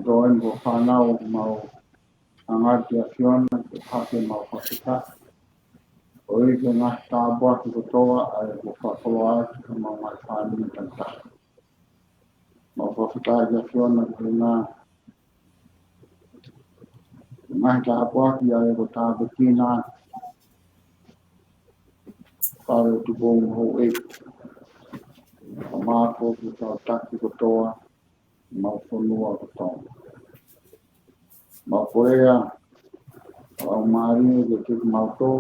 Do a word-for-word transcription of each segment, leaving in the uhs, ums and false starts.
Tō eni ko e fānau mau hanga ki he ʻAfiona ke hake mau fakafetaʻi. ʻOi ke ngaahi tāpuaki kotoa ʻa e ko fakakoloa atu ka mau mai fāmili tantaha. Mau fakafetaʻi ki he ʻAfiona ko e ngaahi ngaahi tāpuaki ʻa e ko tāpuekina ʻa e Tupou mo Houʻeiki. Ka mau ko ki he kau taki kotoa, mau fonua kotoa. Mau kolea, ʻa e mālie ke tiki mau tō,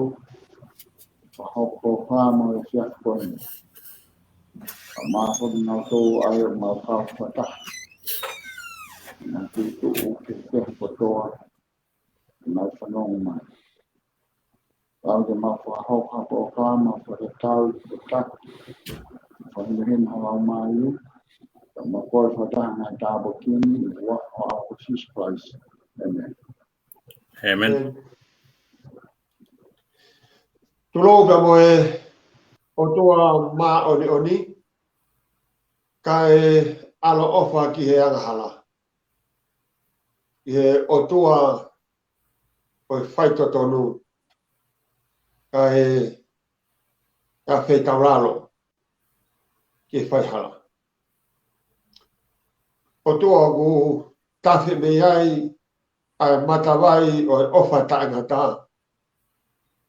ka hoko ka mau e fiafia ko eni. Ka mau ko ki mau tō, ʻa e mau kau fakataha. Nā ki tuʻu ke ke kotoa, mau fanongo mai. Tau te mau fakahoko, hoko ka mau fakatau, ke taki. Fāmili hina ʻa e mālie. Ka mau kole fakataha ngaahi tāpuaki ni, ʻi he huafa ʻo Sīsū Kalaisi. ʻĒmeni. ʻĒmeni. Tulou pea mo e ʻOtua māʻoniʻoni, kae ʻaloʻofa ki he angahala. ʻI he ʻOtua ʻo e faitotonu, kae ʻafeitaulalo ki he faihala. ʻOtua ʻoku tafe mei ai ʻa e matavai ʻo e ʻofa taʻengata.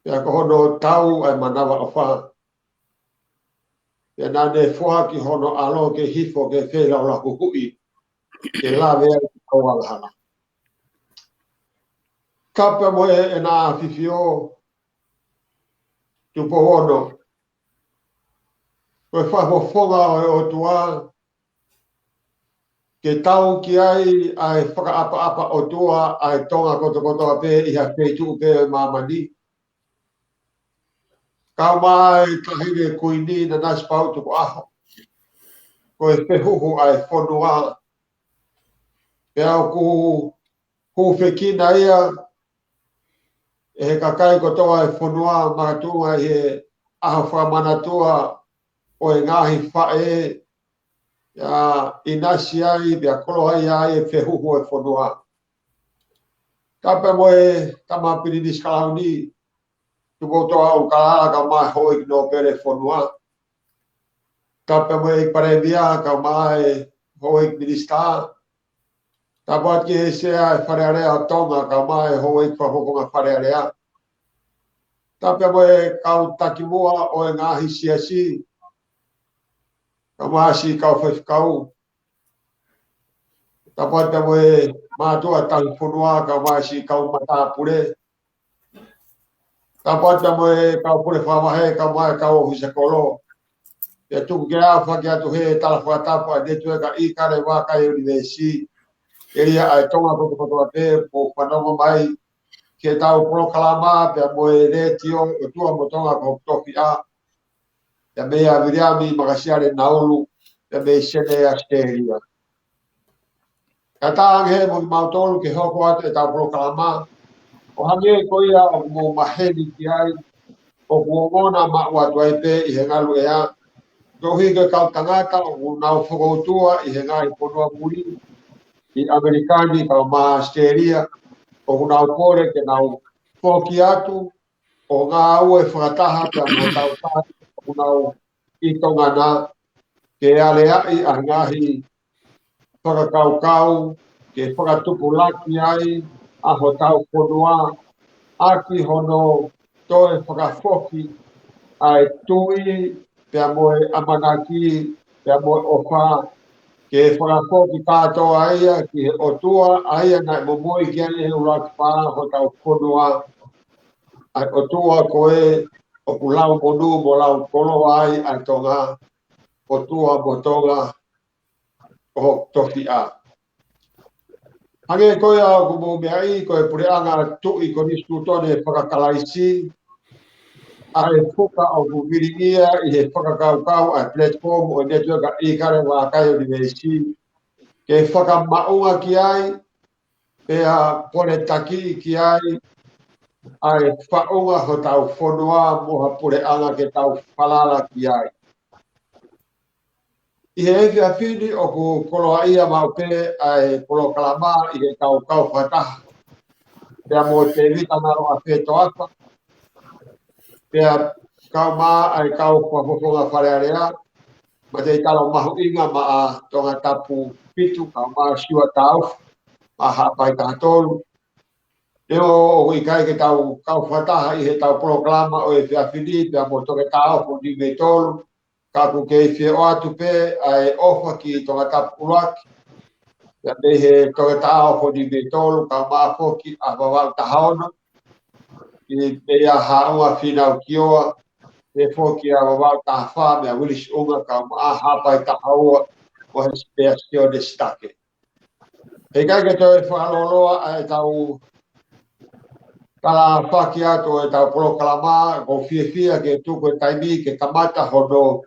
Pea ko hono tau ʻa e manavaʻofa. Pea naʻa ne foaki hono ʻAlo ke hifo ke feilaulau huhuʻi. Ke lave ai ki he kau angahala. Ka pea mo e ʻEna ʻAfifio, Tupou Ono. Ko e fakafofonga ʻo e ʻOtua, ke tau ki ai ʻa e fakaʻapaʻapa ʻOtua ʻa e Tonga kotokotoa pē ʻi ha feituʻu pē ʻo e māmani. Kau mai Taʻahine Kuini Nanasipauʻu Tukuʻaho. Ko e fehuhu ʻa e fonua. Pea ʻoku hūfekina ia ʻe he kakai kotoa ʻo e fonua makatuʻunga ʻi he ʻaho fakamanatua ʻo e ngaahi faʻē, ʻa ia ʻinasi ai, pea koloaʻia ai e fehuhu ʻo e fonua. Ka pea mo e tama Pilinisi Kalauni, Tupoutoʻa ʻUlukalala kae ʻumaʻā e houʻeiki nōpele fonua. Ka pea mo e Palēmia kae ʻumaʻā e houʻeiki minisitā. Tapu atu ki he Sea ʻo e Fale Alea ʻo Tonga kae ʻumaʻā e houʻeiki fakafofonga Fale Alea. Tapu pea mo e kau takimuʻa ʻo e ngaahi siasi. Kae ʻumaʻā siʻi kau faifekau. Tapu atu pea mo e mātuʻa tauhi fonua kae ʻumaʻā siʻi kau matāpule. Tapu atu pea mo e kau pule fakavahe kae ʻumaʻā e kau ʻōfisa kolo. Pea tuku ke u fakahoko atu he tala fakatapu ʻa e Netiueka ʻIkale Vakai ʻUnivēsi. ʻElia ʻa e Tonga kotokotoa pē ʻoku fanongo mai ki heʻetau polokalama pea mo e Letiō ʻOtua mo Tonga ko hoku tofiʻa. Pea mei ʻa Viliami Makasiale Naulu, pea mei Senē ʻAositelēlia. Ka tau hanga hē mo kimautolu ke hoko atu ʻetau polokalama. ʻO hangē ko ia ʻoku mou maheni ki ai, ʻoku ongona maʻu atu ai pē ʻi he ngalu ʻea. Koeʻuhi ko e kau tangata ʻoku nau fokoutua ʻi he ngaahi fonua muli, ʻi ʻAmelika ni kae ʻumaʻā ʻAositelēlia, ʻoku nau kole ke nau foki atu, ʻo ngāue fakataha pea mo hotau tangata ʻoku nau ʻi Tonga na, ke aleaʻi ʻa e ngaahi fakakaukau, ke fakatupulaki ai ʻa hotau fonua, ʻaki hono toe fakafoki ʻa e tui, pea mo e ʻamanaki, pea mo e ʻofa, ke fakafoki kātoa ia ki he ʻOtua, ʻa ia naʻe momoi ki ai ʻi he ʻuluaki pā hotau fonua, ʻa e ʻOtua ko ē ʻoku lau monū mo lau koloa ai ʻa Tonga, ʻOtua mo Tonga, ʻo tofiʻa. Hangē ko ia ʻoku mou meaʻi, ko e puleʻanga tuʻi konisitūtone fakakalaisi, ʻa e fuka ʻoku vilingia ʻi he fakakaukau ʻa e platform ʻo e Netiueka ʻIkale Vakai ʻUnivēsi, ke fakamaʻunga ki ai, pea poletaki ki ai, ʻa e faʻunga hotau fonua mo ha puleʻanga ke tau falala ki ai. ʻI he efiafi ni ʻoku koloaʻia maʻu pē ʻa e polokalama ʻi heʻetau kau fakataha pea mo Tēvita Ngalo ʻAfetoafa, pea kau mai ʻa e kau fakafofonga Fale Alea, mateitalo mahuʻinga maʻa Tongatapu fitu, kau mai Siua Taufu, maʻa Haʻapai taha tolu. Neongo ʻoku ʻikai ke tau kau fakataha ʻi heʻetau polokalama ʻo e efiafi ni pea mo Toketā Ofo Niumeitolu, ka ʻoku kei fie ʻoatu pē ʻa e ʻofa ki Tongatapu ʻuluaki, pea mei he Toketā Ofo Niumeitolu, kau mai foki ʻa Vavaʻu taha ono, ki mei ʻa Haʻunga Fīnau Kioa, pea foki ʻa Vavaʻu taha fā meia Uilisi ʻUnga, kau mai ʻa Haʻapai taha ua, mo Hesipea Sione Sitake. He ʻikai ke toe fakalōloa ʻa ʻetau talafaki atu ʻo ʻetau polokalama, ʻoku ou fiefia ke tuku e taimi ke kamata hono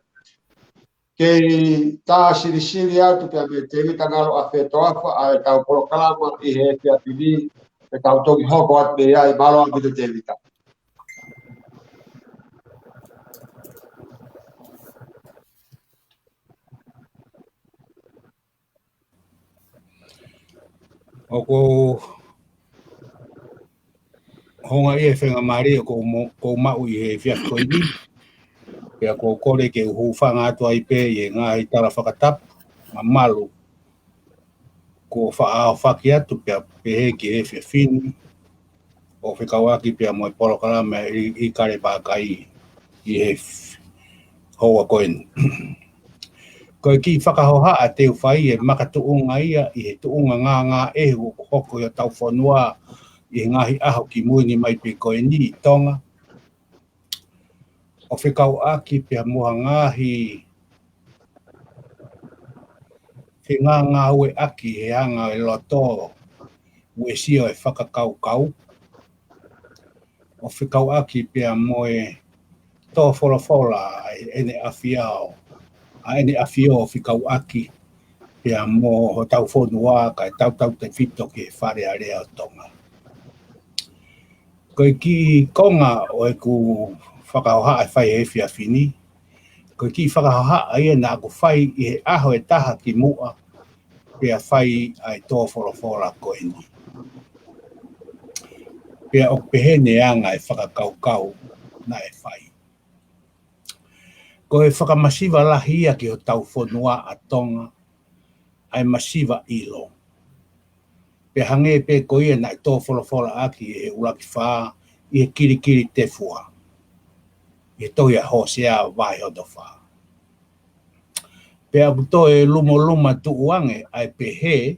kei tā silisili atu pea mo Tēvita Ngalo ʻAfetoafa ʻa ʻetau polokalama ʻi he efiafi ni, ʻetau toki hoko atu mei ai. Mālō ʻaupito Tēvita. ʻOku ou houngaʻia he faingamālie ʻoku ou mo-, ʻoku ou maʻu ʻi he efiafi ko eni. Pea ʻoku ou kole ke u hūfanga atu ai pē ʻi he ngaahi tala fakatapu mamalu kuo faʻa aofaki atu pea pehē ki he efiafi ni, ʻo fekauʻaki pea mo e polokalama ʻi, ʻi Kalepakai ʻi he f-, houa ko eni. Ko e kiʻi fakahohaʻa te u fai ʻe makatuʻunga ia ʻi he tuʻunga ngāngāʻehu ʻoku hoko ʻi hotau fonua ʻi he ngaahi ʻaho kimui ni mai pē ko eni ʻi Tonga, ʻo fekauʻaki pea mo ha ngaahi fengāngāueʻaki he anga e loto uesia e fakakaukau, ʻo fekauʻaki pea mo e tō folofola ʻa ʻEne ʻAfio, ʻa ʻEne ʻAfio ʻo fekauʻaki pea mo hotau fonua kae tautautefito ki he Fale Alea ʻo Tonga. Ko e kiʻi konga ʻo ʻeku fakahohaʻa ʻe fai he efiafi ni, ko e kiʻi fakahohaʻa ia naʻa ku fai ʻi he ʻaho ʻe taha kimuʻa pea fai ʻa e tō folofola ko eni. Pea ʻoku pehē ni e anga e fakakaukau naʻe fai. Ko e fakamasiva lahi ia ki hotau fonua ʻa Tonga, ʻa e masiva ʻilo. Pea hangē pē ko ia naʻe tō folofola ʻaki ʻe he ʻUluaki Fā ʻi he kilikili tefua, ʻi he tohi ʻa Hōsea vahe hono fā. Pea ʻoku toe lumoluma tuʻu ange ʻa e pehē,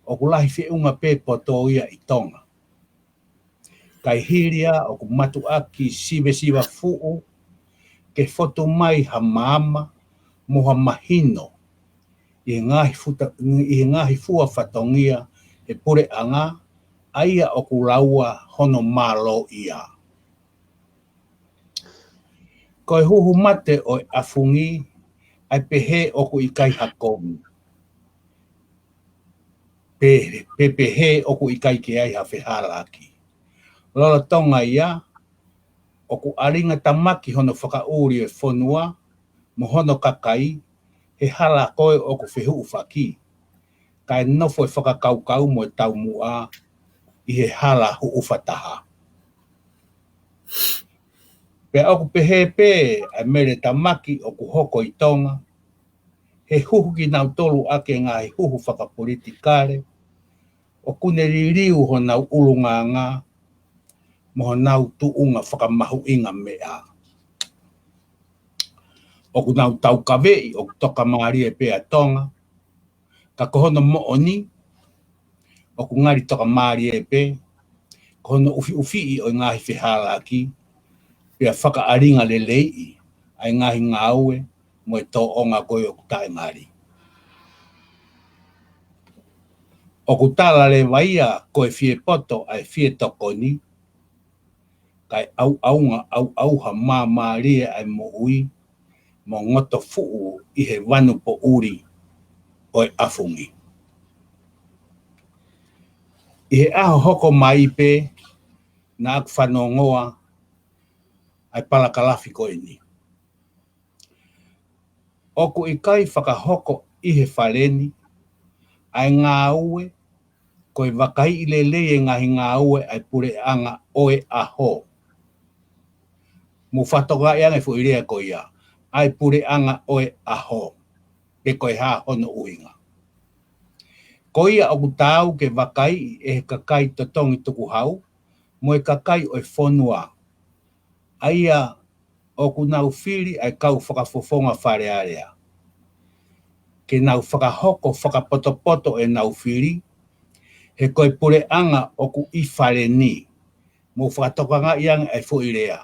ʻoku lahi feʻunga pē poto ia ʻi Tonga. Kae hili ia ʻoku mātuʻaki sivesiva fuʻu ke fotu mai ha maama mo ha mahino ʻi he ngaahi futa-, ʻi he ngaahi fua fatongia he puleʻanga, ʻa ia ʻoku laua hono mālōʻia. Ko e huhu mate ʻo e ʻafungi, ʻa e pehē ʻoku ʻikai ha kovi. Pe, pe pehē ʻoku ʻikai ke ai ha fehālaaki. Lolotonga ia, ʻoku ʻalinga tamaki hono fakaʻuli e fonua mo hono kakai he hala ko ē ʻoku fehuʻufaki, kae nofo e fakakaukau mo e taumuʻa ʻi he hala huʻufa taha. Pea ʻoku pehē pē ʻa e mele tamaki ʻoku hoko ʻi Tonga, he huhu kinautolu ʻaki e ngaahi huhu fakapolitikale, ʻoku ne liliu honau ʻulungaanga mo honau tuʻunga fakamahuʻinga meʻa. ʻOku nau taukaveʻi ʻoku tokamālie pē ʻa Tonga, ka ko hono moʻoni, ʻoku ngali tokamālie pē, ko hono ʻufiʻufiʻi ʻo e ngaahi fehālaaki, pea fakaʻalinga leleiʻi ʻa e ngaahi ngāue mo e tōʻonga ko ē ʻoku taʻengali. ʻOku tala leva ia ko e fie poto ʻa e fie tokoni, kae ʻauʻaunga ʻauʻauha māmālie ʻa e moʻui mo ngoto fuʻu ʻi he vanu poʻuli ʻo e ʻafungi. ʻI he ʻaho hoko mai pē naʻa ku fanongoa ʻa e palakalafi ko eni. ʻOku ʻikai fakahoko ʻi he fale ni ʻa e ngāue, ko e vakaiʻi lelei e ngaahi ngāue ʻa e puleʻanga ʻo e ʻaho. Mou fakatokangaʻi ange foʻi lea ko ia, ʻa e puleʻanga ʻo e ʻaho, pe ko e hā hono ʻuhinga. Ko ia ʻoku taau ke vakaiʻi ʻe he kakai totongi tukuhau, mo e kakai ʻo e fonua, ʻa ia ʻoku nau fili ʻa e kau fakafofonga Fale Alea ke nau fakahoko fakapotopoto ʻenau fili, he ko e puleʻanga ʻoku ʻi fale ni. Mou fakatokangaʻi ange ʻa e foʻi lea,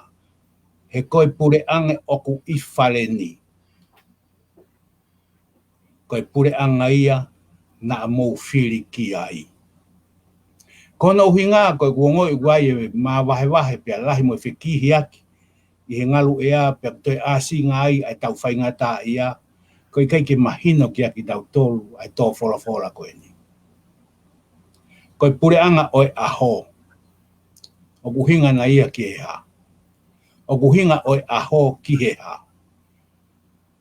he ko e puleʻanga ʻoku ʻi fale ni. Ko e puleʻanga ia naʻa mou fili ki ai. Ko hono ʻuhinga, ko ʻeku ongoʻi ʻoku ʻi ai e māvahevahe pea lahi mo e fekihiaki ʻi he ngalu ʻea pea toe ʻāsinga ai ʻa e tau faingataʻaʻia, ko e ʻikai ke mahino kiate kitautolu ʻa e tō folofola ko eni. Ko e puleʻanga ʻo e ʻaho, ʻoku ʻuhinga ia ki he hā? ʻOku ʻuhinga ʻo e ʻaho ki he hā?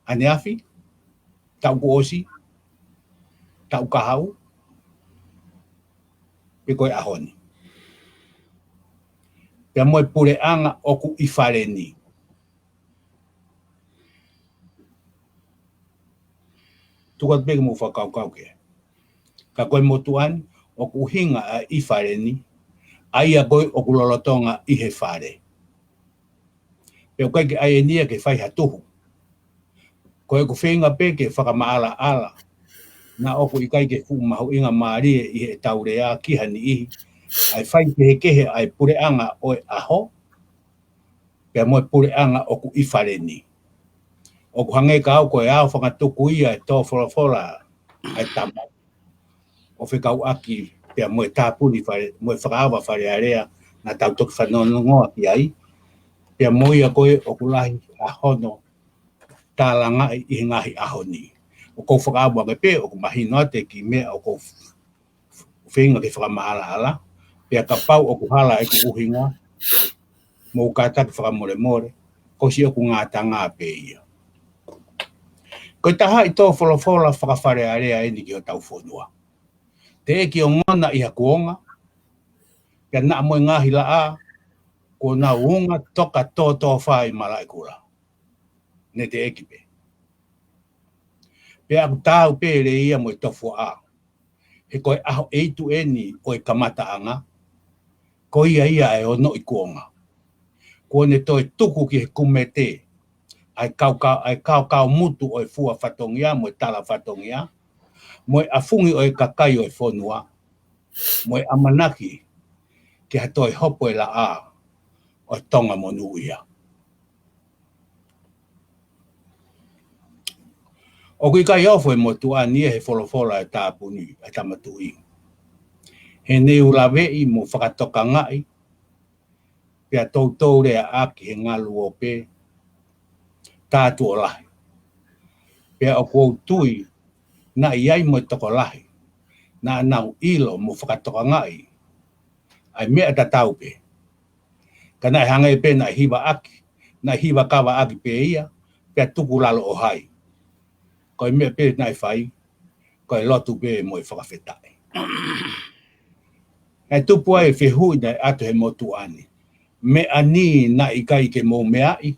ʻAneafi, taʻu kuo ʻosi, taʻu kahaʻu, pe ko e ʻaho ni. Pea mo e puleʻanga ʻoku ʻi fale ni. Tuku atu pē ke mou fakakaukau ki ai. Ka ko e motuʻa ni, ʻoku ʻuhinga ʻa e ʻi fale ni, ʻa ia ko ē ʻoku lolotonga ʻi he fale. Pea ʻoku ʻikai ke ʻai eni ia ke fai ha tuhu. Ko ʻeku feinga pē ke fakamaʻalaʻala, naʻa ʻoku ʻikai ke fuʻu mahuʻinga mālie ʻi heʻetau lea ki ha niʻihi, ʻa e faikehekehe ʻa e puleʻanga ʻo e ʻaho, pea mo e puleʻanga ʻoku ʻi fale ni. ʻOku hangē ka au ko e ao fangatuku ia e tō folofola ʻa e Tamai, ʻo fekauʻaki pea mo e tāpuni fale, mo e fakaava Fale Alea naʻa tau toki fanongonongoa ki ai, pea mo ia ko ē ʻoku lahi ʻa hono tālangaʻi ʻi he ngaahi ʻaho ni. ʻOku ou fakaava ange pē ʻoku mahino atu e kiʻi meʻa ʻoku ou feinga ke fakamaʻalaʻala, pea kapau ʻoku hala ʻeku ʻuhinga, mou kātaki fakamolemole, ko siʻoku ngātanga pē ia. Ko e taha ʻi tō folofola faka-Fale Alea eni ki hotau fonua. Teʻeki ongona ʻi ha kuonga, pea naʻa mo e ngaahi laʻā, kuo nau unga toka tōtōfā ʻi Malaʻekula. Ne teʻeki pē. Pea ʻoku taau pē leva ia mo e tofuaʻa. He ko e ʻaho ʻe hitu eni ʻo e kamataʻanga, ko ia ia ʻe ono ʻi kuonga. Kuo ne toe tuku ki he kumete ʻa e kaukau, ʻa e kaukau mutu ʻo e fua fatongia mo e tala fatongia, mo e ʻafungi ʻo e kakai ʻo e fonua, mo e ʻamanaki ki ha toe hopo e laʻā ʻo Tonga monūʻia. ʻOku ʻikai ofo e motuʻa ni ia he folofola ʻa e tāpuni ʻa e Tama Tuʻi. He ne u laveʻi mo fakatokangaʻi, pea toutou leaʻaki he ngalu ope, tā tuʻo lahi. Pea ʻoku ou tui, naʻe ʻi ai mo e tokolahi naʻa nau ʻilo mo fakatokangaʻi ʻa e meʻa tatau pē. Ka naʻe hangē pē naʻe hivaʻaki, naʻe hiva kavaʻaki pē ia, pea tuku lalo ʻo hai. Ko e meʻa pē naʻe fai, ko e lotu pē mo e fakafetaʻi. Naʻe tupu ai e fehuʻi naʻe ʻatu he motuʻa ni. Meʻa ni naʻe ʻikai ke mou meaʻi,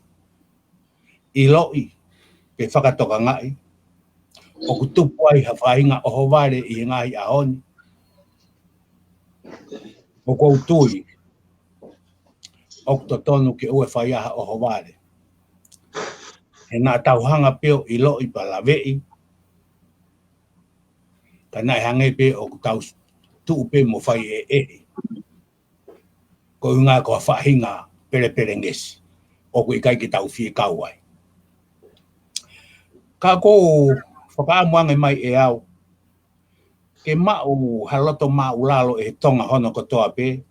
ʻiloʻi, pe fakatokangaʻi, ʻoku tupu ai ha faʻahinga ʻohovale ʻi he ngaahi ʻaho ni. ʻOku ou tui, ʻoku totonu ke ʻoua ʻe fai ha ʻohovale. He naʻa tau hanga pē ʻo ʻiloʻi pea laveʻi, ka naʻe hangē pē ʻoku tau tuʻu pē mo fai ʻeʻehi. Ko e ʻuhinga ko ha faʻahinga pelepelengesi ʻoku ʻikai ke tau fie kau ai. Ka ʻoku ou fakaʻamu ange mai ʻe au ke maʻu ha loto māʻulalo ʻe he Tonga hono kotoa pē,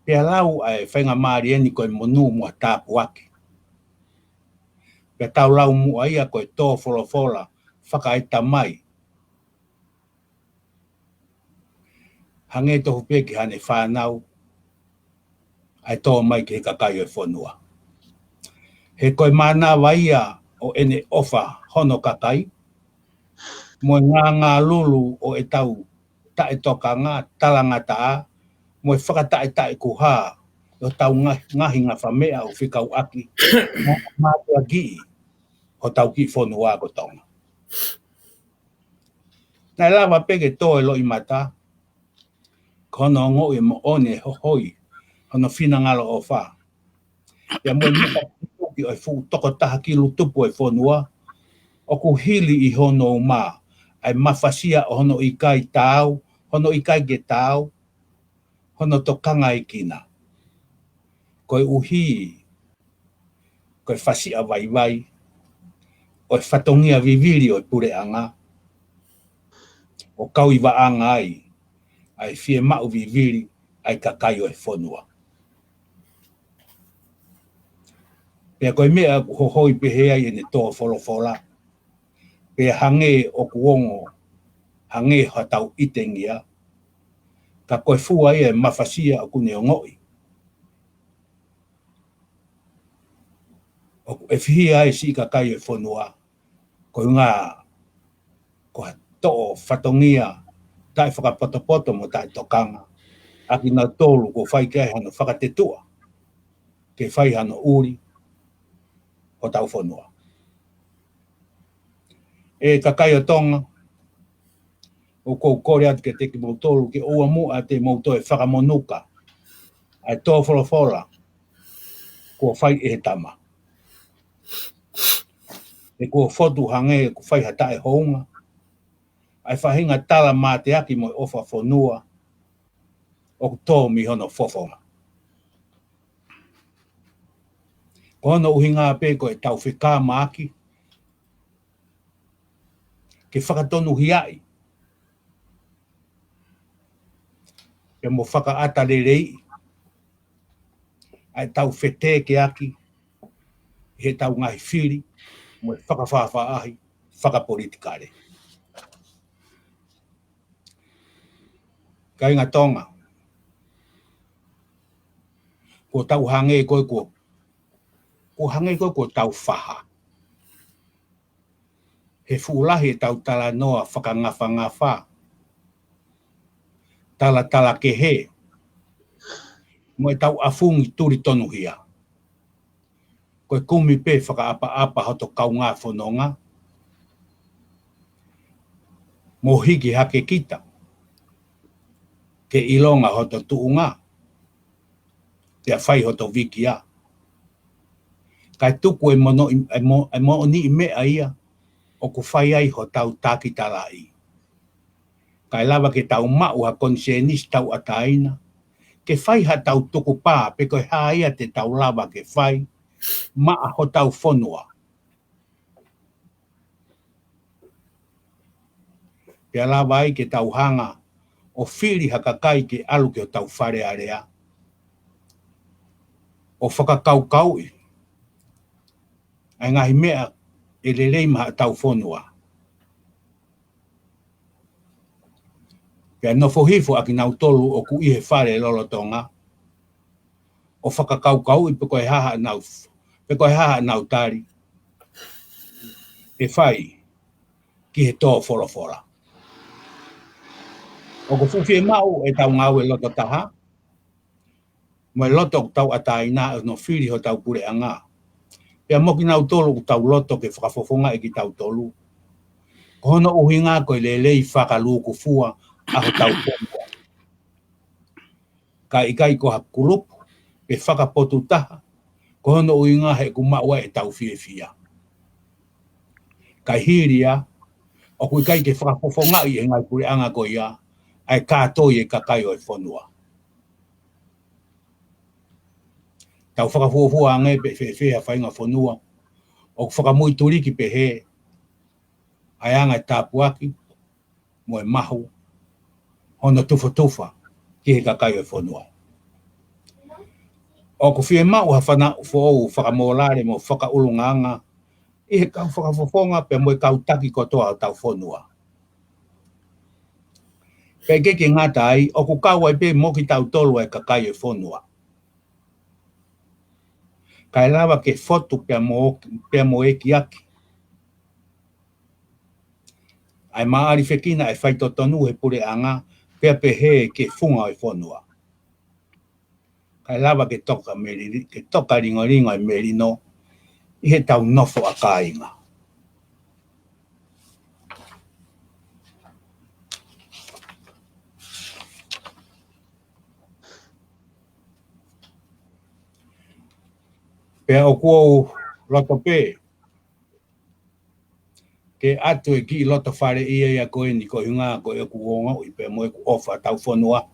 pea lau ʻa e faingamālie ni ko e monū mo ha tāpuaki. Pea tau lau muʻa ia ko e tō folofola fakaetamai. Hangē tofu pē ki haʻane fānau, ʻa e tō mai ki he kakai ʻo e fonua. He ko e mānava ia ʻo ʻene ʻofa hono kakai, mo e ngāngālulu ʻo ʻetau taʻetokanga, talangataʻa, mo e fakataʻetaʻekuhā ʻo hotau ngaahi, ngaahi ngafa meʻa ʻo fekauʻaki mo e mātuʻaki ʻi hotau kiʻi fonua ko Tonga. Naʻe lava pē ke tō e loʻimata, ko hono ongoʻi e moʻoni e hohoi hono finangalo ʻofa. Pea mo e maka tuki ʻo e fuʻu tokotaha kilu tupu ʻo e fonua, ʻoku hili ʻi hono uma ʻa e mafasia ʻo hono ʻikai taau, hono ʻikai ke taau hono tokangaekina. Koeʻuhi ko e fasiʻa vaivai ʻo e fatongia vivili ʻo e puleʻanga, ʻo kau ʻi vaʻanga ai ʻa e fiemaʻu vivili ʻa e kakai ʻo e fonua. Pea ko e meʻa ʻoku hohoi pehē ai ʻene tō folofola, pea hangē ʻoku ongo, hangē hotau ʻitengia, ka ko e fua ia e mafasia ʻoku ne ongoʻi. ʻOku ʻefihia ai siʻi kakai e fonua, ko e ngaahi, ko ha toʻo fatongia taʻefakapotopoto mo taʻetokanga ʻa kinautolu kuo fai ki ai hano fakatetuʻa ke fai hano ʻuli hotau fonua. ʻE kakai ʻo Tonga, ʻoku ou kole atu kiate kimoutolu ke ʻoua muʻa te mou toe fakamonuka ʻa e tō folofola kuo fai ʻe he tama. He kuo fotu hangē kuo fai ha taʻehounga ʻa e faʻahinga tala mateaki mo e ʻofa fonua ʻoku tō mei hono fofonga. Ko hono ʻuhinga pē ko ʻetau fekāmaaki ke fakatonuhiaʻi pea mo fakaʻata leleiʻi ʻa ʻetau fetekeaki ʻi heʻetau ngaahi fili mo e fakafaʻafaʻahi fakapolitikale. Kāinga Tonga, kuo tau hangē ko ē kuo, kuo hangē ko ē kuo tau faha he fuʻu lahi ʻetau talanoa fakangafangafa, talatalakehe, mo ʻetau ʻafungi tuli tonuhia. Ko e kumi pē fakaʻapaʻapa hoto kaungā fononga, mo hiki hake kita ke ʻilonga hoto tuʻunga, pea fai hoto vikia. Kae tuku e mono, e mo, e moʻoniʻi meʻa ia ʻoku fai ai hotau takitalaʻi. Kae lava ke tau maʻu ha konisēnisi tauʻatāina ke fai haʻatau tukupā pe ko e hā ia te tau lava ke fai maʻa hotau fonua. Pea lava ai ke tau hanga ʻo fili ha kakai ke ʻalu ki hotau Fale Alea ʻo fakakaukauʻi ʻa e ngaahi meʻa ʻe lelei maʻa hotau fonua. Pea nofo hifo ʻa kinautolu ʻoku ʻi he fale lolotonga ʻo fakakaukauʻi pe ko e hā haʻanau, pe ko e hā haʻanau tali ʻe fai ki he tō folofola. ʻOku fuʻu fiemaʻu ʻetau ngāue loto taha mo e loto ʻoku tauʻatāina ʻo hono fili hotau puleʻanga. Pea mo kinautolu ʻoku tau loto ke fakafofongaʻi kitautolu, ko hono ʻuhinga ko e lelei fakalūkufua ʻa hotau fonua. Kae ʻikai ko ha kulupu pe fakapotu taha, ko hono ʻuhinga he ʻoku maʻu ai ʻetau fiefia. Kae hili ia, ʻoku ʻikai ke fakafofongaʻi ʻe he ngaahi puleʻanga ko ia ʻa e kātoi e kakai ʻo e fonua. Tau fakafuofua ange pe fēfē ha faʻahinga fonua ʻoku fakamuituliki pehē ʻa e anga e tāpuaki mo e mahu hono tufatufa ki he kakai ʻo e fonua. ʻOku fiemaʻu ha fanauʻi foʻou fakamōlale mo fakaʻulungaanga ʻi he kau fakafofonga pea mo e kau taki kotoa ʻo hotau fonua. Pea ʻikai ke ngata ai, ʻoku kau ai pē mo kitautolu ʻa e kakai ʻo e fonua. Kae lava ke fotu pea mo, pea mo ʻekiaki ʻa e māʻalifekina ʻa e faitotonu he puleʻanga, pea pehē ki he funga ʻo e fonua. Kae lava ke toka melino, ke toka lingolingo e melino ʻi heʻetau nofo ʻa kāinga. Pea ʻoku ou loto pē ke ʻatu e kiʻi loto fale ia ia ko eni ko e ʻuhinga ko ʻeku ongoʻi pea mo ʻeku ʻofa ʻa hotau fonua.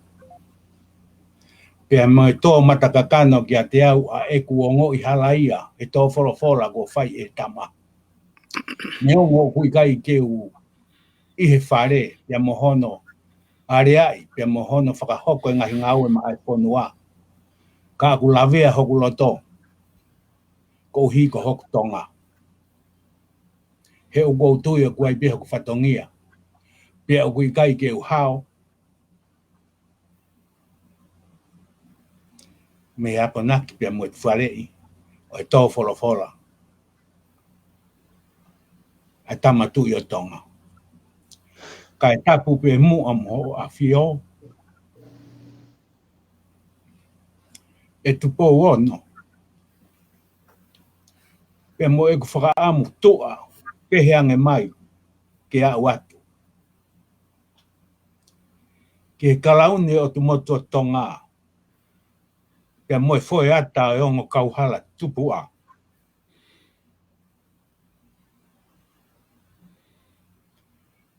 Pea mo e tō matakakano kiate au ʻa ʻeku ongoʻi halaia ʻe he tō folofola kuo fai ʻe he tama. Neongo ʻoku ʻikai ke u ʻi he fale, pea mo hono aleaʻi, pea mo hono fakahoko e ngaahi ngāue maʻa e fonua. Ka ʻoku lavea hoku loto, koeʻuhi ko hoku Tonga. He ʻoku ou tui ʻoku ʻi ai pē hoku fatongia. Pea ʻoku ʻikai ke u hao mei he akonaki pea mo e faleʻi ʻo e tō folofola ʻa e Tama Tuʻi ʻo Tonga. Kae tapu pē muʻa mo hoʻo ʻAfio, ʻe Tupou Ono, pea mo ʻeku fakaʻamu tuʻa pehē ange mai ke aʻu atu ki he kalauni ʻo e ʻOtu Motu ʻo Tonga, pea mo e foʻi ata ʻo e ongo kauhala tupuʻa.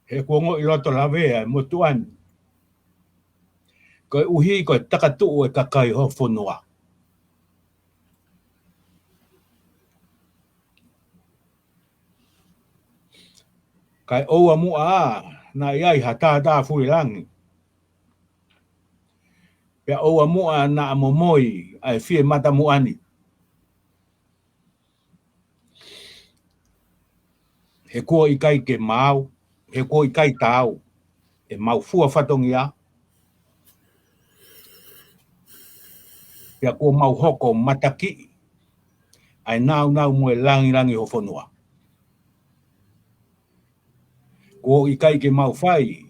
He ʻoku ongoʻi loto lavea e motuʻa ni, koeʻuhi ko e takatuʻu e kakai ho fonua. Kae ʻoua muʻa naʻa ʻi ai ha tātāfulilangi, pea ʻoua muʻa naʻa momoi ʻa e fie matamuʻa ni. He kuo ʻikai ke maau, he kuo ʻikai taau ʻemau fua fatongia, pea kuo mau hoko matakiʻi ʻa e nāunau mo e langilangi ho fonua. Kuo ʻikai ke mau fai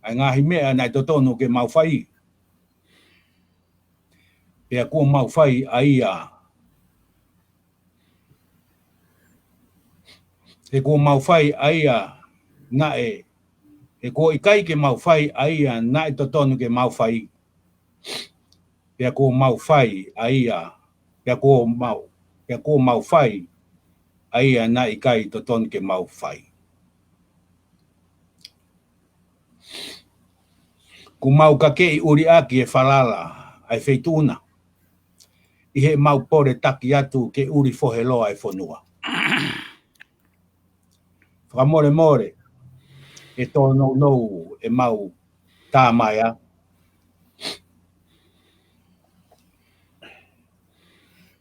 ʻa e ngaahi meʻa naʻe totonu ke mau fai, pea kuo mau fai ʻa ia, he kuo mau fai ʻa ia naʻe, he kuo ʻikai ke mau fai ʻa ia naʻe totonu ke mau fai, pea kuo mau fai ʻa ia, pea kuo mau, pea kuo mau fai ʻa ia naʻe ʻikai totonu ke mau fai. Kuo mau kakeʻi ʻuliʻaki e falala ʻa e feituʻu na ʻi heʻemau pole taki atu ke ʻuli fohe loa e fonua. Fakamolemole, ʻe tōnounou ʻemau tā mai ā.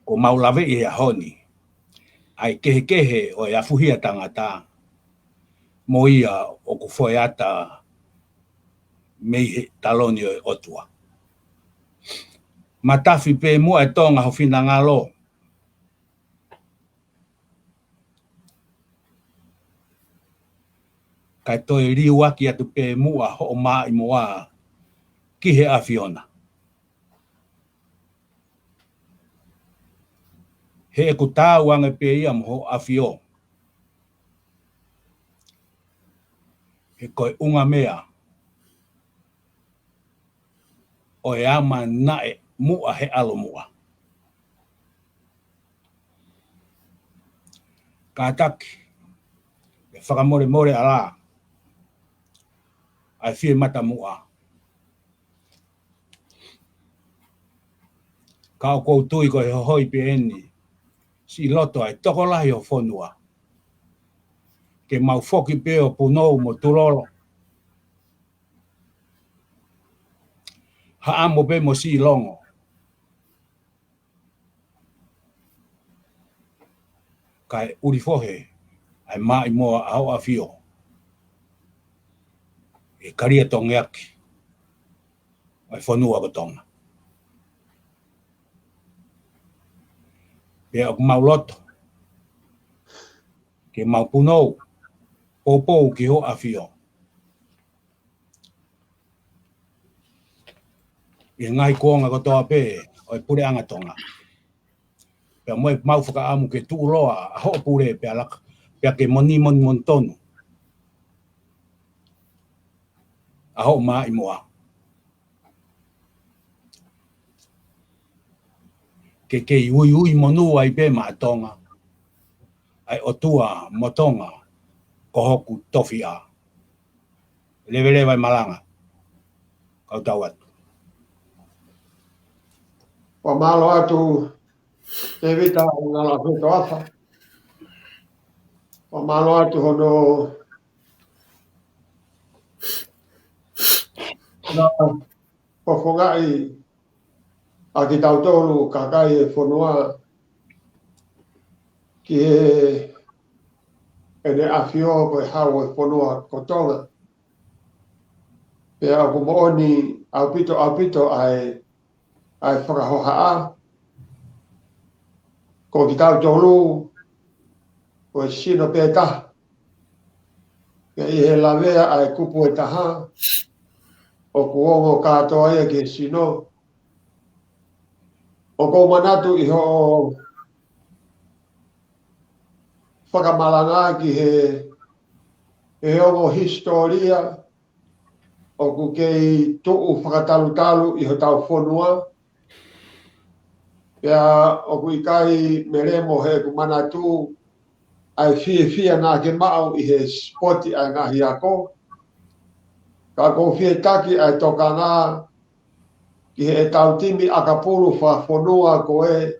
Kuo mau laveʻi he ʻaho ni ʻa e kehekehe ʻo e afuhia tangata mo ia ʻoku foʻi ata mei he taloni ʻo e ʻOtua. Matafi pē muʻa e Tonga ho finangalo, kae toe liuaki atu pē muʻa hoʻo maʻimoa ki he ʻAfiona. He ʻoku taau ange pē ia mo hoʻo ʻAfio, he ko e ʻunga meʻa ʻo e ama naʻe muʻa he ʻalomuʻa. Kātaki, ʻe fakamolemole ā lā ʻa e fie matamuʻa. Ka ʻoku ou tui ko e hohoi pē eni siʻi loto ʻa e tokolahi ʻo e fonua, ke mau foki pē ʻo punou mo tulolo, haʻamo pē mo siʻi longo, kae ʻuli fohe ʻa e maʻimoa ʻa hoʻo ʻAfio ʻi he kalia tongeaki ʻo e fonua ko Tonga. Pea ʻoku mau loto ke mau punou poupou ki hoʻo ʻafio ʻi he ngaahi kuonga kotoa pē ʻo e puleʻanga Tonga. Pea mo e mau fakaʻamu ke tuʻuloa ʻa hoʻo pule pea laka, pea ke monimonimoni tonu ʻa hoʻo maʻimoa. Ke kei uiuimonū ai pē maʻa Tonga, ʻa e ʻOtua mo Tonga, ko hoku tofiʻa. Leveleva e malanga. Kau tau atu. Fakamālō atu, Tēvita Ngaloafetoafa. Fakamālō atu hono na fofongaʻi ʻa kitautolu kakai e fonua ki heʻene ʻafio ko e hau e fonua ko Tonga. Pea ʻoku moʻoni ʻaupito, ʻaupito ʻa e, ʻa e fakahohaʻa. Ko kitautolu, ko e sino pē taha. Pea ʻi he lavea ʻa e kupu e taha, ʻoku ongo kātoa ia ki he sino. ʻOku ou manatu ʻi hoʻo fakamalanga ki he, he ongo hisitōlia ʻoku kei tuʻu fakatalutalu ʻi hotau fonua. Pea ʻoku ʻikai melemo heʻeku manatu ʻa e fiefia naʻa ke maʻu ʻi he sipoti ʻa e ngaahi ako. Ka ʻoku ou fie taki ʻa e tokanga ki heʻetau timi ʻakapulu fakafonua ko ē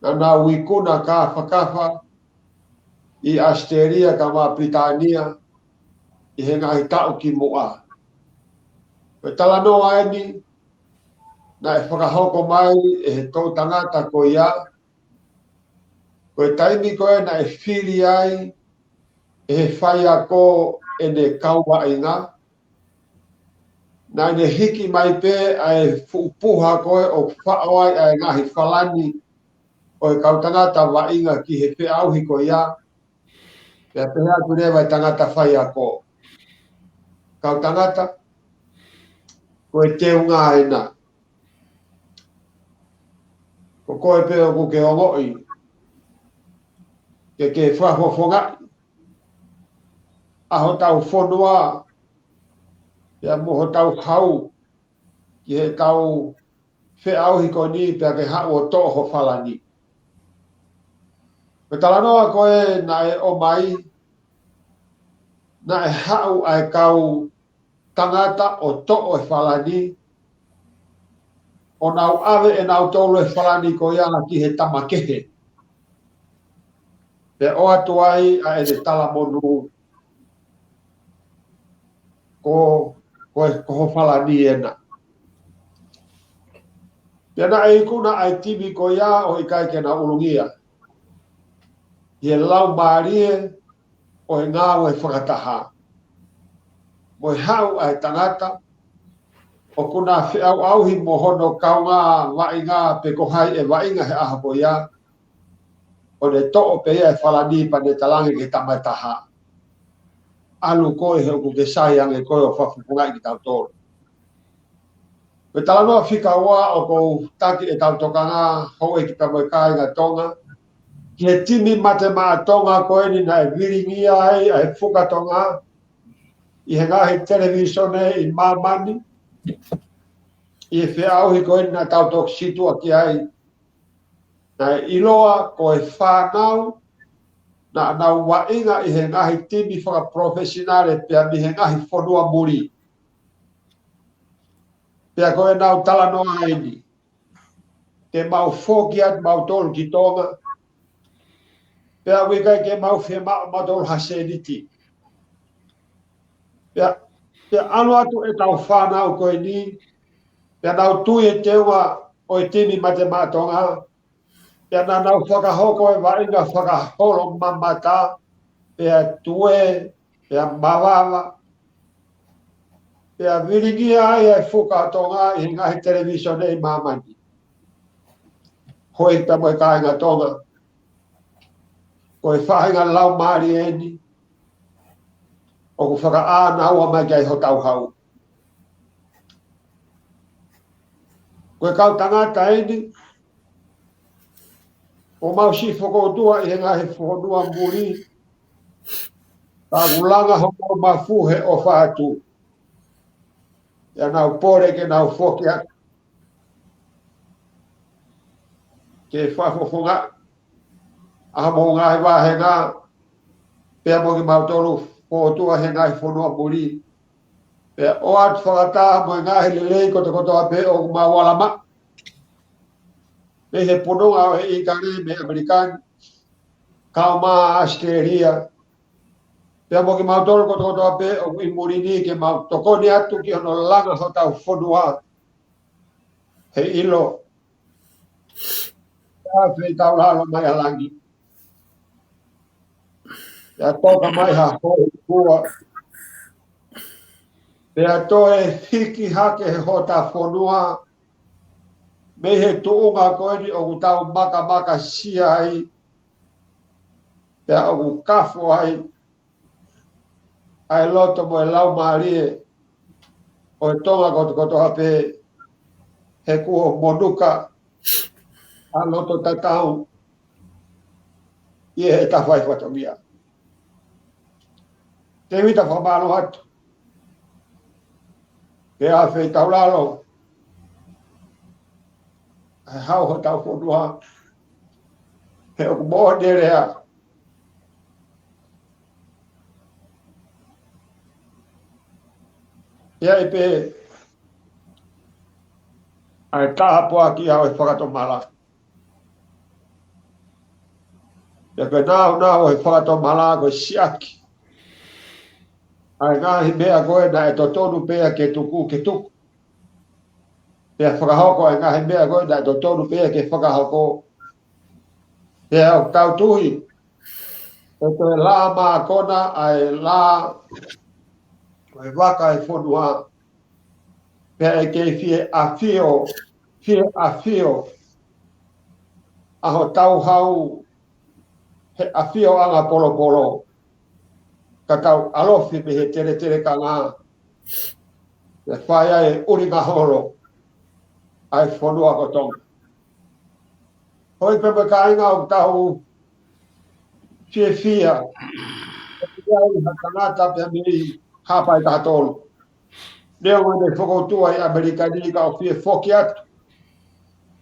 naʻa nau ikuna kāfakafa ʻi ʻAositelēlia kae ʻumaʻā Pilitānia ʻi he ngaahi taʻu kimuʻa. Ko e talanoa eni naʻe fakahoko mai ʻe he toʻutangata ko ia, ko e taimi ko ē naʻe fili ai ʻe he faiako ʻene kau vaʻinga, naʻa ne hiki mai pē ʻa e fuʻu puha ko ē ʻoku faʻo ai ʻa e ngaahi falani ʻo e kau tangata vaʻinga ki he feʻauhi ko ia. Pea pehē atu leva e tangata faiako, kau tangata, ko e teunga ena. Ko koe pē ʻoku ke ongoʻi ke ke fakafofongaʻi ʻa hotau fonua, pea mo hotau hau, ki heʻetau feʻauhi ko eni pea ke haʻu ʻo toʻo ho falani. Ko e talanoa ko ē naʻe ʻomai, naʻe haʻu ʻa e kau tangata ʻo toʻo e falani, ʻo nau ʻave ʻe nautolu e falani ko ia ki he tama kehe. Pea ʻoatu ai ʻa ʻene talamonū, ko, ko, ko ho falani ena. Pea naʻe ikuna ʻa e timi ko ia ʻo ʻikai ke na ʻulungia ʻi he laumālie ʻo e ngāue fakataha. Mo e haʻu ʻa e tangata ʻoku na feʻauʻauhi mo hono kaungā vaʻinga pe ko hai ʻe vaʻinga he ʻaho ko ia, ʻo ne toʻo pē ia e falani pea ne talaange ki he tama ʻe taha, ʻalu koe he ʻoku ke sai ange koe ʻo fakafofongaʻi kitautolu. Ko e talanoa fika ua ʻoku ou taki ʻetau tokanga, houʻeiki pea mo e kāinga Tonga, ki he timi Mate Maʻa Tonga ko eni naʻe vilingia ai ʻa e Fuka Tonga ʻi he ngaahi televīsone ʻi māmani, ʻi he feʻauhi ko eni naʻa tau toki situʻa ki ai. Naʻe ʻiloa ko e fānau naʻa nau vaʻinga ʻi he ngaahi timi fakapalofesinale pea mei he ngaahi fonua muli. Pea ko ʻenau talanoa eni, te mau foki atu mautolu ki Tonga, pea ʻoku ʻikai ke mau fiemaʻu mautolu ha sēniti. Pea, pea ʻalu atu ʻetau fānau ko eni, pea nau tui e teunga ʻo e timi Mate Maʻa Tonga, pea naʻa nau fakahoko e vaʻinga fakaholomamata, pea tue, pea mavava, pea vilingia ai e Fuka Tonga ʻi he ngaahi televīsone ʻi māmani. Houʻeiki pea mo e kāinga Tonga, ko e faʻahinga laumālie eni, ʻoku fakaʻānaua mai ki ai hotau hau. Ko e kau tangata eni ʻoku mau siʻi fokoutua ʻi he ngaahi fonua muli, ka ʻoku langa homau mafu he ʻofa atu. Pea nau pole ke nau foki atu ke fakafofongaʻi ʻa homou ngaahi vāhenga, pea mo kimautolu fokoutua he ngaahi fonua muli. Pea ʻoatu fakataha mo e ngaahi lelei kotokotoa pē ʻoku mau ala maʻu mei he pununga ʻo e ʻIkale mei ʻAmelika ni, kae ʻumaʻā ʻAositelēlia. Pea mo kimautolu kotokotoa pē ʻoku ʻi muli ni, ke mau tokoni atu ki hono langa hotau fonua he ʻilo ʻe feitaulalo mai ʻa langi, pea toka mai ha houhua, pea toe hiki hake hotau fonua mei he tuʻunga ko eni ʻoku tau makamakasia ai, pea ʻoku kafo ai ʻa e loto mo e laumālie ʻo e Tonga kotokotoa pē, he kuo monuka ʻa e loto tatau ʻi he tafaʻaki fatongia. Tēvita, fakamālō atu pea feitaulalo ʻa e hau hotau fonua, he ʻoku moʻoni e lea, ʻe ʻi ai pē ʻa e taha poaki ʻo e fakatomala. Pea ko e nāunau ʻo e fakatomala ko e siʻaki ʻa e ngaahi meʻa ko ē naʻe totonu pē ia ke tuku, ke tuku. Pea fakahoko ʻa e ngaahi meʻa ko ē naʻe totonu pē ia ke fakahoko. Pea ʻoku tau tui ʻe toe lā mākona ʻa e lā ʻo e vaka ʻo e fonua, pea ʻe kei fie ʻafio, fie ʻafio ʻa hotau hau he ʻafioʻanga polopolo, ka tau ʻalofi mei he teletelekanga, pea fai ai e ʻulinga holo ʻa e fonua ko Tonga. Hoi pē mo e kāinga, ʻoku tau fiefia ʻi ha tangata pea mei Haʻapai taha tolu. Neongo ʻene fokoutua ʻi ʻAmelika ni, ka ʻoku fie foki atu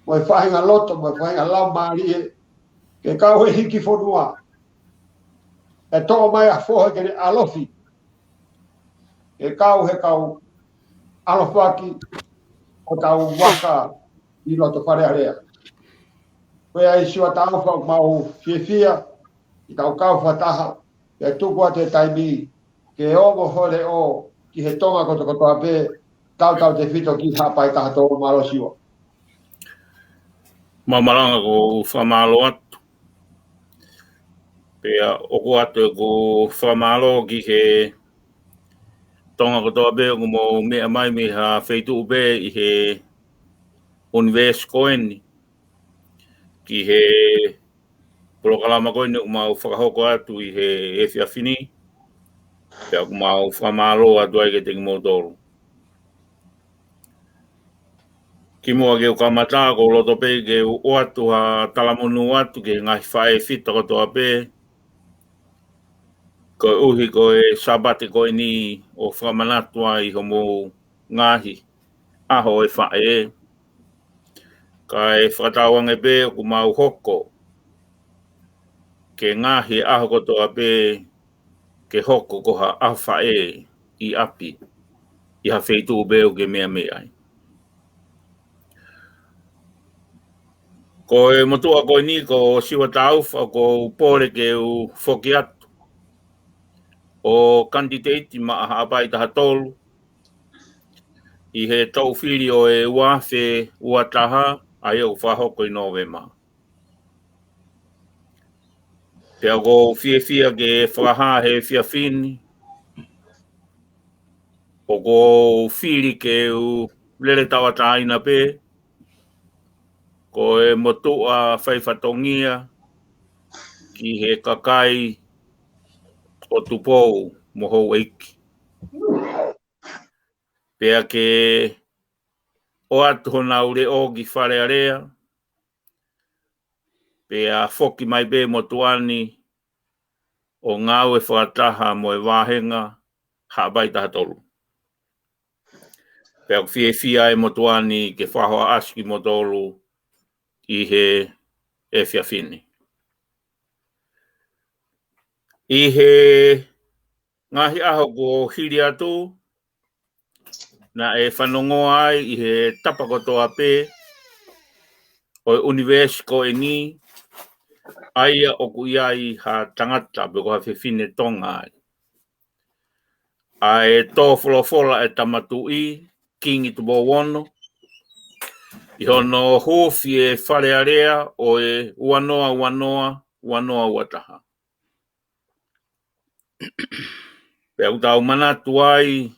mo e faʻahinga loto, mo e faʻahinga laumālie, ke kau he hiki fonua, ʻe toʻo mai ʻa e fohe ke ne ʻalofi, ke kau he kau ʻalofaki ʻo hotau vaka ʻi loto Fale Alea. Ko ia, Siua Taufa, ʻoku mau fiefia ke tau kau fakataha, pea tuku atu e taimi ke ongo ho leʻo ki he Tonga kotokotoa pē, tautautefito ki Haʻapai taha tolu. Mālō, Siua. Mau malanga, ʻoku ou fakamālō atu. Pea ʻoku ʻoatu ʻeku fakamālō ki he Tonga kotoa pē ʻoku mou meʻa mai mei ha feituʻu pē ʻi he ʻunivēsi ko eni ki he polokalama ko eni ʻoku mau fakahoko atu ʻi he efiafi ni. Pea ʻoku mau fakamālō atu ai kiate kimoutolu. Kimuʻa ke u kamata, ʻoku ou loto pē ke u ʻoatu ha talamonū atu ki he ngaahi faʻē fita kotoa pē, koeʻuhi ko e Sāpate ko eni ʻo fakamanatu ai homou ngaahi ʻaho ʻo e faʻē. Kae fakatauange pē ʻoku mau hoko ke ngaahi ʻaho kotoa pē ke hoko ko ha ʻaho faʻē ʻi ʻapi, ʻi ha feituʻu pē ʻoku ke meʻa mei ai. Ko e motuʻa ko eni ko Siua Taufa, ʻoku ou pole ke u foki atu ʻo kanititeiti maʻa Haʻapai taha tolu ʻi he toʻu fili ʻo e ua afe ua taha, ʻa ia ʻoku fakahoko ʻi Nōvema. Pea ʻoku ou fiefia ke fakahā he efiafi ni, ʻoku ou fili ke u lele tauʻatāina pē ko e motuʻa faifatongia ki he kakai ʻo Tupou, mo houʻeiki. Pea ke ʻoatu honau leʻo ki Fale Alea, pea foki mai pē motuʻa ni ʻo ngāue fakataha mo e vāhenga Haʻapai taha tolu. Pea ʻoku fiefia e motuʻa ni ke fakahohaʻasi kimoutolu ʻi he efiafi ni. ʻI he ngaahi ʻaho kuo hili atu, naʻe fanongoa ai ʻi he tapa kotoa pē ʻo e ʻunivēsi ko eni, ʻa ia ʻoku ʻi ai ha tangata pe ko ha fefine Tonga ai. ʻA e tō folofola e Tama Tuʻi, Kingi Tupou Ono, ʻi hono huufi e Fale Alea ʻo e ua noa ua noa, ua noa ua taha. Pea ʻoku tau manatu ai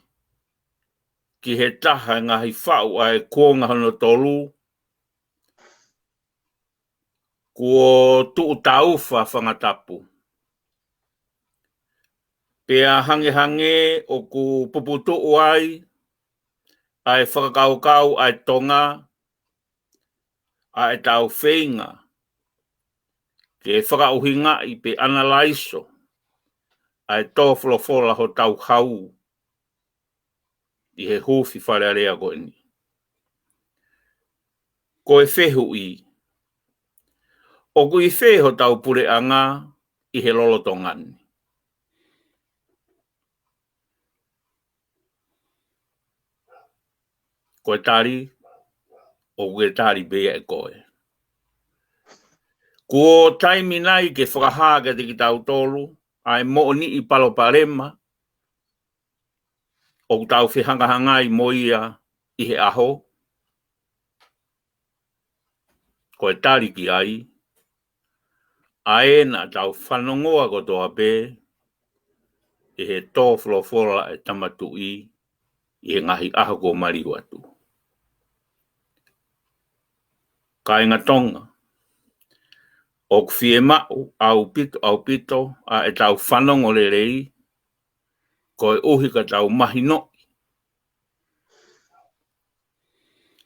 ki he taha e ngaahi faʻu ʻa e kuonga hono tolu, kuo tuʻu taufa Fanga Tapu. Pea hangehangē ʻoku puputuʻu ai ʻa e fakakaukau ʻa e Tonga, ʻa e tau feinga ke fakaʻuhingaʻi pe ʻanalaiso ʻa e tō folofola hotau hau ʻi he huufi Fale Alea ko eni. Ko e fehuʻi, ʻoku ʻi fē hotau puleʻanga ʻi he lolotonga ni? Ko e tali, ʻoku ke tali pē ia ʻe koe. Kuo taimi nai ke fakahā kiate kitautolu ʻa e moʻoniʻi palopalema ʻoku tau fehangahangai mo ia ʻi he ʻaho? Ko e tali ki ai, ʻa ē naʻa tau fanongoa kotoa pē ʻi he tō folofola e Tama Tuʻi ʻi he ngaahi ʻaho kuo maliu atu. Kāinga Tonga, ʻoku fiemaʻu ʻaupito, ʻaupito ʻa e tau fanongo lelei, koeʻuhi ka tau mahinoʻi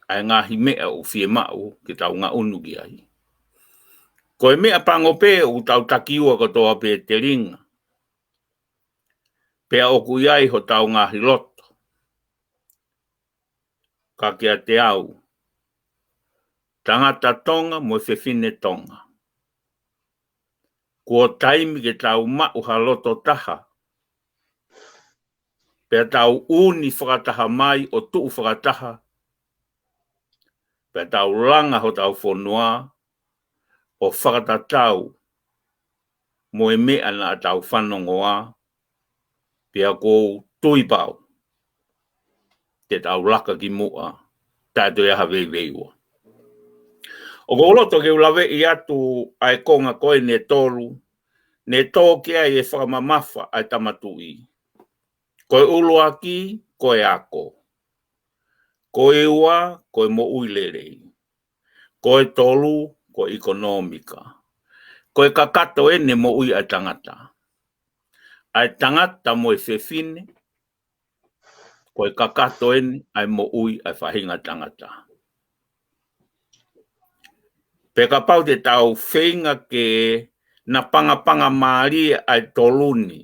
ʻa e ngaahi meʻa ʻoku fiemaʻu ke tau ngaʻunu ki ai. Ko e meʻa pango pē ʻoku tau takiua kotoa pē telinga, pea ʻoku ʻi ai hotau ngaahi loto. Ka kiate au, tangata Tonga mo e fefine Tonga, kuo taimi ke tau maʻu ha loto taha, pea tau ʻuni fakataha mai ʻo tuʻu fakataha, pea tau langa hotau fonua ʻo fakatatau mo e meʻa naʻa tau fanongoa, pea ʻoku ou tui pau te tau laka ki muʻa, taʻe toe ʻi ai ha veiveiua. ʻOku ou loto ke u laveʻi atu ʻa e konga ko eni ʻe tolu, ne tō ki ai e fakamamafa ʻa e Tama Tuʻi. Ko e ʻuluaki, ko e ako. Ko e ua, ko e moʻui lelei. Ko e tolu, ko e ʻekonōmika. Ko e kakato eni e moʻui ʻa e tangata. ʻA e tangata mo e fefine, ko e kakato eni ʻa e moʻui ʻa e faʻahinga tangata. Pea kapau te tau feinga ke napangapangamālie ʻa e tolu ni,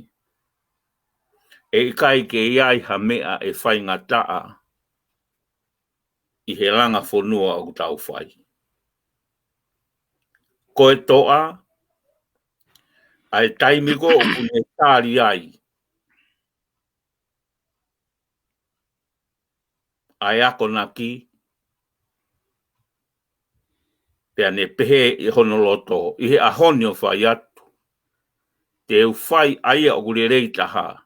ʻe ʻikai ke ʻi ai ha meʻa ʻe faingataʻa ʻi he langa fonua ʻoku tau fai. Ko e toʻa, ʻa e taimi ko ē ʻoku ne tali ai ʻa e akonaki, pea ne pehē ʻi hono loto, ʻi he ʻaho ni ʻo fai atu, te u fai ʻa ia ʻoku lelei taha,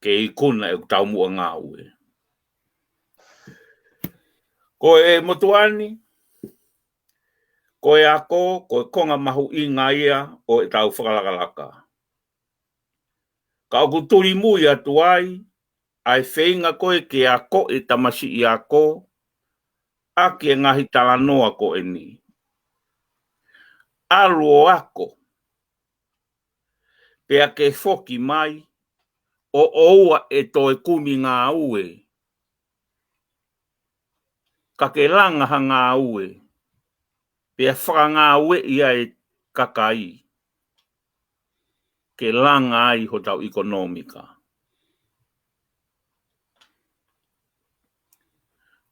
ke ikuna ʻeku taumuʻa ngāue. Ko e motuʻa ni, ko e ako, ko e konga mahuʻinga ia ʻo ʻetau fakalakalaka. Ka ʻoku tulimui atu ai ʻa e feinga ko ē ke akoʻi e tamasiʻi ako ʻaki e ngaahi talanoa ko eni. ʻAlu ʻo ako, pea ke foki mai ʻo ʻoua ʻe toe kumi ngāue, ka ke langa ha ngāue, pea fakangāueʻi ʻa e kakai, ke langa ai hotau ʻekonōmika.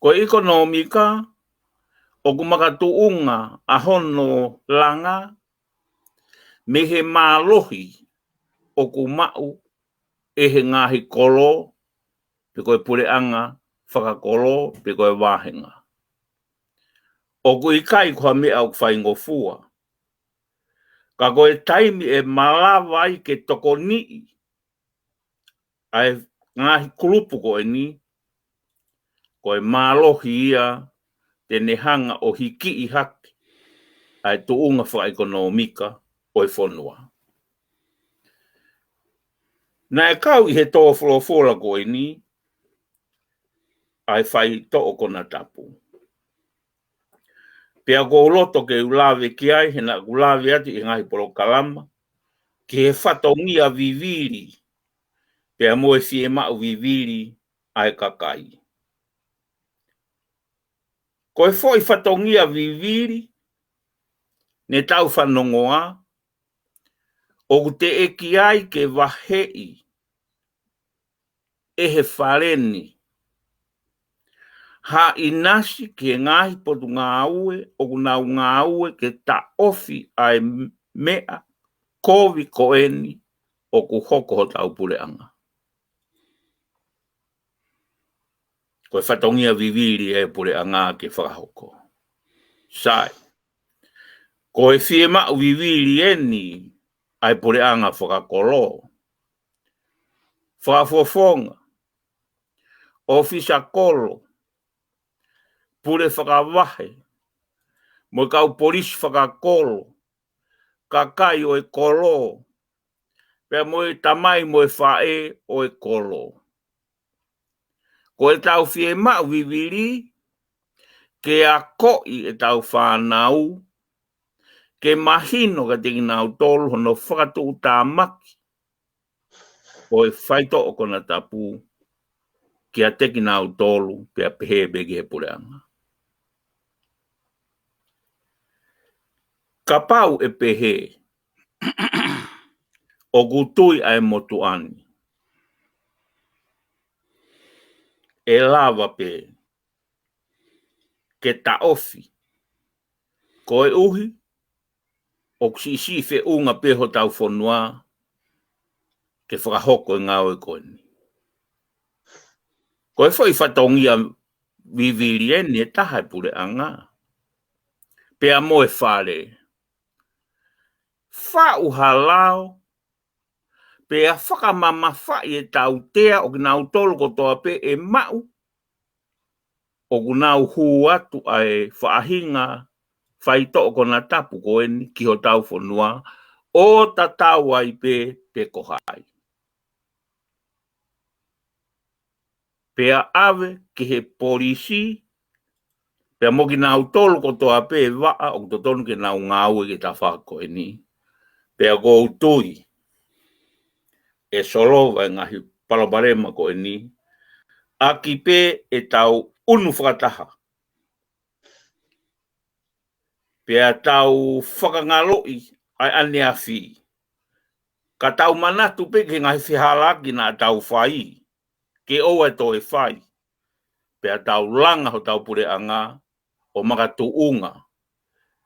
Ko e ʻekonōmika, ʻoku makatuʻunga ʻa hono langa mei he mālohi ʻoku maʻu ʻe he ngaahi kolo, pe ko e puleʻanga fakakolo, pe ko e vāhenga. ʻOku ʻikai ko ha meʻa ʻoku faingofua. Ka ko e taimi ʻe malava ai ke tokoniʻi ʻa e ngaahi kulupu ko eni, ko e mālohi ia te ne hanga ʻo hikiʻi hake ʻa e tuʻunga fakaʻekonōmika ʻo e fonua. Naʻe kau ʻi he tō folofola ko eni ʻa e faitoʻo konatapu. Pea ʻoku ou loto ke u lave ki ai, he naʻa ku lave atu ʻi he ngaahi polokalama, ki he fatongia vivili, pea mo e fiemaʻu vivili ʻa e kakai. Ko e foʻi fatongia vivili, ne tau fanongoa, ʻoku teʻeki ai ke vaheʻi ʻe he fale ni ha ʻinasi ki he ngaahi potungāue ʻoku nau ngāue ke taʻofi ʻa e meʻa kovi ko eni ʻoku hoko hotau puleʻanga. Ko e fatongia vivili ʻa e puleʻanga ke fakahoko. Sai. Ko e fiemaʻu vivili eni ʻa e puleʻanga fakakolo, fakafofonga, ʻōfisa kolo, pule fakavahe, mo e kau polisi fakakolo, kakai ʻo e kolo, pea mo e tamai mo e faʻē ʻo e kolo. Ko e tau fiemaʻu vivili ke akoʻi e tau fānau, ke mahino kiate kinautolu hono fakatuʻutāmaki ʻo e faitoʻo konatapu kiate kinautolu pea pehē pē ki he puleʻanga. Kapau ʻe pehē, ʻoku tui ʻa e motuʻa ni, ʻe lava pē ke taʻofi. Koeʻuhi, ʻoku siʻisiʻi feʻunga pē hotau fonua ke fakahoko e ngāue ko eni. Ko e foʻi fatongia vivili eni ʻe taha e puleʻanga. Pea mo e fale. Faʻu ha lao, pea fakamamafaʻi e tautea ʻo kinautolu kotoa pē ʻe maʻu ʻoku nau hū atu ʻa e faʻahinga faitoʻo konatapu ko eni ki hotau fonua, ʻo tatau ai pē pe ko hai. Pea ʻave ki he polisi, pea mo kinautolu kotoa pē vaʻa ʻoku totonu ke nau ngāue ki he tafaʻaki ko eni. Pea ʻoku ou tui, ʻe solova e ngaahi palopalema ko eni, ʻaki pē e tau ʻunu fakataha. Pea tau fakangaloʻi ʻa e ʻaneafi. Ka tau manatu pē ki he ngaahi fehālaaki naʻa tau fai, ke ʻoua ʻe toe fai. Pea tau langa hotau puleʻanga ʻo makatuʻunga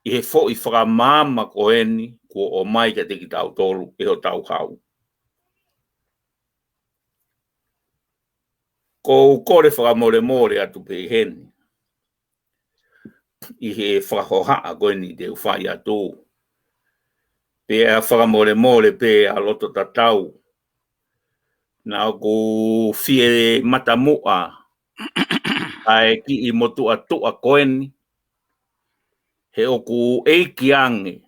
ʻi he foʻi fakamaama ko eni kuo ʻomai kiate kitautolu ʻe hotau hau. ʻOku ou kole fakamolemole atu pē heni ʻi he fakahohaʻa ko eni te u fai atu. Pea fakamolemole pē ʻa loto tatau. Naʻa ʻoku fie matamuʻa ʻa e kiʻi motuʻa tuʻa ko eni, he ʻoku ʻeiki ange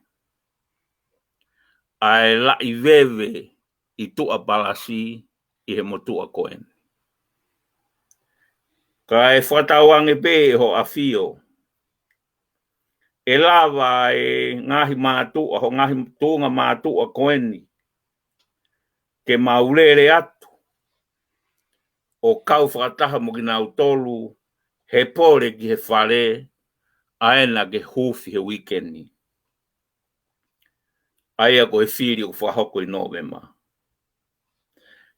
ʻa e laʻi veve ʻi tuʻa palasi ʻi he motuʻa ko eni. Kae fakatauange pē ʻe ho ʻafio, ʻe lava e ngaahi mātuʻa, ho ngaahi tuʻunga mātuʻa ko eni, ke mau lele atu, ʻo kau fakataha mo kinautolu he pole ki he fale, ʻa ena ke huufi he uike ni. ʻA ia ko e fili ʻoku fakahoko ʻi Nōvema.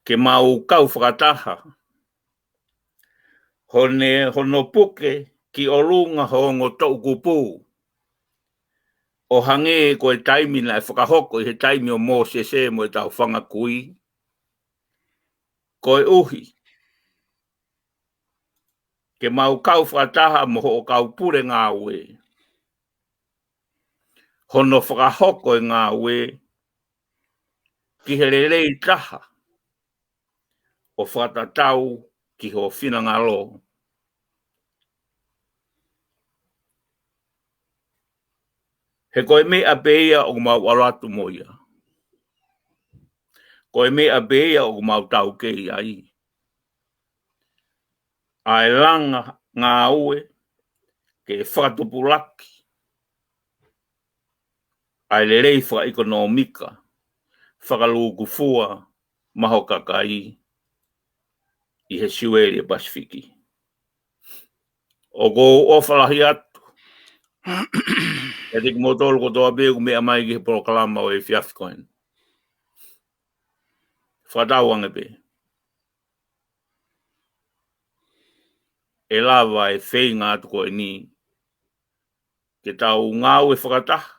Ke mau kau fakataha, hone, hono puke ki ʻolunga ho ongo toʻukupu, ʻo hangē ko e taimi naʻe fakahoko ʻi he taimi ʻo Mōsese mo ʻetau fanga kui. Koeʻuhi ke mau kau fakataha mo hoʻo kau pule ngāue, hono fakahoko e ngāue ki he lelei taha, ʻo fakatatau ki ho finangalo. He ko e meʻa pē ia ʻoku mau ʻalu atu mo ia. Ko e meʻa pē ia ʻoku mau taukei ai. ʻA e langa ngāue ke fakatupulaki ʻa e lelei fakaʻekonōmika, fakalūkufua maʻa ho kakai ʻi he Siueli ʻa e Pasifiki. ʻOku ou ʻofa lahi atu kiate kimoutolu kotoa pē ʻoku meʻa mai ki he polokalama ʻo e efiafi ko eni. Fakatauange pē ʻe lava e feinga atu ko eni ke tau ngāue fakataha,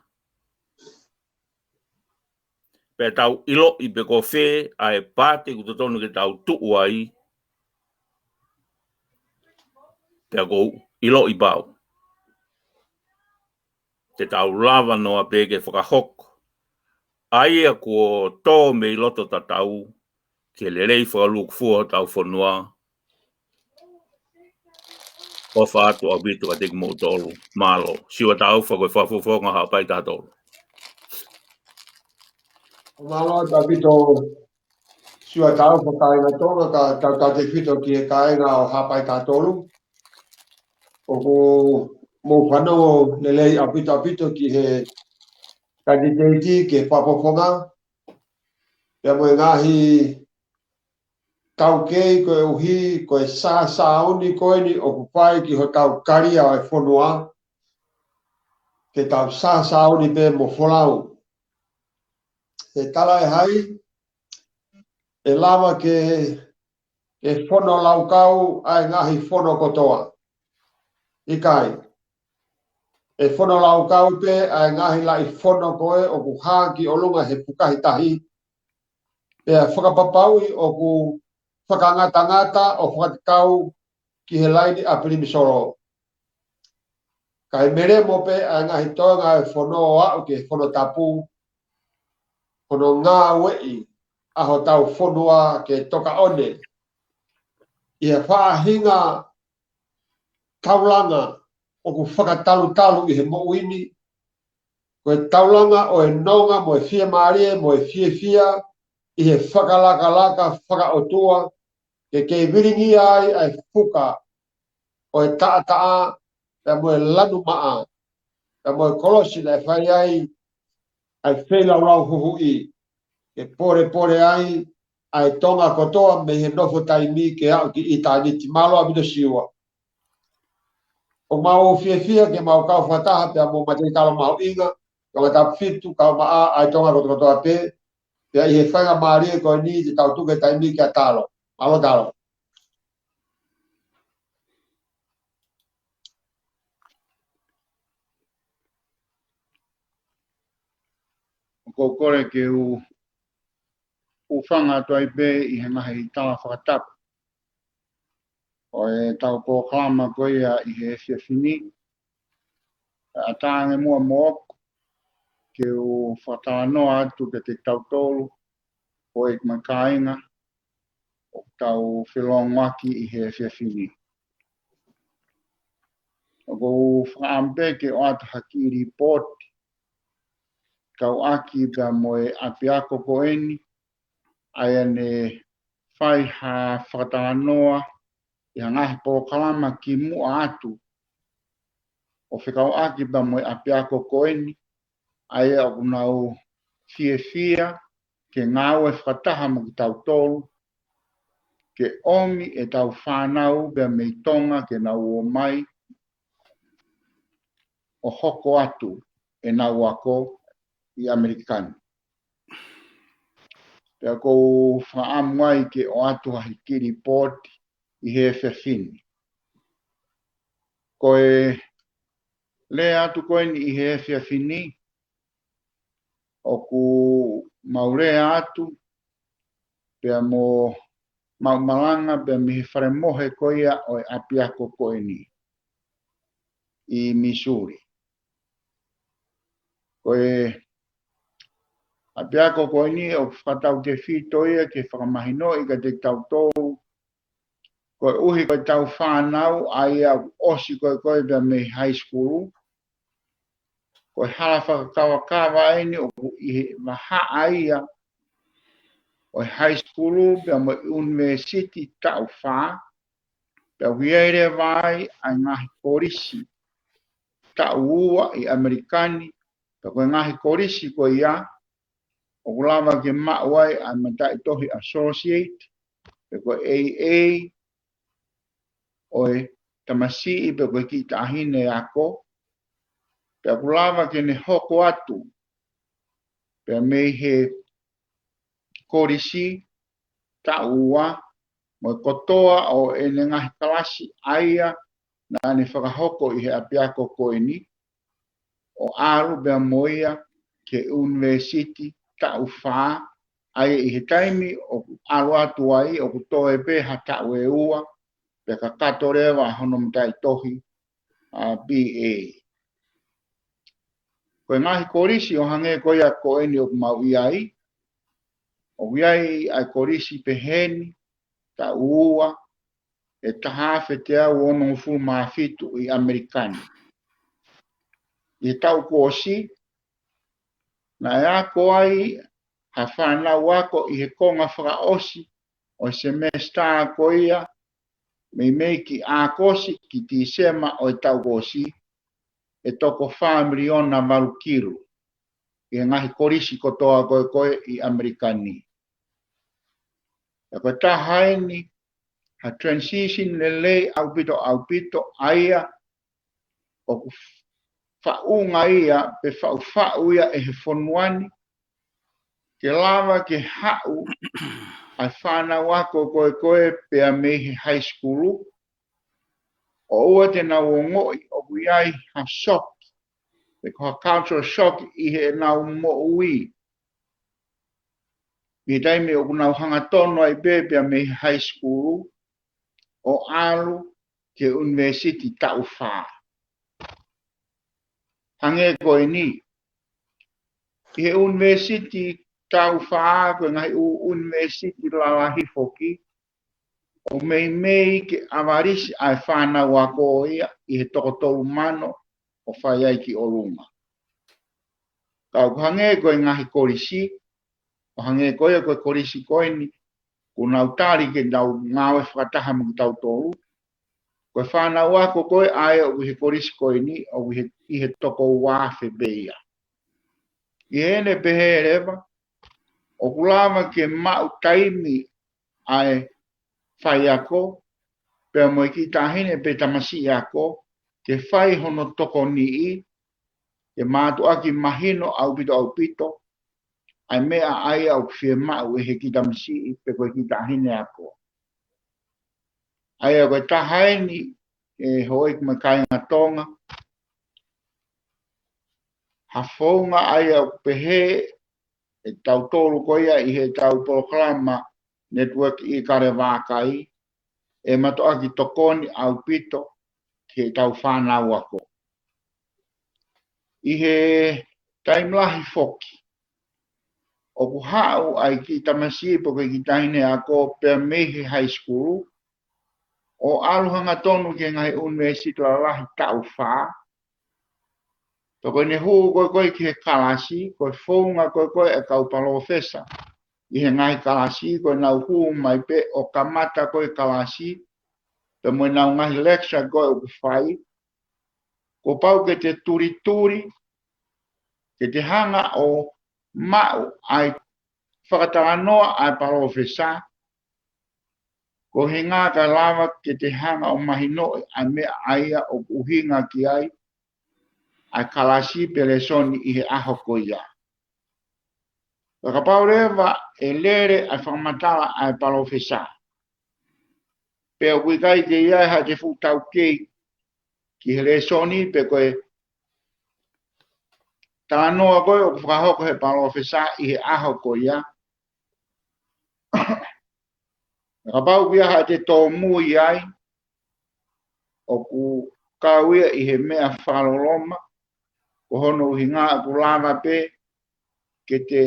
pea tau ʻiloʻi pe ko fē ʻa e paati ʻoku totonu ke tau tuʻu ai, pea ʻoku ou ʻiloʻi pau te tau lava noa pē ke fakahoko ʻa ia kuo tō mei loto tatau ki he lelei fakalūkufua hotau fonua. ʻOfa atu ʻaupito kiate kimoutolu. Mālō. Siua Taufa, ko e fakafofonga Haʻapai taha tolu. Mālō atu ʻaupito Siua Taufa, kāinga Tonga, ka, ka, kātefito ki he kāinga ʻo Haʻapai taha tolu. ʻOku mou fanongo lelei ʻaupito ʻaupito ki he kanititeiti ki he fakafofonga. Pea mo e ngaahi taukei koeʻuhi ko e sāsāuni ko eni ʻoku fai ki hotau kalia ʻo e fonua, ke tau sāsāuni pē mo folau. He talaʻehai ʻe lava ke, ke fono laukau ʻa e ngaahi fono kotoa? ʻIkai. ʻE fono laukau pē ʻa e ngaahi laʻi fono ko ē ʻoku hā ki ʻolunga he fukahi tahi, pea fakapapauʻi ʻoku fakangatangata ʻo fakatatau ki he laini ʻa Pilimisolo. Kae melemo pē ʻa e ngaahi toenga ʻo e fono ʻo aʻu ki he fono tapu, hono ngāueʻi ʻa hotau fonua ke tokaʻone ʻi he faʻahinga taulanga ʻoku fakatalutalu ʻi he moʻui ni, ko e taulanga ʻo e nonga mo e fiemālie mo e fiefia ʻi he fakalakalaka fakaʻotua, ke kei vilingia ai ʻa e fuka ʻo e taʻataʻa, pea mo e lanu maʻa, pea mo e kolosi naʻe fai ai ʻa e feilaulau huhuʻi, ke polepole ai ʻa e Tonga kotoa mei he nofo taimi ke aʻu ki ʻitāniti. Mālō ʻaupito Siua. ʻOku mau fiefia ke mau kau fakataha pea mo Mate Talo Mahuʻinga, Tongatapu fitu, kau maʻa ʻa e Tonga kotokotoa pē, pea ʻi he faingamālie ko eni te tau tuku e taimi kia Talo. Mālō Talo. ʻOku ou kole ke u, u hūfanga atu ai pē ʻi he ngaahi tala fakatapu ʻo ʻetau polokalama ko ia ʻi he efiafi ni. ʻAtā ange muʻa moʻoku ke u fakatalanoa atu kiate kitautolu, ko e kiʻi kāinga ʻoku tau felōngoaki ʻi he efiafi ni. ʻOku ou fakaʻamu pē ke ʻoatu ha kiʻi lipooti, kau ʻaki pea mo e ʻapiako ko eni, ʻa ia ne fai ha fakatalanoa ʻi ha ngaahi polokalama kimuʻa atu, ʻo fekauʻaki pea mo e ʻapiako ko eni, ʻa ia ʻoku nau fiefia ke ngāue fakataha mo kitautolu, ke ʻomi ʻetau fānau pea mei Tonga ke nau ō mai ʻo hoko atu ʻenau ako ʻi ʻAmelika ni. Pea ʻoku ou fakaʻamu ai ke ʻoatu ha hiki lipooti ʻi he efiafi ni. Ko e lea atu ko eni ʻi he efiafi ni, ʻoku mau lea atu, pea mo mau malanga, pea mei he fale mohe ko ia ʻo e ʻapiako ko eni ʻi Missouri. Ko e ʻapiako ko eni ʻoku fakatautefito ia ke fakamahinoʻi kiate kitautolu, koeʻuhi ko ʻetau fānau ʻa ia ʻoku ʻosi ko ē ko ē pea mei high school. Ko e hala fakakavakava eni ʻoku ʻi he vahaʻa ia ʻo e high school pea mo e ʻunivēsiti taʻu fā, pea ʻoku ʻi ai leva ai ʻa e ngaahi kolisi taʻu ua ʻi ʻAmelika ni, pea ko e ngaahi kolisi ko ia, ʻoku lava ke maʻu ai ʻa e mataʻitohi associate, pe ko e A A, ʻo e tamasiʻi pe ko e kiʻi taʻahine ako, pea ʻoku lava ke ne hoko atu, pea mei he kolisi taʻu ua, mo e kotoa ʻo ʻene ngaahi kalasi ʻa ia naʻa ne fakahoko ʻi he ʻapiako ko eni, ʻo ʻalu pea mo ia ki he ʻunivēsiti taʻu fā, ʻa ia ʻi he taimi ʻoku ʻalu atu ai ʻoku toe pē ha taʻu ʻe ua, pea kakato leva hono mataʻitohi ʻa B A. Ko e ngaahi kolisi ʻo hangē ko ia ko eni ʻoku mau ʻi ai, ʻoku ʻi ai ʻa e kolisi pehē ni, taʻu ua, ʻe taha afe teau onongofulu mā fitu ʻi ʻAmelika ni. ʻI he taʻu kuo ʻosi, naʻe ako ai ha fānau ako ʻi he konga fakaʻosi ʻo e semesitā ko ia, meimei ki ʻAokosi ki Tīsema ʻo e taʻu kuo ʻosi, ʻe toko fā miliona valu kilu ʻi he ngaahi kolisi kotoa ko ē ko ē ʻi ʻAmelika ni. Pea ko e taha eni ha transition lelei ʻaupito ʻaupito ʻa ia ʻoku faʻunga ia pe faʻufaʻu ia ʻe he fonua ni, ke lava ke haʻu ʻa e fānau ako ko ē ko ē pea mei he high school, ʻoua te nau ongoʻi ʻoku ʻi ai ha shock, pe ko ha cultural shock ʻi heʻenau moʻui, ʻi he taimi ʻoku nau hangatonu ai pē pea mei he high school ʻo ʻalu ki he ʻunivēsiti taʻu fā. Hangē ko eni, ʻi he ʻunivēsiti taʻu fā, ko e ngaahi ʻū ʻunivēsiti lalahi foki, ʻoku meimei ke ʻavalisi ʻa e fānau ako ia ʻi he toko tolu mano ʻo fai ai ki ʻolunga. Ka ʻoku hangē ko e ngaahi kolisi, ʻo hangē ko ia ko e kolisi ko eni, kuo nau tali ke nau ngāue fakataha mo kitautolu, ko e fānau ako ko ē ʻa ia ʻoku ʻi he kolisi ko eni, ʻoku ʻi he, ʻi he toko ua afe pē ia. ʻI heʻene pehē leva, ʻoku lava ke maʻu taimi ʻa e faiako, pea mo e kiʻi taʻahine pe tamasiʻi ako, ke fai hono tokoniʻi, ke mātuʻaki mahino ʻaupito ʻaupito ʻa e meʻa ʻa ia ʻoku fiemaʻu ʻe he kiʻi tamasiʻi pe ko e kiʻi taʻahine ako. ʻA ia ko e taha eni, ʻe houʻeiki mo e kāinga Tonga, ha founga ʻa ia ʻoku pehē ʻe tautolu ko ia ʻi heʻetau polokalama Network ʻIkale Vākai, ʻe mātuʻaki tokoni ʻaupito ki heʻetau fānau ako. ʻI he taimi lahi foki, ʻoku haʻu ʻa e kiʻi tamasiʻi pe ko e kiʻi taʻahine ako pea mei he high school, ʻo ʻalu hangatonu ki he ngaahi ʻunivēsiti lalahi taʻu fā. Pea ko ʻene hū ko ē ko ē ki he kalasi, ko e founga ko ē ko ē ʻa e kau palōfesa ʻi he ngaahi kalasi, ko ʻenau hū mai pē ʻo kamata ko ē kalasi, pea mo ʻenau ngaahi lecture ko ē ʻoku fai, kuo pau ke te tulituli, ke te hanga ʻo maʻu ʻa e fakatalanoa ʻa e palōfesa, Ko e ʻuhinga ka lava ke te hanga ʻo mahinoʻi ʻa e meʻa ʻa ia ʻoku ʻuhinga ki ai ʻa e kalasi pe lēsoni ʻi he ʻaho ko ia. Ka kapau leva ʻe lele ʻa e fakamatala ʻa e palōfesa, pea ʻoku ʻikai ke ʻi ai haʻate fuʻu taukei ki he lēsoni pe ko e talanoa ko ē ʻoku fakahoko ʻe he palōfesa ʻi he ʻaho ko ia. Ka kapau ʻoku ʻi ai haʻate tōmui ai, ʻoku kau ia ʻi he meʻa fakaloloma, ko hono ʻuhinga ʻoku lava pē ke te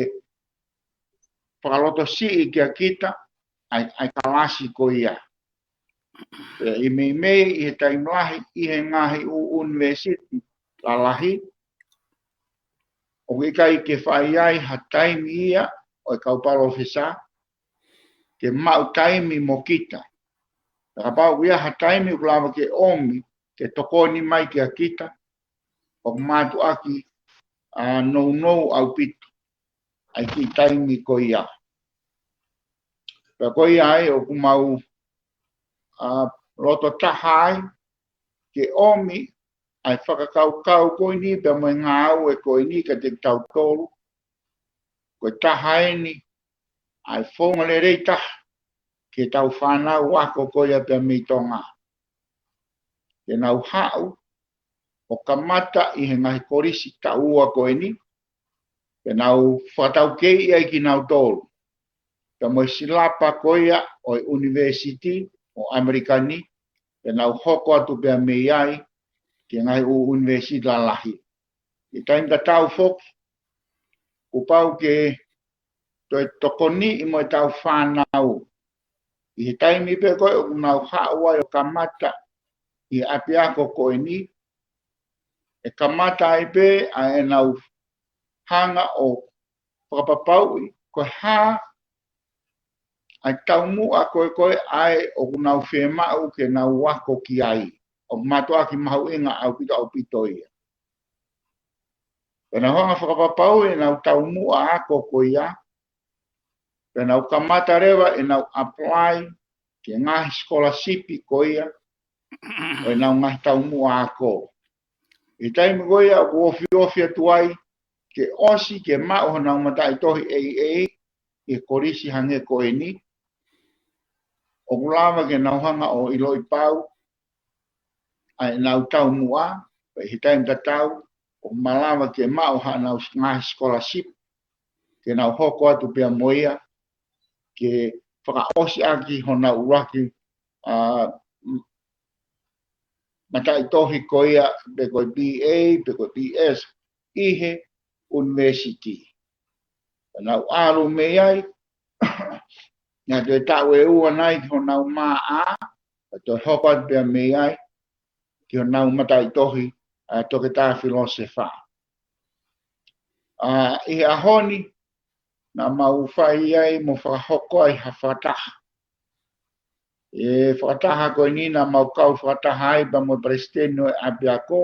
fakalotosiʻi kia kita ʻa e, ʻa e kalasi ko ia. Pea ʻi meimei ʻi he taimi lahi ʻi he ngaahi ʻū ʻunivēsiti lalahi, ʻoku ʻikai ke fai ai ha taimi ia ʻo e kau palōfesa ke maʻu taimi mo kita. Ka kapau ʻoku ʻi ai ha taimi ʻoku lava ke ʻomi ke tokoni mai kia kita, ʻoku mātuʻaki ʻa nounou ʻaupito ʻa e kiʻi taimi ko ia. Pea ko ia ai ʻoku mau ʻa loto taha ai ke ʻomi ʻa e fakakaukau ko eni pea mo e ngāue ko eni kiate kitautolu. Ko e taha eni ʻa e founga lelei taha ki heʻetau fānau ako ko ia pea mei Tonga, ke nau haʻu ʻo kamata ʻi he ngaahi kolisi taʻu ua ko eni, ke nau fakataukei ai kinautolu pea mo e silapa ko ia ʻo e ʻunivēsiti ʻo ʻAmelika ni, ke nau hoko atu pea mei ai ki he ngaahi ʻū ʻunivēsiti lalahi. ʻI he taimi tatau foki, kuo pau ke toe tokoniʻi mo ʻetau fānau ʻi he taimi pē ko ē ʻoku nau haʻu ai ʻo kamata ʻi he ʻapiako ko eni, ʻe kamata ai pē ʻa ʻenau hanga ʻo fakapapauʻi ko e hā ʻa e taumuʻa ko ē ko ē ʻa ē ʻoku nau fiemaʻu ke nau ako ki ai. ʻOku mātuʻaki mahuʻinga ʻaupito ʻaupito ia. Pea nau hanga fakapapauʻi ʻenau taumuʻa ako ko ia, pea nau kamata leva ʻenau apply ki he ngaahi scholarship ko ia ʻo ʻenau ngaahi taumuʻa ako. ʻI he taimi ko ia ʻoku ofiofi atu ai ke ʻosi ke maʻu honau mataʻitohi A A ʻi he kolisi hangē ko eni, ʻoku lava ke nau hanga ʻo ʻiloʻi pau ʻa ʻenau taumuʻa, pea ʻi he taimi tatau ʻoku malava ke maʻu haʻanau ngaahi scholarship ke nau hoko atu pea mo ia ke fakaʻosi ʻaki honau ʻuluaki ʻa, mataʻitohi ko ia pe ko e B A, pe ko e B S ʻi he ʻunivēsiti. Pea nau ʻalu mei ai, naʻa toe taʻu ʻe ua nai ki honau M A, pea toe hoko atu pea mei ai ki honau mataʻitohi ʻa e toketā filōsefa. ʻA, ʻi he ʻaho ni, naʻa mau fai ai mo fakahoko ai ha fakataha. ʻI he fakataha ko eni naʻa mau kau fakataha ai pea mo e palesiteni ʻo e ʻapiako,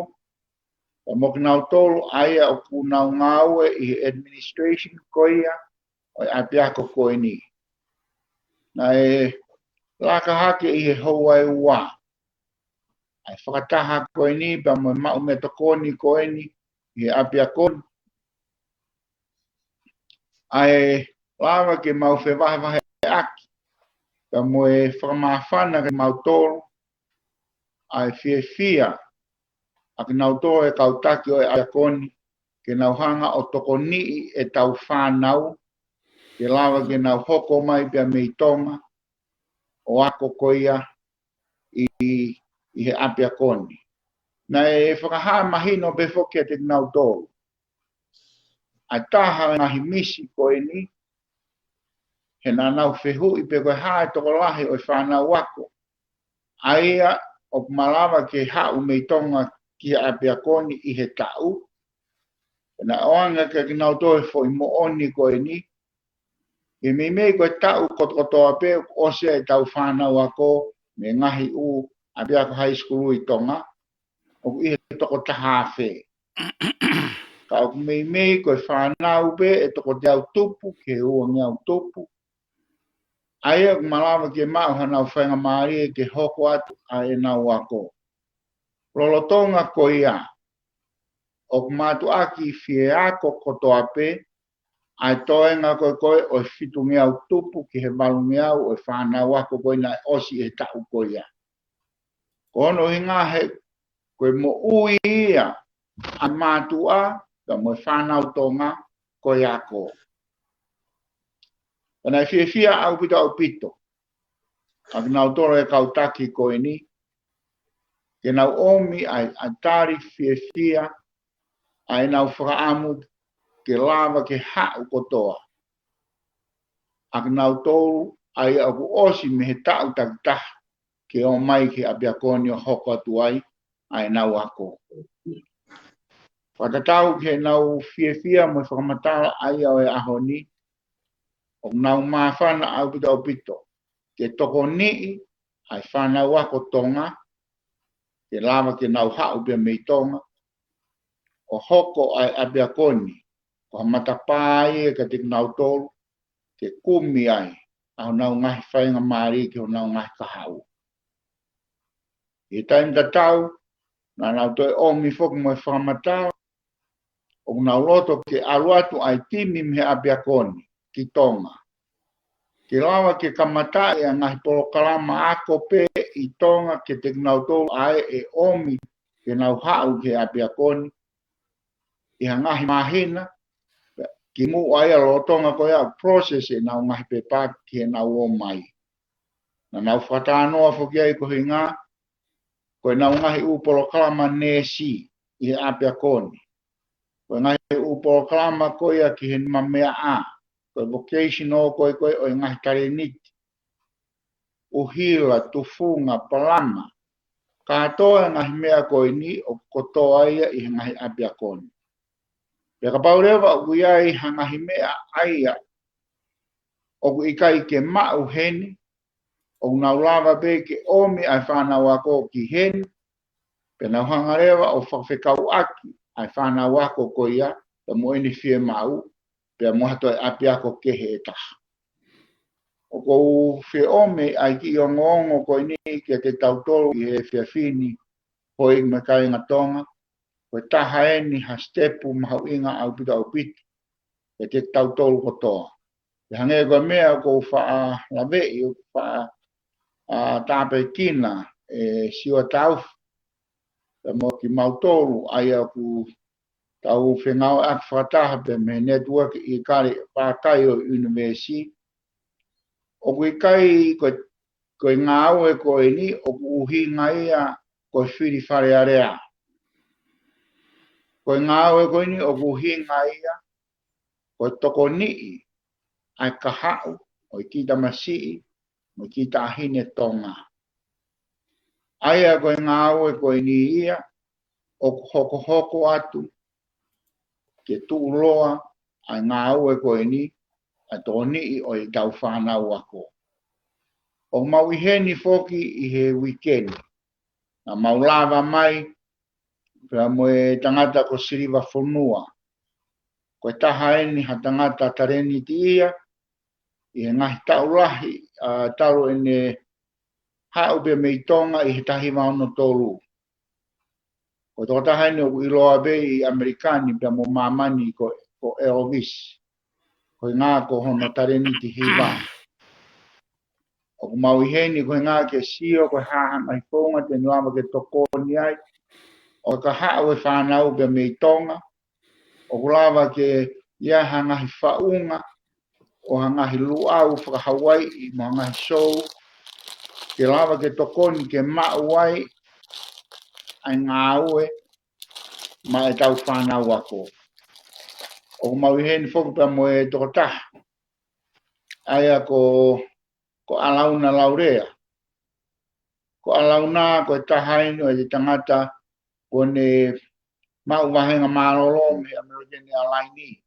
pea mo kinautolu ʻa ia ʻoku nau ngāue ʻi he administration ko ia ʻo e ʻapiako ko eni. Naʻe laka hake ʻi he houa ʻe ua ʻa e fakataha ko eni pea mo e maʻu meʻatokoni ko eni ʻi he ʻapiako ni, ʻa e lava ke mau fevahevaheʻaki pea mo e fakamāfana kiate kimautolu ʻa e fiefia ʻa kinautolu e kau taki ʻo e ʻapiako ni ke nau hanga ʻo tokoniʻi ʻetau fānau ke lava ke nau hoko mai pea mei Tonga ʻo ako ko ia ʻi, ʻi he ʻapiako ni. Naʻe fakahā mahino pē foki kiate kinautolu ʻa e taha ʻo e ngaahi misi ko eni, he naʻa nau fehuʻi pe ko e hā e tokolahi ʻo e fānau ako ʻa ia ʻoku malava ke haʻu mei Tonga ki he ʻapiako ni ʻi he taʻu. Pea naʻe ʻoange kiate kinautolu e foʻi moʻoni ko eni, ʻi he meimei ko e taʻu kotokotoa pē ʻoku ʻosi ai ʻetau fānau ako mei he ngaahi ʻū ʻapiako high school ʻi Tonga, ʻoku ʻi he toko taha afe. Ka ʻoku meimei ko e fānau pē ʻe toko teau tupu ki he uangeau tupu ʻA ia ʻoku malava ke maʻu hanau faingamālie ke hoko atu ʻa ʻenau ako. Lolotonga ko ia, ʻoku mātuʻaki fie ako kotoa pē ʻa e toenga ko ē ko ē ʻo e fitungeau tupu ki he valungeau ʻo e fānau ako ko ē naʻe ʻosi ʻi he taʻu ko ia. Ko hono ʻuhinga he ko e moʻui ia ʻa e mātuʻa pea mo e fānau Tonga ko e ako. Pea naʻe fiefia ʻaupito ʻaupito ʻa kinautolu e kau taki ko eni ke nau ʻomi ʻa e, ʻa e tali fiefia ʻa ʻenau fakaʻamu ke lava ke haʻu kotoa ʻa kinautolu ʻa ia ʻoku ʻosi mei he taʻu takitaha ke ō mai ki he ʻapiako ni ʻo hoko atu ai ʻa ʻenau ako. Fakatatau ki heʻenau fiefia mo e fakamatala ʻa ia ʻo e ʻaho ni, ʻoku nau māfana ʻaupito ʻaupito ke tokoniʻi ʻa e fānau ako Tonga ke lava ke nau haʻu pea mei Tonga ʻo hoko ʻa e ʻapiako ni ko ha matapā ia kiate kinautolu ke kumi ai ʻa honau ngaahi faingamālie ki honau ngaahi kahaʻu. ʻI he taimi tatau, naʻa nau toe ʻomi foki mo e fakamatala ʻoku nau loto ke ʻalu atu ʻa e timi mei he ʻapiako ni ki Tonga ke lava ke kamataʻi ʻa e ngaahi polokalama ako pē ʻi Tonga kiate kinautolu ʻa ē ʻe ʻomi ke nau haʻu ki he ʻapiako ni ʻi ha ngaahi māhina kimuʻa ia, lolotonga ko ia ʻoku process ʻenau ngaahi pepa ki heʻenau ō mai. Naʻa nau fakatalanoa foki ai ko e ʻuhinga ko ʻenau ngaahi ʻū polokalama neesi ʻi he ʻapiako ni, ko e ngaahi ʻū polokalama ko ia ki he nimameaʻa, ko e vocational ko ē ko ē ʻo e ngaahi talēniti, ʻuhila, tufunga, palama, kātoa e ngaahi meʻa ko eni ʻoku kotoa ia ʻi he ngaahi ʻapiako ni. Pea kapau leva ʻoku ʻi ai ha ngaahi meʻa ʻa ia ʻoku ʻikai ke maʻu heni, ʻoku nau lava pē ke ʻomi ʻa e fānau ako ki heni, pea nau hanga leva ʻo fakafekauʻaki ʻa e fānau ako ko ia pea mo ʻene fiemaʻu, pea mo ha toe ʻapiako kehe ʻe taha. ʻOku ou fie ʻomi ʻa e kiʻi ongoongo ko eni kiate kitautolu ʻi he efiafi ni, houʻeiki mo e kāinga Tonga, ko e taha eni ha sitepu mahuʻinga ʻaupito ʻaupito kiate kitautolu kotoa. Pea hangē ko e meʻa ʻoku ou faʻa laveʻi, ʻoku faʻa, ʻa, tāpuekina ʻe Siua Taufa pea mo kimautolu ʻa ia ʻoku tau fengāueʻaki fakataha pea mei he network ʻi Kale Pakai ʻo e ʻunivēsi. ʻOku ʻikai ko e, ko e ngāue ko eni ʻoku ʻuhinga ia ko e fili Fale Alea. Ko e ngāue ko eni ʻoku ʻuhinga ia ko e tokoniʻi ʻa e kahaʻu ʻo e kiʻi tamasiʻi mo e kiʻi taʻahine Tonga. ʻA ia ko e ngāue ko eni ia ʻoku hokohoko atu ke tuʻuloa ʻa e ngāue ko eni, ʻa e tokoniʻi ʻo ʻetau fānau ako. ʻOku mau ʻi heni foki ʻi he uike ni. Naʻa mau lava mai pea mo e tangata ko Siliva Fonua. Ko e taha eni ha tangata talēniti ia ʻi he ngaahi taʻu lahi, ʻa, talu ʻene haʻu pea mei Tonga ʻi he taha hiva ono tolu. Ko e tokotaha eni ʻoku ʻiloa pē ʻi ʻAmelika ni pea mo māmani ko, ko Elvis. Ko e ʻuhinga ko hono talēniti hiva. ʻOku mau ʻi heni ko e ʻuhinga ke sio ko e hā ha ngaahi founga te ne lava ke tokoni ai ʻo e kahaʻu e fānau pea mei Tonga. ʻOku lava ke ʻi ai ha ngaahi faʻunga ʻo ha ngaahi luʻau faka-Hawaiʻi mo ha ngaahi sou ke lava ke tokoni ke maʻu ai ʻa e ngāue maʻa ʻetau fānau ako. ʻOku mau ʻi heni foki pea mo e tokotaha ʻa ia ko, ko ʻAlauna Laulea. Ko ʻAlauna ko e taha eni ʻo e tangata kuo ne maʻu vāhenga mālōlō mei he American Airlines.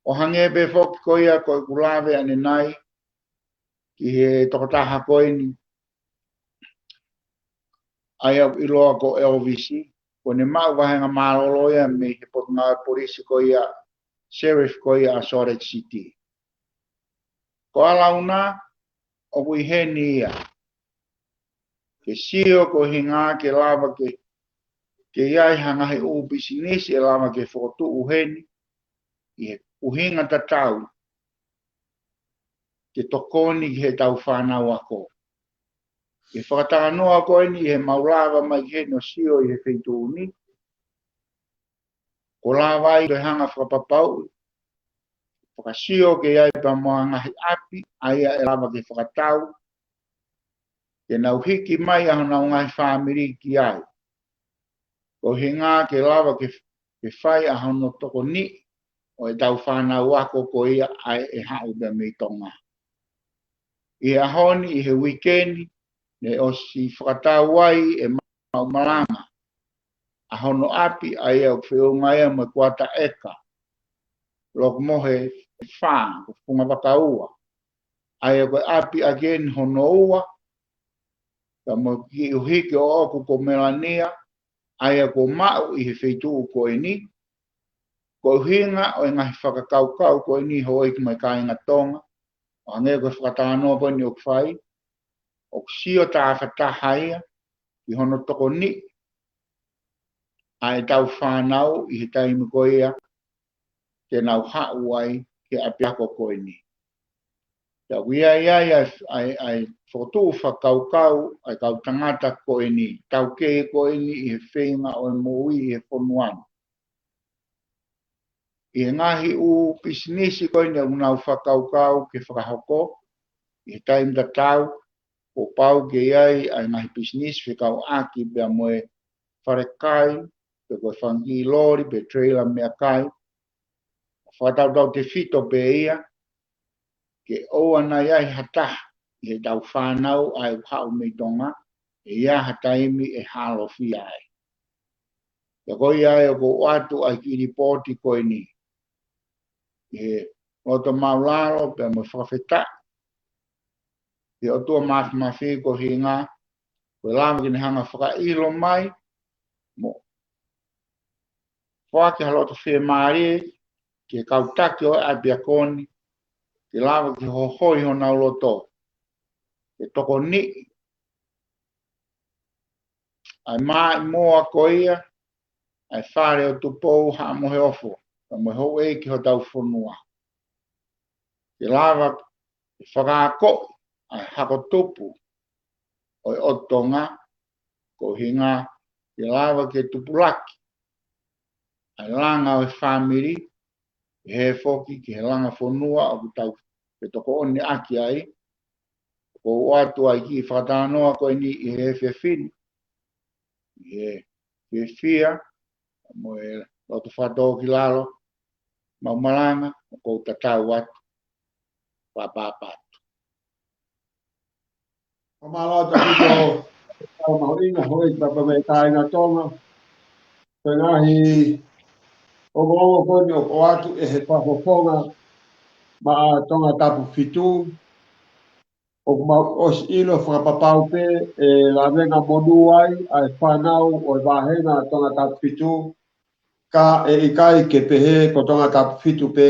ʻO hangē pē foki ko ia ko ʻeku lave ʻanenai ki he tokotaha ko eni ʻa ia ʻoku ʻiloa ko Elvis, kuo ne maʻu vāhenga mālōlō ia mei he potungāue polisi ko ia, sheriff ko ia ʻa Salt Lake City. Ko ʻAlauna, ʻoku ʻi heni ia. Ke sio ko e ʻuhinga ke lava ke, ke ʻi ai ha ngaahi ʻū pisinisi ʻe lava ke fokotuʻu heni, ʻi he ʻuhinga tatau, ke tokoni ki heʻetau fānau ako. ʻI he fakatalanoa ko eni ʻi he mau lava mai ki heni ʻo sio ʻi he feituʻu ni, ko e lava ai ke hanga fakapapauʻi, fakasio ke ʻi ai pea mo e ngaahi ʻapi, ʻa ia ʻe lava ke fakatau, ke nau hiki mai ʻa honau ngaahi fāmili ki ai. Ko e ʻuhinga ke lava ke, ke fai ʻa hono tokoniʻi ʻo ʻetau fānau ako ko ia ʻa ē ʻe haʻu pea mei Tonga. ʻI he ʻaho ni, ʻi he uike ni, ne ʻosi fakatau ai ʻe mau malanga ʻa hono ʻapi ʻa ia ʻoku feʻunga ia mo e kuata ʻeka, Lokomohe fā, ko Fungavaka ua. ʻA ia ko e ʻapi ʻa ē eni hono ua, pea mo e kiʻi ʻuhiki ʻoʻoku ko Melania, ʻa ia kuo maʻu ʻi he feituʻu ko eni, ko e ʻuhinga ʻo e ngaahi fakakaukau ko eni houʻeiki mo e kāinga Tonga, ʻo hangē ko e fakatalanoa ko eni ʻoku fai, ʻoku sio tafataha ia ki hono tokoniʻi ʻa ʻetau fānau ʻi he taimi ko ia te nau haʻu ai ki he ʻapiako ko eni. Pea ʻoku ʻi ai ʻa e, ʻa e, ʻa e fokotuʻu fakakaukau ʻa e kau tangata ko eni, taukei ko eni ʻi he feinga ʻo e moʻui ʻi he fonua ni. ʻI he ngaahi ʻū pisinisi ko eni ʻoku nau fakakaukau ke fakahoko, ʻi he taimi tatau, kuo pau ke ʻi ai ʻa e ngaahi pisinisi fekauʻaki pea mo e falekai, pe ko e fanga kiʻi loli, pe trailer meʻakai. Fakatautautefito pē ia, ke ʻoua naʻa ʻi ai ha taha ʻi heʻetau fānau ʻa ē ʻoku haʻu mei Tonga, ʻe ʻi ai ha taimi ʻe hālofia ai. Pea ko ia ai ʻoku ou ʻoatu ʻa e kiʻi lipooti ko eni. ʻI he loto māʻulalo pea mo e fakafetaʻi ki he ʻOtua Māfimafi ko e ʻuhinga, kuo lava ke ne hanga fakaʻilo mai, mo foaki ha loto fiemālie ki he kau taki ʻo e ʻapiako ni, ke lava ke hohoi honau loto, ke tokoniʻi ʻa e maʻimoa ko ia ʻa e fale ʻo Tupou Haʻamoheofo, pea mo e houʻeiki hotau fonua. Ke lava ke fakaakoʻi ʻa e hako tupu ʻo e ʻOtu Tonga, ko e ʻuhinga ke lava ke tupulaki ʻa e langa ʻo e fāmili, ʻi he foki ki he langa fonua ʻoku tau fetokoniʻaki ai. ʻOku ou ʻoatu ʻa e kiʻi fakatalanoa ko eni ʻi he efiafi ni, ʻi he fiefia mo e loto fakatōkilalo, mau malanga, ʻoku ou tatau atu, pāpāpā atu. Fakamālō atu ki he kau mahuʻinga houʻeiki pea mo e kāinga Tonga. Ko e ngaahi ongoongo ko eni ʻoku ʻoatu ʻe he fakafofonga maʻa Tongatapu fitu, ʻoku mau ʻosi ʻilo fakapapau pē ʻe lavengamonū ai ʻa e fānau ʻo e vāhenga Tongatapu fitu, ka ʻe ʻikai ke pehē ko Tongatapu fitu pē,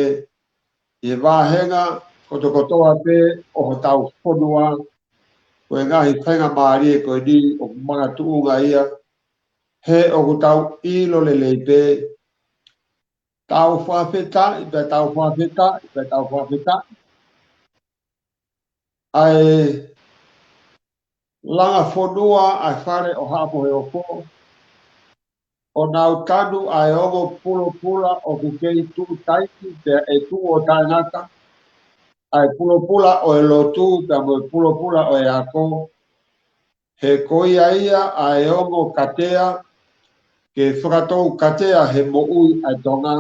ʻi he vāhenga kotokotoa pē ʻo hotau fonua, ko e ngaahi faingamālie ko eni ʻoku makatuʻunga ia, he ʻoku tau ʻilo lelei pē, tau fakafetaʻi, pea tau fakafetaʻi, pea tau fakafetaʻi ʻa e langa fonua ʻa e fale ʻo Haʻamoheofo, ʻo nau tanu ʻa e ongo pulopula ʻoku kei tuʻu taimi pea ʻe tuʻu ʻo taʻengata, ʻa e pulopula ʻo e lotu pea mo e pulopula ʻo e ako, he ko ia ia ʻa e ongo katea ke fakatou katea he moʻui ʻa e Tonga,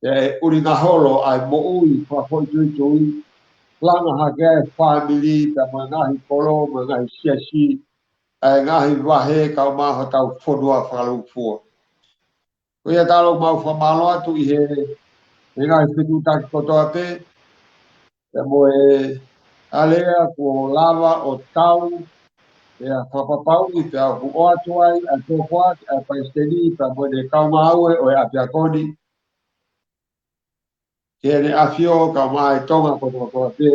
pea ʻe ʻulinga holo ʻa e moʻui fakafoʻituitui, langa hake ʻa e fāmili, pea mo e ngaahi kolo, mo e ngaahi siasi, ʻa e ngaahi vahe kae ʻumaʻā hotau fonua fakalūkufua. Ko ia talo mau fakamālō atu ʻi he, he ngaahi fetuʻutaki kotoa pē, pea mo e alea kuo lava ʻo tau, pea fakapapauʻi, pea ʻoku ʻoatu ai ʻa e pōpoaki ʻa e palesiteni, pea mo ʻene kau ngāue ʻo e ʻapiako ni, ki heʻene ʻAfio kae ʻumaʻā e Tonga kotokotoa pē,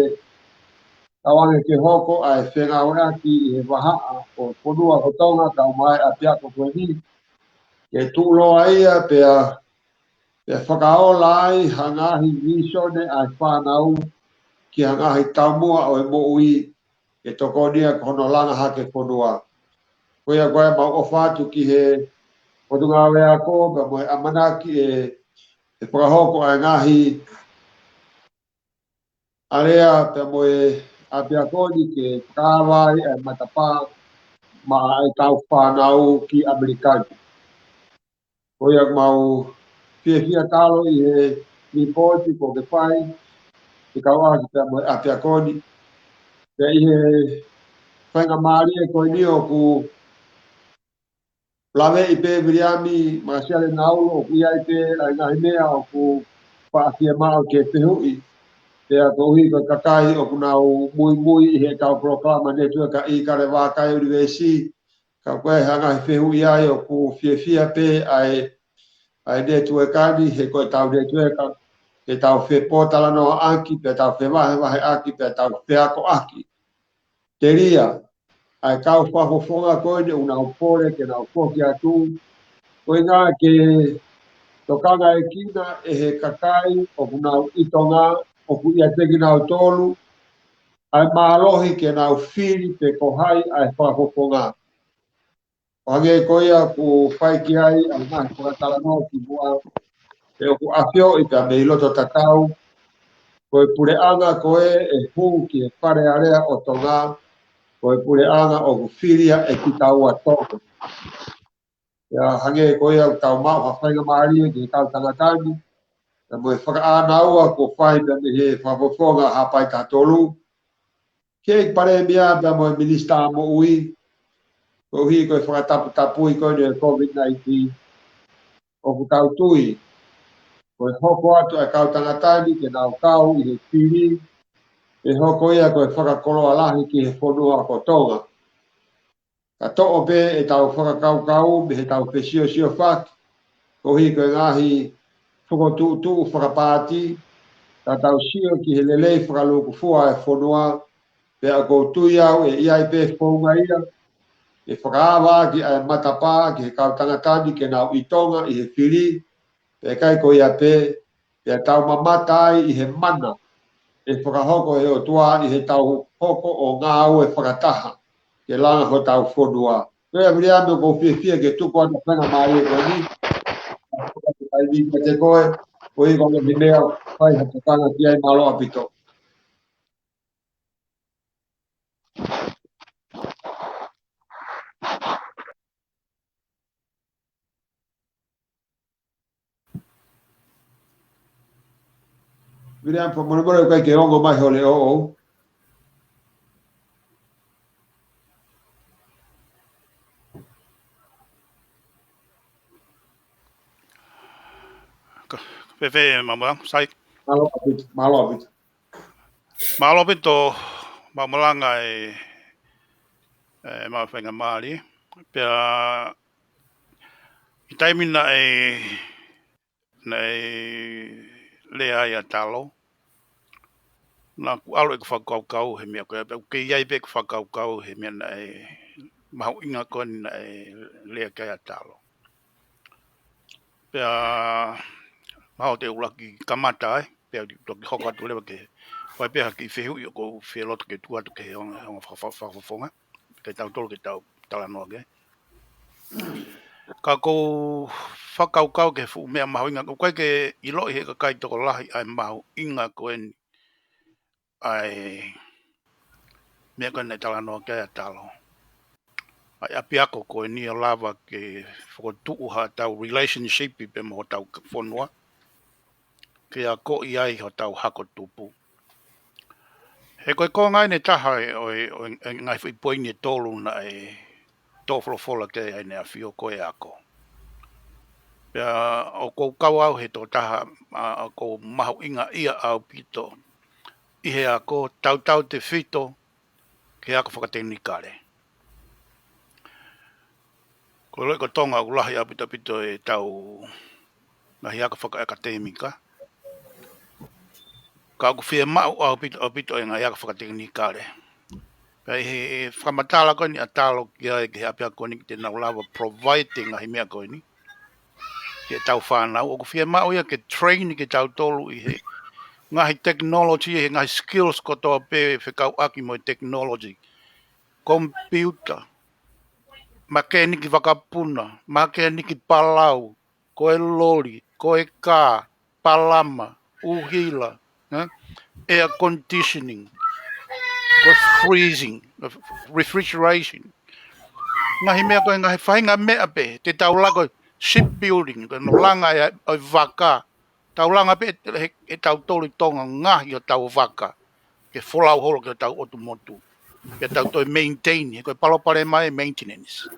tauange ke hoko ʻa e fengāueʻaki ʻi he vahaʻa ʻo e fonua ko Tonga, kae ʻumaʻā e ʻapiako ko eni, ke tuʻuloa ia pea, pea fakaola ai ha ngaahi vīsone ʻa e fānau ki ha ngaahi taumuʻa ʻo e moʻui, ke tokoni ia ki hono langa hake e fonua. Ko ia ko e mau ʻofa atu ki he Potungāue Ako, pea mo e ʻamanaki ʻe, ʻe fakahoko ʻa e ngaahi alea pea mo e ʻapiako ni ke fakaava ai ʻa e matapā maʻa e kau fānau ki ʻAmelika ni. Ko ia ʻoku mau fiefia talu ʻi he lipooti kuo ke fai, ke kau ʻaki pea mo e ʻapiako ni. Pea ʻi he faingamālie ko eni ʻoku laveʻi pē Viliami Masiale Naulu ʻoku ʻi ai pē ʻa e ngaahi meʻa ʻoku faʻa fiemaʻu ke fehuʻi. Pea koeʻuhi ko e kakai ʻoku nau muimui ʻi he kau polokalama netiueka ʻi Kalevaka ʻUnivēsi, ka ko e hanga he fehuʻi ai ʻoku fiefia pē ʻa e, ʻa e netiueka ni, he ko e tau netiueka, ke tau fepōtalanoaʻaki, pea tau fevahevaheʻaki, pea tau feakoʻaki. Telia, ʻa e kau fakafofonga ko eni ʻoku nau pole ke nau foki atu, ko e ʻuhinga ke tokangaekina ʻe he kakai ʻoku nau ʻi Tonga, ʻoku ʻiate kinautolu ʻa e mālohi ke nau fili pe ko hai ʻa e fakafofonga. ʻO hangē ko ia kuo fai ki ai ʻa e ngaahi fakatalanoa kimuʻa, pea ʻoku ʻafioʻi pea mei loto tatau, ko e puleʻanga ko ē ʻe hū ki he Fale Alea ʻo Tonga, ko e puleʻanga ʻoku fili ia ʻe kitaua Tonga. Pea hangē ko ia ʻoku tau maʻu ha faingamālie ki he kau tangata ni, pea mo e fakaʻānaua kuo fai pea mei he fakafofonga Haʻapai taha tolu, ki he ʻEiki Palēmia pea mo e Minisitā Moʻui, koeʻuhi ko e fakataputapui ko eni ʻo e COVID nineteen. ʻOku tau tui, ko e hoko atu ʻa e kau tangata ni ke nau kau ʻi he fili, ʻe hoko ia ko e fakakoloa lahi ki he fonua ko Tonga. Ka toʻo pē ʻetau fakakaukau mei heʻetau fesiosiofaki, koeʻuhi ko e ngaahi fokotuʻutuʻu fakapaati, ka tau sio ki he lelei fakalūkufua ʻa e fonua, pea ʻoku ou tui au ʻe ʻi ai pē founga ia, ʻe fakaava ʻaki ʻa e matapā ki he kau tangata ni ke nau ʻi Tonga ʻi he fili, pea ʻikai ko ia pē, pea tau mamata ai ʻi he mana ʻe fakahoko ʻe he ʻOtua ʻi heʻetau hoko ʻo ngāue fakataha ke langa hotau fonua. Ko ia Viliami ʻoku ou fiefia ke tuku atu ʻa e faingamālie ko eni. Ka ko e taimi kiate koe, ko e ʻi ai ha ngaahi meʻa ʻoku fai ha tokanga ki ai, mālō ʻaupito. Viliami, fakamolemole ʻoku ʻikai ke ongo mai ho leʻo ʻoʻou. Ka, fēfē, Maʻamoʻunga, sai. Mālō ʻaupito, mālō ʻaupito. Mālō ʻaupito, Maʻamoʻunga e, e, maʻu faingamālie. Pea, ʻi he taimi naʻe, naʻe lea ai ʻa Talo, naʻa ku ʻalu ʻeku fakakaukau he meʻa ko ē, pea ʻoku kei ʻi ai pē ʻeku fakakaukau he meʻa naʻe mahuʻinga ko eni naʻe lea ki ai ʻa Talo. Pea, mahalo te u laki kamata ai, pea u toki hoko atu leva ke, ʻoku ʻi ai pē ha kiʻi fehuʻi ʻoku ou fie loto ke tuku atu ki he ongo, ongo faka-, faka-, fakafofonga, ke tau tolo ke tau talanoa ki ai. Ka ʻoku ou fakakaukau ki he fuʻu meʻa mahuʻinga, ʻoku ʻikai ke ʻiloʻi ʻe he kakai tokolahi ʻa e mahuʻinga ko eni ʻa e meʻa ko ē naʻe talanoa ki ai ʻa Talo. ʻA e ʻapiako ko eni ʻo lava ke fokotuʻu haʻatau relationship pea mo hotau fonua, ke akoʻi ai hotau hako tupu. He ko e konga eni ʻe taha ʻo e, ʻo e, ʻo e ngaahi foʻi poini ʻe tolu naʻe tō folofola ki ai ʻEne ʻAfio ko e ako. Pea ʻoku ou kau au he tokotaha, ʻa, ʻoku ou mahuʻingaʻia ʻaupito ʻi he ako, tautautefito ki he ako fakatekinikale. Ko e ʻiloʻi ko Tonga ʻoku lahi ʻaupito ʻaupito ʻetau ngaahi ako fakaʻakadēmika. Ka ʻoku fiemaʻu ʻaupito, ʻaupito e ngaahi ako fakatekinikale. Pea ʻi he, he fakamatala ko eni ʻa Talo ki ai ki he ʻapiako ni ki te nau lava providing ngaahi meʻa ko eni ke tau fānau. ʻOku fiemaʻu ia ke train kitautolu ʻi he ngaahi technology, he ngaahi skills kotoa pē fekauʻaki mo e technology. Computer, makeniki vakapuna, makeniki palau, ko e loli, ko e kā, palama, ʻuhila, eh? Air conditioning, ko e freezing, refrigeration. Ngaahi meʻa ko e ngaahi faʻahinga meʻa pē, te tau lava ko e shipbuilding, ko e nau langa e, e vaka. Tau langa pē he, he tautolu ʻi Tonga ngaahi ʻo tau vaka ke folau holo ki hotau ʻotu motu. Pea tau toe maintain, he ko e palopalema e maintenance.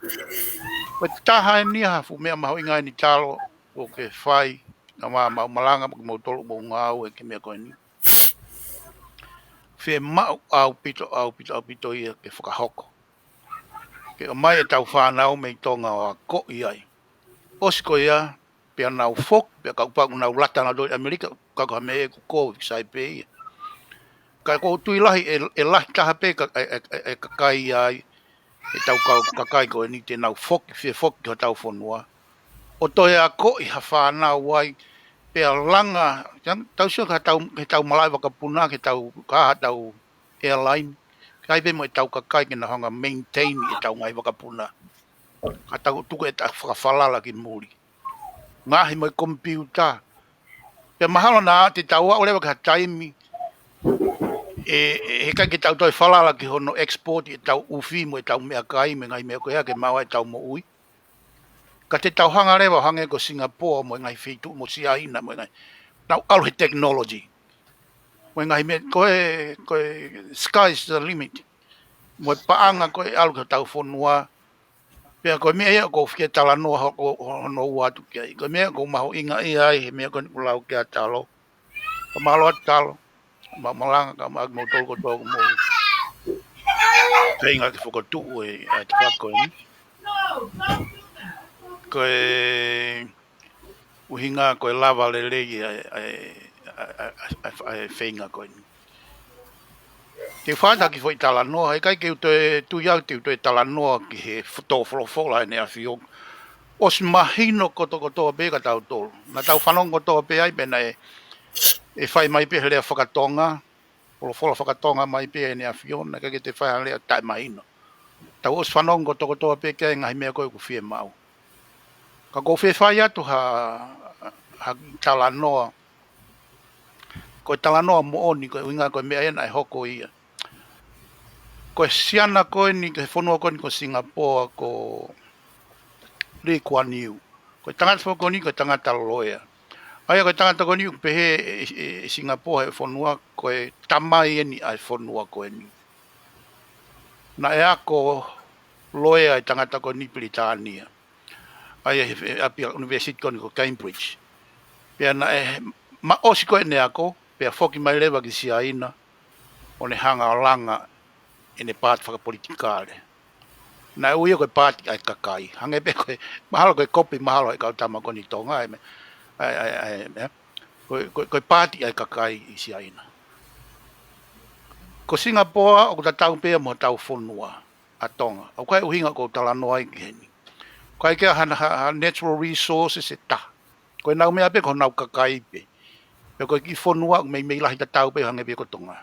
Ko e taha eni ha fuʻu meʻa mahuʻinga eni Talo ʻoku ke fai, ka ma mau malanga, mo kimoutolu mo ngāue ki he meʻa ko eni. Fiemaʻu ʻaupito, ʻaupito, ʻaupito ia ke fakahoko. Ke ʻomai e tau fānau mei Tonga ʻo akoʻi ai. ʻOsi ko ia, pea nau foki, pea kapau ʻoku nau lata nautolu ʻi ʻAmelika, ka ko ha meʻa ʻoku kou sai pē ia. Ka ʻoku ou tui lahi, ʻe, ʻe lahi taha pē ka, e, e, e, e kakai ai, e tau kau kakai ko eni te nau foki, fie foki ki hotau fonua. ʻO toe akoʻi ha fānau ai, pea langa, tau sio ki he tau, ki he tau malaʻe vakapuna, ki he tau, ka ha tau airline, kae pehē mo e tau kakai ke nau hanga maintain e tau ngaahi vakapuna. Ka tau tuku e tau fakafalala ki muli. Ngaahi mo e computer. Pea mahalo naʻa te tau aʻu leva ki ha taimi, ʻe, ʻe, heʻikai ke tau toe falala ki hono export e tau ʻufi mo e tau meʻakai, mo e ngaahi meʻa ko ia ke maʻu ai e tau moʻui. Ka te tau hanga leva ʻo hangē ko Singapore mo e ngaahi feituʻu mo Siaina mo e ngaahi. Nau ʻalu he technology. Mo e ngaahi meʻa, ko e, ko e sky's the limit. Mo e paʻanga ko e ʻalu ki hotau fonua. Pea ko e meʻa ia ʻoku ou fie talanoa ho-, ho-, hono ua atu ki ai. Ko e meʻa ʻoku ou mahuʻingaʻia ai he meʻa ko eni ʻoku lau ki ai ʻa Talo. Ka mālō atu Talo. Mau malanga ka mau, kimoutolu kotoa ʻoku mou feinga ke fokotuʻu e, e tafaʻaki ko eni. Ko e ʻuhinga ko e lava lelei e, e, e, e, e, e, e feinga ko eni. Te u fai ha kiʻi foʻi talanoa, heʻikai ke u toe tui au te u toe talanoa ki he f-, tō folofola ʻEne ʻAfio. ʻOsi mahino kotokotoa pē kia tautolu. Naʻa tau fanongo kotoa pē ai pē naʻe, ʻe fai mai pē he lea fakatonga, folofola fakatonga mai pē ʻEne ʻAfio, naʻe ʻikai ke te fai ha lea taʻemahino. Tau ʻosi fanongo kotokotoa pē ki he ngaahi meʻa ko ē ʻoku fiemaʻu. Ka ʻoku ou fie fai atu ha, ha talanoa. Ko e talanoa moʻoni, ko e ʻuhinga ko e meʻa ia naʻe hoko ia. Ko e siana ko eni, ko e fonua ko eni ko Singapore, ko Lee Kuan Yew. Ko e tangata foki ko eni, ko e tangata loea. ʻA ia ko e tangata ko eni ʻoku pehē ʻe, ʻe, ʻe Singapore he fonua, ko e tamai eni ʻa e fonua ko eni. Naʻe ako loea e tangata ko eni Pilitānia. ʻA ia he, he ʻapi ʻunivēsiti ko eni ko Cambridge. Pea naʻe, ma ʻosi ko ē ʻene ako, pea foki mai leva ki Siaina, ʻo ne hanga ʻo langa ʻene paati fakapolitikale. Naʻe ui ia ko e paati ʻa e kakai. Hangē pē ko e, mahalo ko e kopi, mahalo e kau tama ko eni Tonga, ʻa e meʻa, ʻa e, ʻa e, ʻa e, ʻa e, ko e, ko e, ko e paati ʻa e kakai ʻi Siaina. Ko Singapore, ʻoku tatau pē ia mo hotau fonua ʻa Tonga. ʻOku ʻikai ʻuhinga ʻoku ou talanoa ai ki heni. ʻOku ʻikai ke ha, ha, ha natural resources ʻe taha. Ko ʻenau meʻa pē ko honau kakai pē. Pea ko e kiʻi fonua ʻoku meimei lahi tatau pē hangē pē ko Tonga.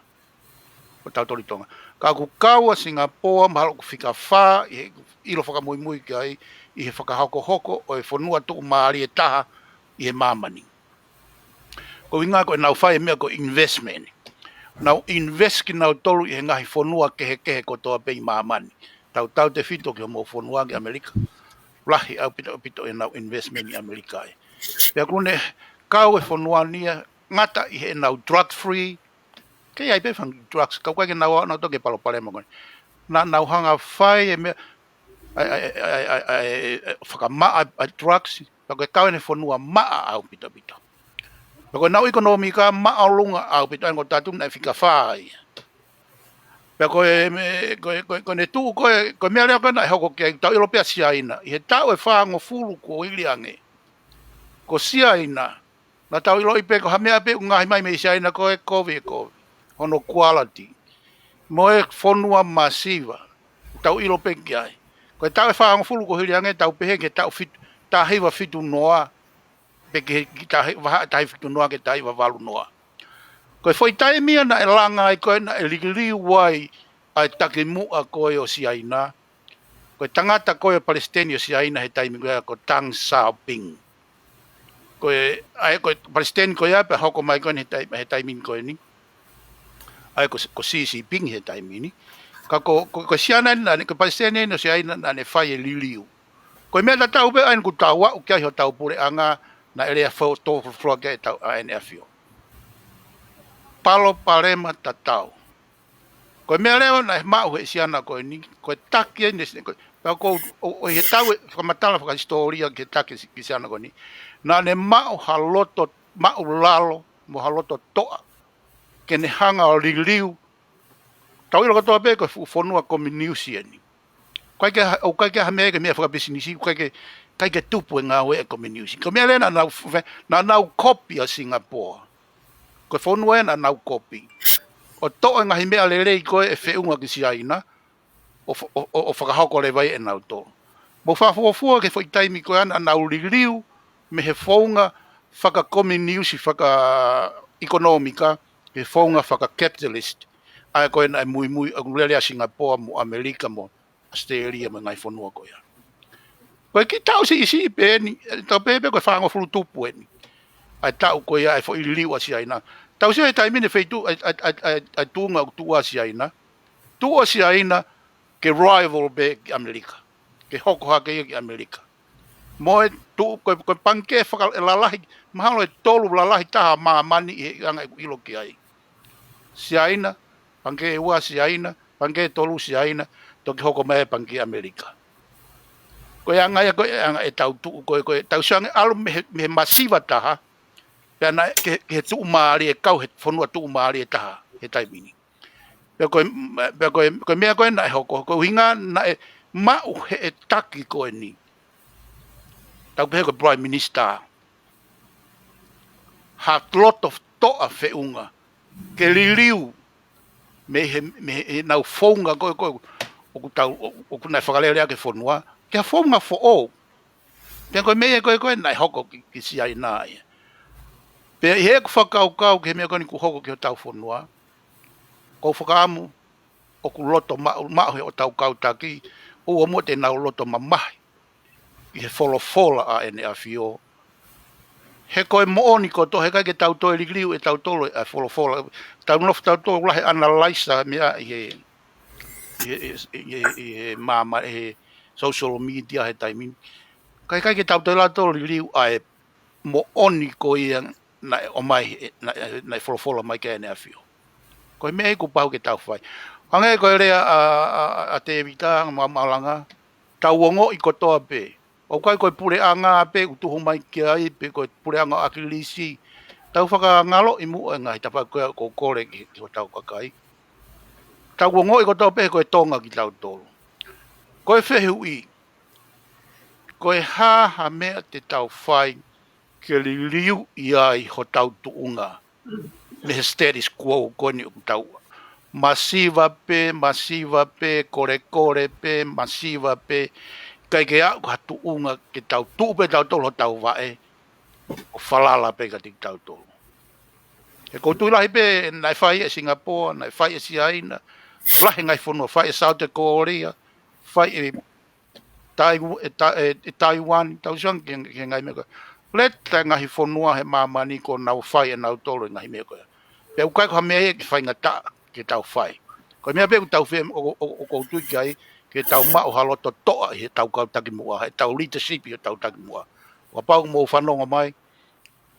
Ko tautolu ʻi Tonga. Ka ʻoku kau ʻa Singapore, mahalo ʻoku fika fā, ʻi he ʻilo fakamuimui ki ai, ʻi he fakahokohoko ʻo e fonua tuʻumālie ʻe taha ʻi he māmani. Ko e ʻuhinga ko ʻenau fai e meʻa ko e investment. Nau invest kinautolu ʻi he ngaahi fonua kehekehe kotoa pē ʻi māmani. Tautautefito ki homou fonua ki ʻAmelika. Lahi ʻaupito, ʻaupito ʻenau investment ʻi ʻAmelika ai. Pea ʻoku ne kau e fonua ni ia, ngata ʻi heʻenau drug free, kei ʻi ai pē fanga drugs, ka ʻoku ʻikai ke nau, nau toki palopalema ko ē. Naʻa nau hanga fai e meʻa, ʻa e, ʻa e, ʻa e, ʻa e, ʻa e, ʻa e, ʻa e, fakamaʻa ʻa e drugs, pea ko e kau ʻene fonua maʻa ʻaupito, ʻaupito. Pea ko ʻenau ʻekonōmika māʻolunga ʻaupito, ʻa e ngaahi taʻu naʻe fika fā ia. Pea ko e, me, ko e, ko e, ko ʻene tuʻu ko e, ko e meʻa leva ko ē naʻe hoko ki ai, tau ʻilo pē ʻa Siaina, ʻi he taʻu ʻe fāngofulu kuo hili ange. Ko Siaina, Naʻa tau ʻiloʻi pē ko ha meʻa pē ʻoku ngaohi mai mei Siaina ko e kovi e kovi. Hono quality. Mo e fonua masiva. Tau ʻilo pē ki ai. Ko e taʻu ʻe fāngofulu kuo hili ange tau pehē ki he taʻu fitu, taha hiva fitu noa. Pe ki he, ki tahi, vaha taha hiva fitu noa ki he taha hiva valu noa. Ko e foʻi taimi ia naʻe langa ai ko ē naʻe liliu ai ʻa e takimuʻa ko ē ʻo Siaina. Ko e tangata ko ē palesiteni ʻo Siaina he taimi ko ia ko Deng Xiaoping. Ko e, ʻa e, ko e palesiteni ko ia pea hoko mai ko eni he taimi, he taimi ko eni. ʻA e, ko, ko Xi Jinping he taimi ni. Ka ko, ko, ko Siaina naʻa ne, ko e palesiteni eni ʻo Siaina naʻa ne fai e liliu. Ko e meʻa tatau pē ʻa eni ʻoku tau aʻu ki ai hotau puleʻanga naʻe lea fo-, tō folofola ki ai ʻetau ʻa ʻEne ʻAfio. Palopalema tatau. Ko e meʻa leva naʻe maʻu he Siaina ko eni, ko e taki eni, ko e, pea ko, ʻo, ʻo he tau e fakamatala fakahisitōlia ki he taki ki Siaina ko eni. Naʻa ne maʻu ha loto, maʻulalo, mo ha loto toʻa. Ke ne hanga ʻo liliu. Tau ʻilo kotoa pē ko e fuʻu fonua kominiusi eni. ʻOku ʻikai ke ha-, ʻoku ʻikai ke ha meʻa ke meʻa fakapisinisi, ʻoku ʻikai ke, ʻikai ke tupu e ngāue e kominiusi. Ko e meʻa leva naʻa nau fe-, naʻa nau kopi ʻa Singapore. Ko e fonua ē naʻa nau kopi. ʻO toʻo e ngaahi meʻa lelei ko ē ʻe feʻunga ki Siaina, ʻo fa-, ʻo, ʻo, ʻo fakahoko leva ia ʻe nautolu. Mou fakafuofua ki he foʻi taimi ko ia naʻa nau liliu mei he founga fakakominiusi fakaʻekonōmika, he founga fakacapitalist. ʻA ē ko ē naʻe muimui, ʻoku lele ai Singapore mo ʻAmelika mo ʻAositelēlia mo e ngaahi fonua ko ia. Ko e kiʻi taʻu siʻisiʻi pē eni, tau pehē pē ko e fāngofulu tupu eni. ʻA e taʻu ko ia ʻa e foʻi liliu ʻa Siaina. Tau sio he taimi ni feituʻu, ʻa e, ʻa e, ʻa e, ʻa e, ʻa e tuʻunga ʻoku tuʻu ai ʻa Siaina. Tuʻu ʻa Siaina ke rival pē ki ʻAmelika. Ke hoko hake ia ki ʻAmelika. Mo e tuʻu, ko e, ko e pangikē faka-, ʻe lalahi, mahalo ʻe tolu lalahi taha ʻa māmani ʻi he anga ʻeku ʻilo ki ai. Siaina, pangikē ʻe ua Siaina, pangikē ʻe tolu Siaina, toki hoko mai e pangikē ʻAmelika. Ko e anga ia ko e anga ʻetau tuʻu, ko e, ko e, tau sio ange ʻalu mei he, mei he masiva taha, pea naʻe ke, ke tuʻumālie, kau he fonua tuʻumālie taha, he taimi ni. Pea ko e, pea ko e, ko e meʻa ko ē naʻe hoko, ko e ʻuhinga naʻe maʻu he ʻe taki ko eni. Tau pehē ko e Prime Minister. Ha loto toʻa feʻunga. Ke liliu mei he, mei he nau founga ko ē, ko ē, ʻoku tau, ʻo, ʻoku naʻe fakalele ʻaki e fonua. Ke ha founga foʻou. Pea ko e meʻa ko ē, ko ē naʻe hoko ki, ki Siaina ia. Pea ʻi heʻeku fakakaukau ki he meʻa ko eni kuo hoko ki hotau fonua. Ko u fakaʻamu, ʻoku loto maʻu, maʻu he ʻo tau kau taki, ʻoua muʻa te nau loto mamahi. ʻI he folofola ʻa ʻEne ʻAfio. He ko e moʻoni kotoa, he ʻikai ke tau toe liliu ʻe tautolu ʻa e folofola. Tau nofo tautolu lahi analyze meʻa ʻi he, ʻi he, ʻi he, ʻi he, ʻi he māmani, ʻi he social media he taimi ni. Ka ʻikai ke tau toe lato liliu ʻa e moʻoni ko ia naʻe ʻomai, naʻe, naʻe folofola mai ki ai ʻEne ʻAfio. Ko e meʻa ia kuo pau ke tau fai. Hangē ko e lea ʻa, ʻa, ʻa, ʻa Tēvita, ʻa Maʻumaʻulanga, tau ongoʻi kotoa pē. ʻOku ʻikai ko e puleʻanga pē ʻoku tuhu mai ki ai, pe ko e puleʻanga ʻo ʻAkilisi. Tau fakangaloʻi muʻa e ngaahi tafaʻaki ko ē ʻoku ou kole ki, ki hotau kakai. Tau ongoʻi kotoa pē ko e Tonga kitautolu. Ko e fehuʻi, ko e hā ha meʻa te tau fai ke liliu ʻi ai hotau tuʻunga mei he status quo ko eni ʻoku tau. Masiva pē, masiva pē, kolekole pē, masiva pē, ʻikai ke aʻu ha tuʻunga ke tau tuʻu pē tautolu hotau vaʻe, ʻo falala pē kiate kitautolu. He ʻoku ou tui lahi pē, naʻe fai ʻe Singapore, naʻe fai ʻe Siaina, lahi e ngaahi fonua, fai ʻe South Korea, fai ʻe Tai-, ʻe Ta-, ʻe, ʻe Taiwan, tau sio ange ki he, ki he ngaahi meʻa ko ē. Leta e ngaahi fonua he māmani kuo nau fai ʻe nautolu e ngaahi meʻa ko ē. Pea ʻoku ʻikai ko ha meʻa ia ke faingataʻa ke tau fai. Ko e meʻa pē ʻoku tau fie, ʻo, ʻo, ʻo, ʻoku ou tui ki ai, ke tau maʻu ha loto toʻa ʻi heʻetau kau takimuʻa, heʻetau leadership ʻi heʻetau takimuʻa. Kapau ʻoku mou fanongo mai,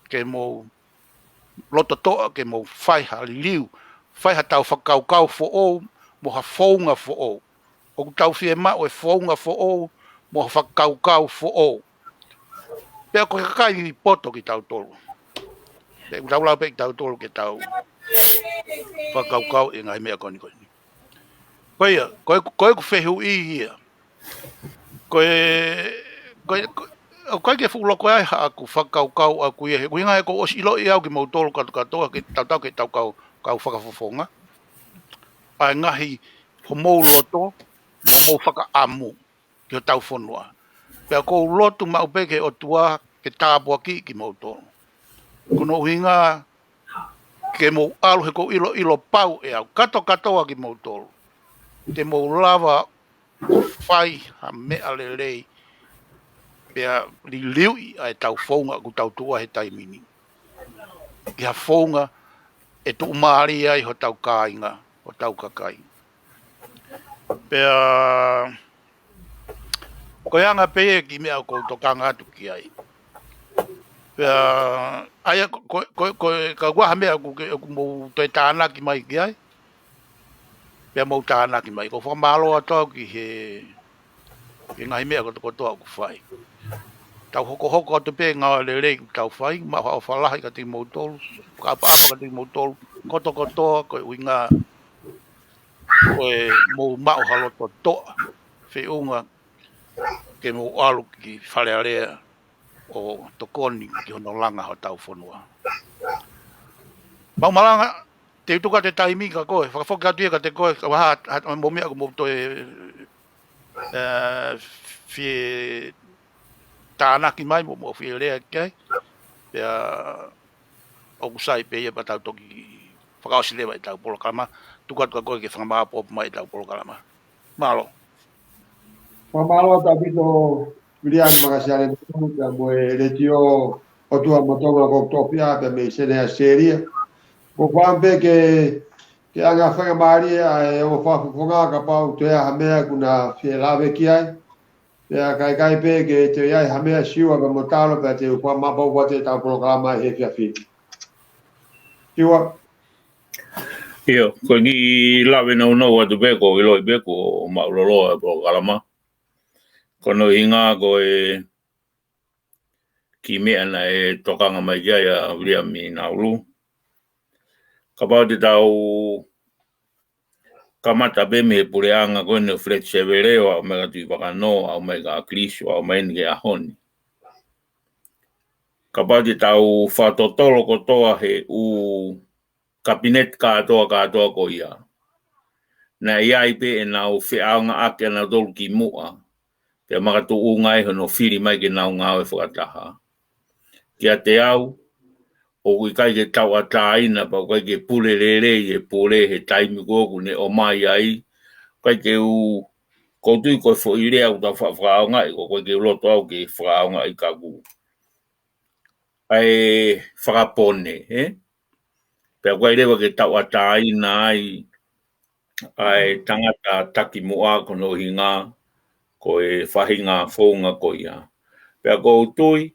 ke mou loto toʻa, ke mou fai ha liliu, fai ha tau fakakaukau foʻou, mo ha founga foʻou. ʻOku tau fiemaʻu e founga foʻou, mo ha fakakaukau foʻou. Pea ko e kakai poto kitautolu. Pea ʻoku tau lau pē kitautolu ke tau fakakaukau ʻi he ngaahi meʻa ko eni ko eni. Ko ia, ko e, ko ʻeku fehuʻi ia. Ko e, ko e, ko, ʻoku ʻikai ke fuʻu loko ai haʻaku fakakaukau ʻaʻaku ia, he ʻuhinga he kuo ʻosi ʻiloʻi au kimoutolu kātoa kātoa ke tautau ke tau kau, kau fakafofonga. ʻA e ngaahi homou loto, mo homou fakaʻamu ki hotau fonua. Pea ʻoku ou lotu maʻu pē ki he ʻOtua ke tāpuakiʻi kimoutolu. Ko hono ʻuhinga ke mou ʻalu he ʻoku ou ʻiloʻilo pau ʻe au kātoa kātoa kimoutolu te mou lava ʻo fai ha meʻa lelei, pea liliuʻi ʻa e tau founga ʻoku tau tuʻu ai he taimi ni ki ha founga ʻe tuʻumālie ai hotau kāinga, hotau kakai. Pea ko e anga pē ia e kiʻi meʻa ʻoku ou tokanga atu ki ai. Pea ʻa ia ko, ko, ko, ko e ka ua ha meʻa ʻoku ke, ʻoku mou toe tānaki mai ki ai, pea mou tānaki mai. ʻOku ou fakamālō atu au ki he, ki he ngaahi meʻa kotokotoa ʻoku fai. Tau hokohoko atu pē ngāue lelei ʻoku tau fai, maʻu ha ʻofa lahi kiate kimoutolu, fakaʻapaʻapa kiate kimoutolu kotokotoa, ko e ʻuhinga ko e mou maʻu ha loto toʻa feʻunga ke mou ʻalu ki Fale Alea ʻo tokoni ki hono langa hotau fonua. Mau malanga, te u tuku atu e taimi kia koe, fakafoki atu ia kiate koe, ka ʻoku ʻi ai ha, ha, ha mou meʻa ʻoku mou toe, ē, fie tānaki mai mo, mo fie lea ki ai. Pea ʻoku sai pē ia pea tau toki fakaʻosi leva ʻetau polokalama, tuku atu kia koe ke fakamāʻopoʻopo mai ʻetau polokalama. Mālō. Fakamālō atu ʻaupito Viliami Makasiale Manu, pea mo e Letiō ʻOtua mo Tonga ko Topia, pea mei Senē ʻAositelēlia. Ko e fakaʻamu pē ke, ke anga faingamālie ʻa e ongo fakafofonga kapau ʻoku toe ʻi ai ha meʻa ʻoku na fie lave ki ai. Pea ka ʻikai pē ke toe ʻi ai ha meʻa Siua pea mo Talo pea te u fakamāʻopoʻopo atu ʻetau polokalama he efiafi ni. Siua. ʻIo, ko e kiʻi lave nounou atu pē, ʻoku ou ʻiloʻi pē kuo maʻulōlō e polokalama. Ko hono ʻuhinga ko e kiʻi meʻa naʻe tokanga mai ki ai ʻa Viliami Naulu. Kapau te tau kamata pē mei he puleʻanga ko eni ʻo Fred Sevele ʻo aʻu mai kia Tuʻivakanō, aʻu mai kia ʻAkilisi, aʻu mai eni ki he ʻaho ni. Kapau te tau fakatotolo kotoa he ʻū kapineti kātoa kātoa ko ia, naʻe ʻi ai pē ʻenau feʻaongaʻaki ʻanautolu kimuʻa, pea makatuʻunga ai hono fili mai ke nau ngāue fakataha. Kiate au, ʻoku ʻikai ke tauʻatāina pea ʻoku ʻikai ke pule lelei e pule he taimi ko ē ʻoku ne ʻomai ai, ʻikai ke u, ʻoku ou tui ko e foʻi lea ʻoku tau fa-, fakaʻaongaʻi, ʻoku ʻikai ke u loto au ke fakaʻaongaʻi ka ʻoku ʻai fakapone, ē? Pea ʻoku ʻikai leva ke tauʻatāina ai ʻa e tangata takimuʻa ko hono ʻuhinga ko e faʻahinga founga ko ia. Pea ʻoku ou tui,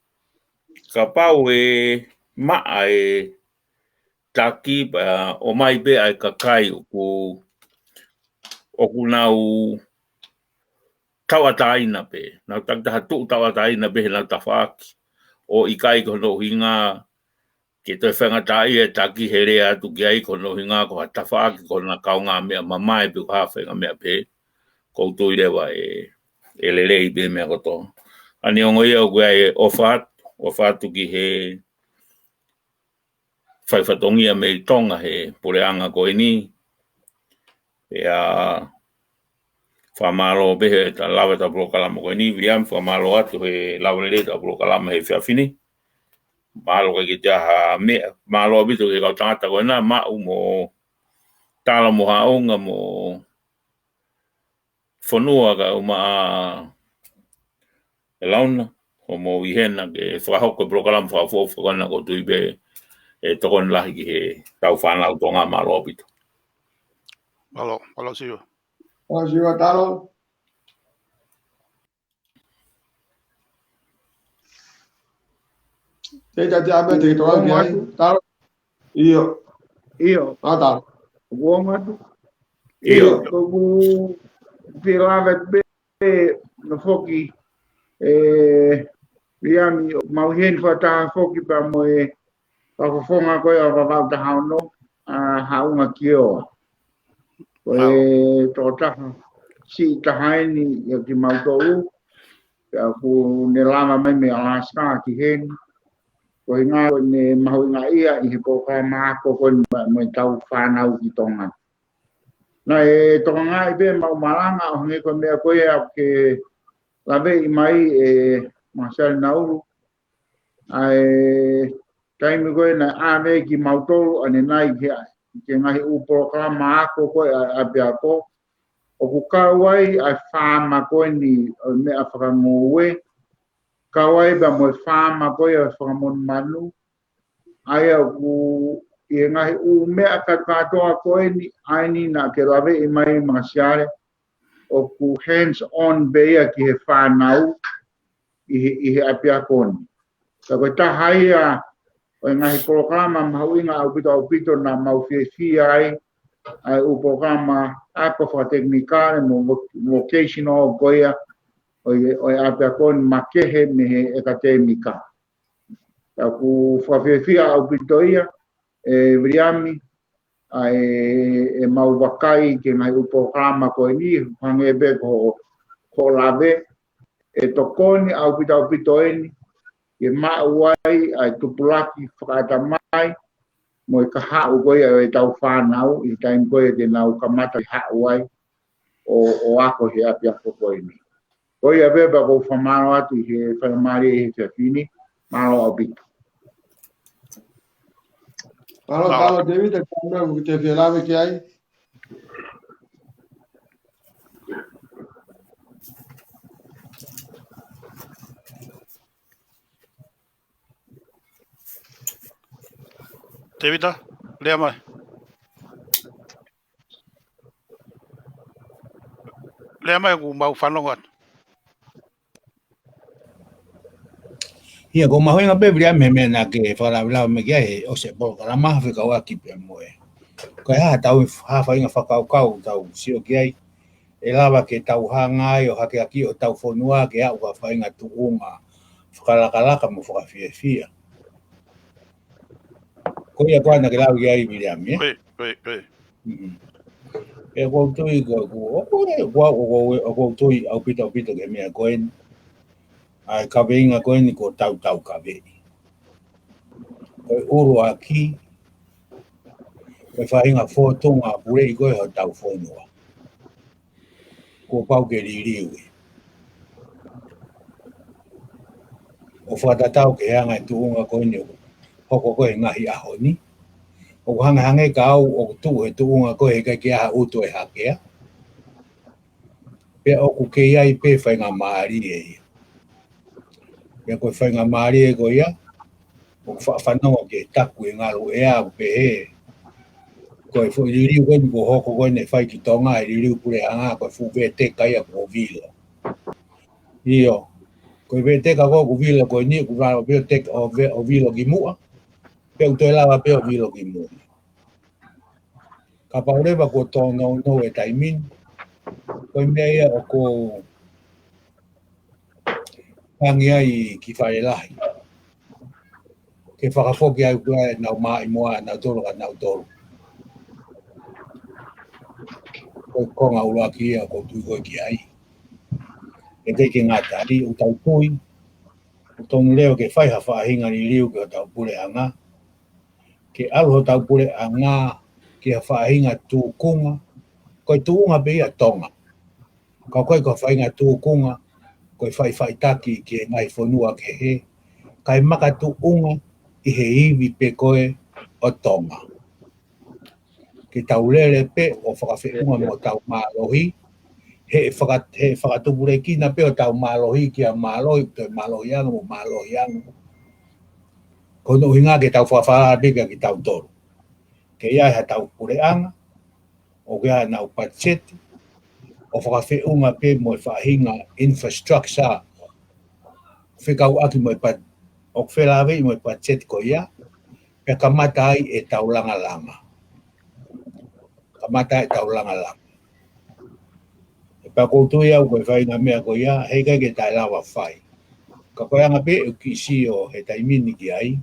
kapau ʻe maʻa e taki pea ʻomai pē ʻa e kakai ʻoku, ʻoku nau tauʻatāina pē, nau takitaha tuʻu tauʻatāina pē heʻenau tafaʻaki. ʻOku ʻikai ko hono ʻuhinga ke toe faingataʻaʻia e taki he lea atu ki ai ko hono ʻuhinga ko ha tafaʻaki ko hona kaungāmeʻa mamae pe ko ha faʻahinga meʻa pē. ʻOku ou tui leva ʻe, ʻe lelei pē meʻa kotoa. ʻA ia neongo ia ʻoku ʻi ai e ʻofa atu, ʻofa atu ki he fai fatongia mei Tonga he puleʻanga ko eni. Pea fakamālō pē he ta lava ʻetau polokalama ko eni, Viliami, fakamālō atu he lava lelei ʻetau polokalama he efiafi ni. Mahalo ʻikai ke toe ʻi ai ha meʻa, mālō ʻaupito ki he kau tangata ko ena, Maʻu mo Talo mo Haʻunga mo Fonua kae ʻumaʻā ʻa Launa, ʻo mou ʻi hena ke fakahoko e polokalama fakaʻofoʻofa ko ena, ʻoku ou tui pē ʻe tokoni lahi ki he tau fānau Tonga, mālō ʻaupito. Mālō, mālō Siua. Mālō Siua, Talo. Te ta te ame te to ai. Talo. ʻIo. ʻIo. Ata. Kuo matu. ʻIo. ʻIo, ʻoku ou fie lave pē ʻo foki, ē, Viliami, ʻoku mau ʻi heni fakataha foki pea mo e fakafofonga ko ia ʻo Vavaʻu taha ono, ʻa Haʻunga Kioa. Ko e tokotaha siʻi taha eni ʻia kimautolu. Pea ʻoku ne lava mai mei Alaska ki heni. Ko e ʻuhinga ko ʻene mahuʻingaʻia ʻi he polokalama ako ko eni mo, mo ʻetau fānau ki Tonga. Naʻe tokangaʻi pē ʻemau malanga ʻo hangē ko e meʻa ko ia ʻoku ke laveʻi mai ʻe Masiale Naulu. ʻA e taimi ko ē naʻe ʻave kimautolu ʻanenai ki he, ki he ngaahi ʻū polokalama ako ko ē ʻa e ʻapiako. ʻOku kau ai ʻa e faama ko eni ʻo e meʻa fakangoue. Kau ai pea mo e faama ko ia ʻo e fanga monumanu. ʻA ia ʻoku ʻi he ngaahi ʻū meʻa kātoa ko eni, ʻa eni naʻa ke laveʻi mai Masiale, ʻoku hands on pē ia ki he fānau ʻi he, ʻi he ʻapiako ni. Ka ko e taha ia ʻo e ngaahi polokalama mahuʻinga ʻaupito ʻaupito naʻa mau fiefia ai, ʻa e ʻū polokalama ako fakatekinikale mo vo-, vocational ko ia ʻo e, ʻo e ʻapiako ni makehe mei he ʻekatēmika. Pea ʻoku fakafiefia ʻaupito ia, ʻe Viliami, ʻa e, ʻemau vakai ki he ngaahi ʻū polokalama ko eni, hangē pē ko hoʻo, ko hoʻo lave, ʻe tokoni ʻaupito ʻaupito eni, ke maʻu ai ʻa e tupulaki fakaʻatamai, mo e kahaʻu ko ia ʻo ʻetau fānau, ʻi he taimi ko ia te nau kamata ʻi haʻu ai, ʻo, ʻo ako he ʻapiako ko eni. Ko ia pē pea ʻoku ou fakamālō atu ʻi he faingamālie ʻi he efiafi ni, mālō ʻaupito. Mālō, mālō. Mālō David, ʻa e meʻa ʻoku te fie lave ki ai. Tēvita, lea mai. Lea mai ʻoku mau fanongo atu. ʻIa, ʻoku mahuʻinga pē Viliami he meʻa naʻa ke fakalavelave mai ki ai he ʻosi e polokalama fekauʻaki pea mo e. Ko e hā ʻetau, hā faʻahinga fakakaukau ʻoku tau sio ki ai. ʻE lava ke tau hanga ai ʻo hakeakiʻi hotau fonua ke aʻu ki ha faʻahinga tuʻunga fakalakalaka mo fakafiefia. Ko ia ko ena ke lau ia ʻe Viliami, ē? Ko ia, ko ia, ko ia. Mm-mm. ʻE, ʻoku ou tui ko, ko, ʻoku ou, ʻoku ou, ʻoku ou, ʻoku ou tui ʻaupito, ʻaupito ki he meʻa ko eni. ʻA e kaveinga ko eni ko e tautaukaveʻi. Ko e ʻuluaki, ko e faʻahinga fōtunga puleʻi ko ē hotau fonua. Kuo pau ke liliu ia. ʻO fakatatau ki he anga e tuʻunga ko eni ʻoku hoko ko ē he ngaahi ʻaho ni. ʻOku hangehangē ka ʻoku tuʻu he tuʻunga ko ē he ʻikai ke ʻi ai ha ʻutu ʻe hakea. Pea ʻoku kei ʻi ai pē faingamālie ia. Pea ko e faingamālie ko ia, ʻoku faʻa fanongo ki he taku ʻi he ngaluʻea ʻoku pehē. Ko e foʻi liliu ko eni kuo hoko ko eni ʻe fai ki Tonga, ʻe liliu puleʻanga, ko e fuʻu veteka ia kuo vilo. ʻIo, ko e veteka ko ē kuo vilo ko eni, kuo valo pē ʻo teka ʻo ve-, ʻo vilo ki muʻa. Pea ʻoku toe lava pē ʻo vilo ki mui. Kapau leva kuo tōnounou e taimi ni, ko e meʻa ia ʻoku ou tangi ai ki Falelahi. Ke fakafoki ai ko ē ʻenau maʻimoa ʻanautolu kia nautolu. Ko e konga ʻuluaki ia ʻoku ou tui ko ē ki ai. ʻE ʻikai ke ngata ai, ʻoku tau tui, ʻoku tonu leva ke fai ha faʻahinga liliu ki hotau puleʻanga. Ke ʻalu hotau puleʻanga ki ha faʻahinga tūkunga, ko e tuʻunga pē ia Tonga. Ka ko e, ko e faʻahinga tūkunga, ko e faʻifaʻitaki ki he ngaahi fonua kehe, kae makatuʻunga ʻi he ivi pē ko ē ʻo Tonga. Ke tau lele pē ʻo fakafeʻunga mo hotau mālohi, he ʻe faka-, he ʻe fakatupulekina pē hotau mālohi ki ha mālohi, toe mālohi ange mo mālohi ange. Ko hono ʻuhinga ke tau fakafalala pē kia kitautolu. Ke ʻi ai haʻatau puleʻanga, ʻoku ʻi ai haʻanau patiseti, ʻo fakafeʻunga pē mo e faʻahinga infrastructure, fekauʻaki mo e pat-, ʻoku felāveʻi mo e patiseti ko ia, pea kamata ai ʻetau langalanga. Kamata ai ʻetau langalanga. He pea ʻoku ou tui au ko e faʻahinga meʻa ko ia, heʻikai ke taʻelava fai. Ka ko e anga pē ʻeku kiʻi sio he taimi ni ki ai.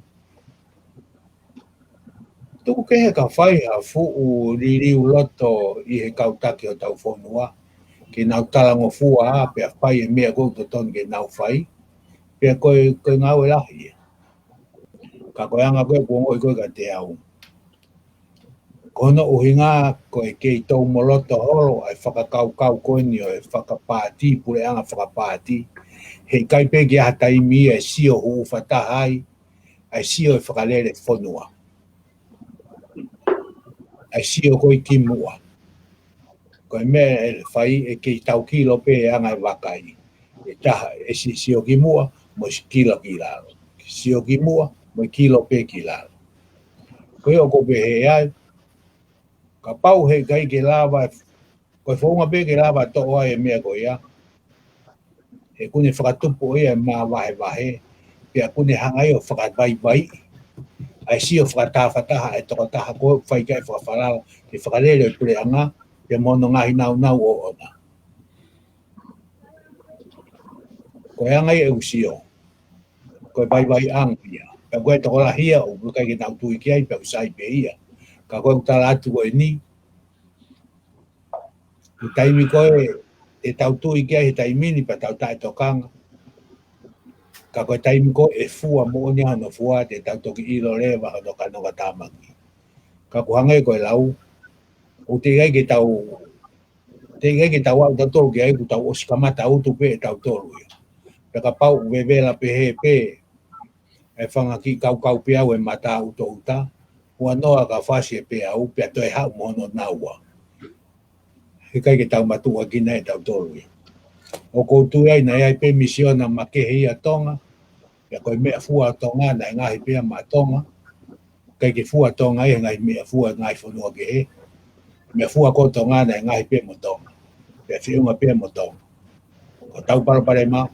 Tuku kehe ka fai ha fuʻu liliu loto ʻi he kau taki hotau fonua. ke nau talangofua, pea fai e meʻa ko ē ʻoku totonu ke nau fai, pea ko e, ko e ngāue lahi ia. Ka ko e anga ko ē ʻoku ongoʻi ko ē kiate au, ko hono ʻuhinga ko e kei tau moloto holo ʻa e fakakaukau ko eni ʻo e fakapaati, puleʻanga fakapaati, heʻikai pē ke ʻi ai ha taimi ia ʻe sio huʻufa taha ai ʻa e sio e fakalele fonua, ʻa e sio ko ē ki muʻa. Ko e meʻa ʻe fai ʻe kei tau kilo pē e anga e vakai. ʻE taha, ʻe si-, sio ki muʻa, mo e kilo ki lalo. Sio ki muʻa, mo e kilo pē ki lalo. Ko ia ʻoku pehē ai, kapau heʻikai ke lava, ko e founga pē ke lava toʻo ai e meʻa ko ia, he ʻoku ne fakatupu ʻo ia e māvahevahe, pea ʻoku ne hanga ia ʻo fakavaivaiʻi ʻa e sio fakatahataha ʻa e tokotaha ko ē ʻoku fai ki ai e fakafalala ki he fakalele ʻo e puleʻanga, pea mo hono ngaahi naunau ʻoʻona. Ko e anga ia ʻeku sio, ko e vaivaiʻanga ia. Pea ko e tokolahi ia ʻoku ʻikai ke nau tui ki ai, pea ʻoku sai pē ia. Ka ko ʻeku tala atu ko eni, ko e taimi ko ē ʻe tau tui ki ai he taimi ni pea tau taʻetokanga. Ka ko e taimi ko ē ʻe fua moʻoni hono fua, te tau toki ʻilo leva hono kanokatāmaki. Ka ʻoku hangē ko e lau, ʻoku teʻeki ai ke tau, teʻeki ai ke tau aʻu tautolu ki ai, kuo tau ʻosi kamata utu pē ʻe tautolu ia. Pea kapau ʻoku vevela pehē pē, ʻe fanga kiʻi kaukau peau e mata ʻutaʻuta, huanoa ka fasi e peau, pea toe haʻu mo hono naua. Heʻikai ke tau matuʻuaki nai ʻe tautolu ia. ʻOku ou tui ai naʻe ʻi ai pē misiona makehe ia ʻa Tonga, pea ko e meʻa fua ʻa Tonga naʻe ngaohi pē ia maʻa Tonga, ʻikai ke fua ʻa Tonga ia he ngaahi meʻa fua e ngaahi fonua kehe, meʻa fua ko ē ʻa Tonga naʻe ngaohi pē ia mo Tonga. Pea feʻunga pē ia mo Tonga. Ko ʻetau palopalema,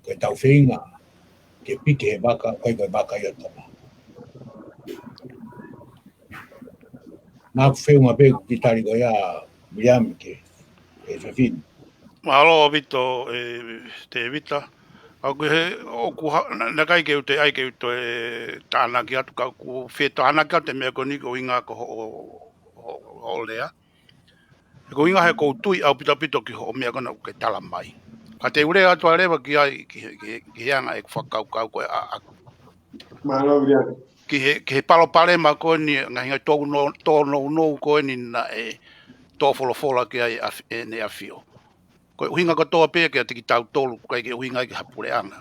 ko ʻetau feinga ke piki he vaka, ʻikai ko e vaka ia ʻa Tonga. Naʻa ku feʻunga pē ʻeku kiʻi tali ko ia, Viliami, ki he fefine. Mālō ʻaupito, ʻe Tēvita. ʻOku he, ʻoku ha-, na-, naʻe ʻikai ke u toe, ʻai ke u toe tānaki atu, ka ʻoku fie tānaki atu e meʻa ko eni ko e ʻuhinga ko hoʻo, hoʻo, hoʻo lea. He ko e ʻuhinga he ʻoku ou tui ʻaupito ʻaupito ki hoʻo meʻa ko ena ʻoku ke tala mai. Ka te u lea atu leva ki ai, ki he, ki he, ki he anga ʻeku fakakaukau ko ē ʻaʻaku. Mālō, Viliami. Ki he, ki he palopalema ko eni, ngaahi, ngaahi tō no-, tōnounou ko eni naʻe tō folofola ki ai ʻa ʻEne ʻAfio. Ko e ʻuhinga kotoa pē kiate kitautolu, ʻikai ke ʻuhinga ia ki ha puleʻanga.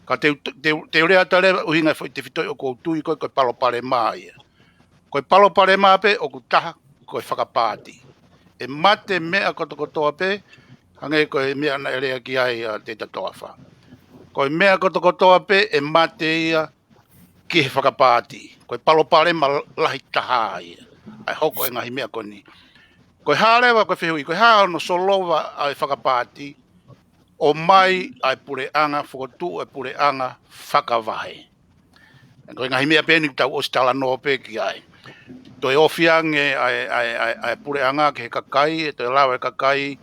Ka te u, te u, te u lea atu leva ʻuhinga e foʻi tefitoʻi ʻoku ou tui ko ē ko e palopalema ia. Ko e palopalema pē ʻoku taha, ko e fakapaati. ʻE mate meʻa kotokotoa pē, hangē ko e meʻa naʻe lea ki ai ʻa Tēvita Toafa. Ko e meʻa kotokotoa pē ʻe mate ia ki he fakapaati. Ko e palopalema lahi taha ia ʻa e hoko e ngaahi meʻa ko eni. Ko e hā leva, ko e fehuʻi, ko e hā hono solova ʻa e fakapaati, ʻomai ʻa e puleʻanga, fokotuʻu e puleʻanga fakavahe. Ko e ngaahi meʻa pē eni tau ʻosi talanoa pē ki ai. Toe ofi ange ʻa e, ʻa e, ʻa e, ʻa e puleʻanga ki he kakai, ʻe toe lava e kakai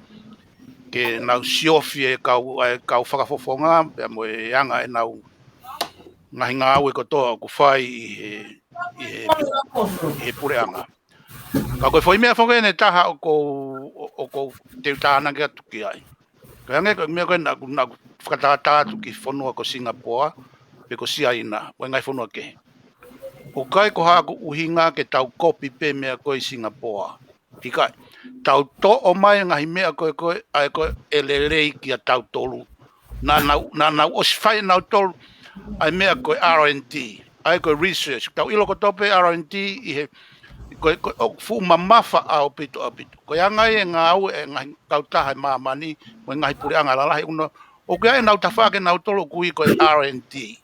ke nau siofi e kau, ʻa e kau fakafofonga, pea mo e anga ʻenau ngaahi ngāue kotoa ʻoku fai ʻi he, ʻi he, ʻi he puleʻanga. Ka ko e foʻi meʻa foki eni ʻe taha ʻoku ou, ʻoku ou te u tānaki atu ki ai. Ko e hangē ko e meʻa ko ē naʻa ku, naʻa ku fakatātā atu ki he fonua ko Singapoa, pe ko Siaina, mo e ngaahi fonua kehe. ʻOku ʻikai ko haʻaku ʻuhinga ke tau kopi pē meʻa ko ē ʻi Singapoa. ʻIkai, tau toʻo mai e ngaahi meʻa ko ē ko ē, ʻa ē ko ē ʻe lelei kia tautolu. Naʻa nau, naʻa nau ʻosi fai ʻe nautolu ʻa e meʻa ko e R and D, ʻa ē ko e research. Tau ʻilo kotoa pē R and D ʻi he, ko e, ko e, ʻoku fuʻu mamafa ʻaupito, ʻaupito. Ko e anga ia e ngāue e ngaahi kautaha ʻi māmani, mo e ngaahi puleʻanga lalahi, ʻoku nau, ʻoku ʻi ai ʻenau tafaʻaki ʻe nautolu ʻoku ui ko e R and D.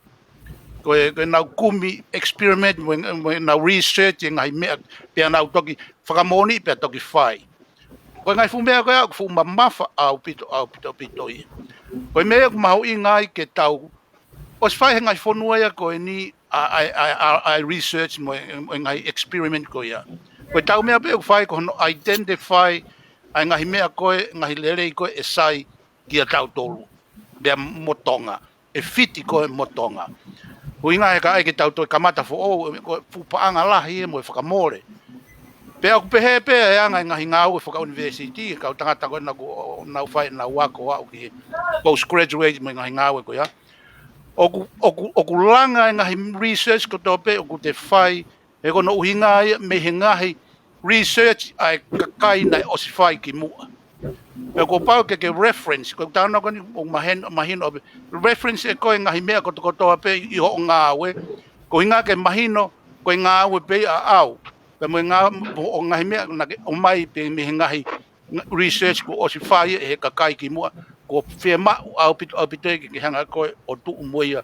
Ko e, ko ʻenau kumi experiment mo, mo ʻenau research e ngaahi meʻa, pea nau toki fakamoʻoni, pea toki fai. Ko e ngaahi fuʻu meʻa ko ia, ʻoku fuʻu mamafa ʻaupito, ʻaupito, ʻaupito ia. Ko e meʻa ia ʻoku mahuʻinga ai ke tau, ʻosi fai he ngaahi fonua ia ko eni ʻa, ʻa, ʻa, ʻa, ʻa e research mo e, mo e ngaahi experiment ko ia. Ko ʻetau meʻa pē ʻoku fai ko hono identify ʻa e ngaahi meʻa ko ē, ngaahi lelei ko ē ʻe sai kia tautolu. Pea mo Tonga. ʻE fiti ko ē mo Tonga. ʻUhinga he ka ʻai ke tau toe kamata foʻou, ko e fuʻu paʻanga lahi ia mo e fakamole. Pea ʻoku pehē pē ʻa e anga e ngaahi ngāue fakaʻunivēsiti, kau tangata ko ena ʻoku nau fai ʻenau ako ʻo aʻu ki he postgraduate mo e ngaahi ngāue ko ia. ʻOku, ʻoku, ʻoku langa e ngaahi research kotoa pē ʻoku te fai, he ko hono ʻuhinga ia mei he ngaahi research ʻa e kakai naʻe ʻosi fai ki muʻa. Pea kuo pau ke ke reference, ko e taha ko eni ʻoku mahino, mahino pē, reference ʻe koe ngaahi meʻa kotokotoa pē ʻi hoʻo ngāue, ko e ʻuhinga ke mahino, ko e ngāue pē ʻaʻau. Pea mo e ngā, ʻo ngaahi meʻa naʻa ke ʻomai pē mei he ngaahi research kuo ʻosi fai ʻe he kakai ki muʻa, kuo fiemaʻu ʻaupito, ʻaupito ke, ke hanga koe ʻo tuʻu mo ia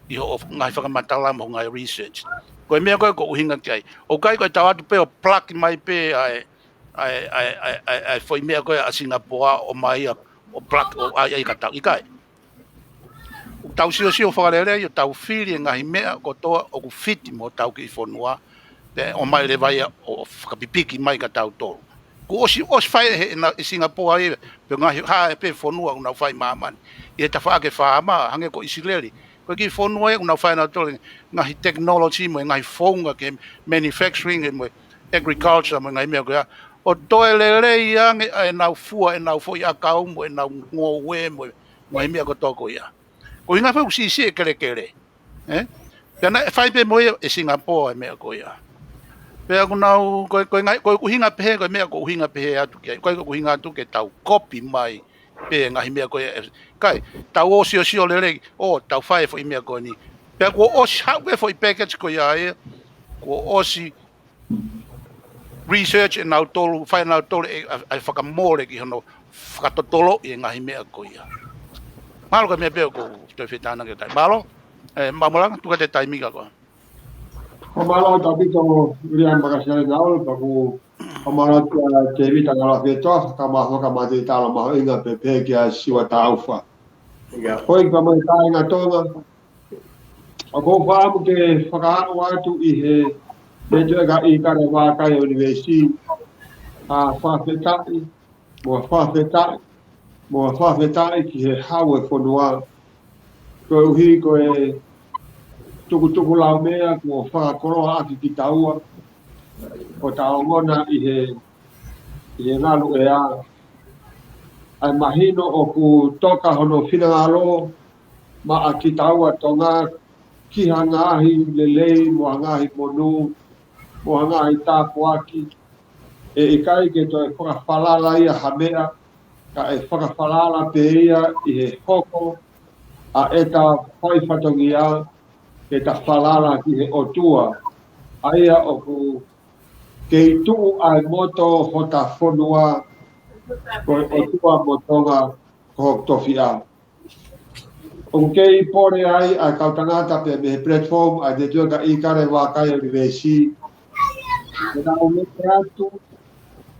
ʻi hoʻo ngaahi fakamatala mo e ngaahi research. Ko e meʻa ko ē ʻoku ou ʻuhinga ki ai. ʻOku ʻikai ko e tau atu pē ʻo plaki mai pē ʻa e, ʻa e, ʻa e, ʻa e, ʻa e, ʻa e foʻi meʻa ko ē ʻa Singapore ʻo ʻomai ia ʻo plaki ʻo ʻai ai ka tau ʻikai. ʻOku tau siosio fakalelei ʻo tau fili e ngaahi meʻa kotoa ʻoku fiti mo hotau kiʻi fonua, pea ʻomai leva ia ʻo fakapipiki mai kia tautolu. Kuo ʻosi, ʻosi fai ʻe he, ʻe Singapore ia, pea ngaahi hā pē fonua ʻoku nau fai māmani. ʻI he tafaʻaki fāmā, hangē ko ʻIsileli. Ko e kiʻi fonua ia ʻoku nau fai ʻe nautolu ngaahi technology mo e ngaahi founga ki he manufacturing mo e agriculture mo e ngaahi meʻa ko ia. ʻO toe lelei ange ʻa ʻenau fua, ʻenau foʻi ʻakau mo ʻenau ngoue mo e ngaahi meʻa kotoa ko ia. Ko e ʻuhinga foki ʻoku siʻisiʻi e kelekele. ʻE? Pea naʻe fai pē mo ia ʻe Singapore e meʻa ko ia. Pea ʻoku nau, ko, ko e ngai, ko e ʻuhinga pehē, ko e meʻa ʻoku ou ʻuhinga pehē atu ki ai. Ko e ʻuhinga atu ke tau kopi mai pē ngaahi meʻa ko ia. ʻIkai, tau ō siosio lelei, ʻo tau fai e foʻi meʻa ko eni. Pea kuo ʻosi haʻu e foʻi package ko ia ia. Kuo ʻosi research ʻe nautolu, fai ʻe nautolu e, ʻa e, ʻa e fakamole ki hono fakatotoloʻi e ngaahi meʻa ko ia. Mālō ka meʻa pē ʻoku ou toe fetānaki ki ai. Mālō, ʻe, Maʻumalanga, tuku atu e taimi kia koe. Ko mālō ʻaupito Viliami Makasiale Naolo, pea ʻoku ou mālō atu kia Tēvita Ngaloa Fetoa, fakamafola mo e tala mahuʻinga pē pehē kia Siua Taufa. ʻIo. Ko e kiʻi pea mo e kāinga Tonga, ʻoku ou fakaʻamu ke fakaaʻu atu ʻi he netiueka ʻIkale Vakai ʻUnivēsiti, ʻa e fakafetaʻi, mo e fakafetaʻi, mo e fakafetaʻi ki he Hau ʻo e fonua. Koeʻuhi ko e tukutuku laumeʻa kuo fakakoloa ʻaki kitaua, ʻo tau ongona ʻi he, ʻi he ngalu ʻea. ʻA e mahino ʻoku toka hono finangalo, maʻa kitaua Tonga ki ha ngaahi lelei mo ha ngaahi monū, mo ha ngaahi tāpuaki, ʻe ʻikai ke toe fakafalala ia ha meʻa, ka ʻe fakafalala pē ia ʻi he hoko ʻa ʻeta fai fatongia, ke ta falala ki he ʻOtua, ʻa ia ʻoku kei tuʻu ʻa e moto hota fonua, ko e ʻOtua mo Tonga ko hoku tofiʻa. ʻOku kei pole ai ʻa e kau tangata pea mei he platform ʻa e netiueka ʻIkale Vakai ʻUnivēsiti, ke nau lele atu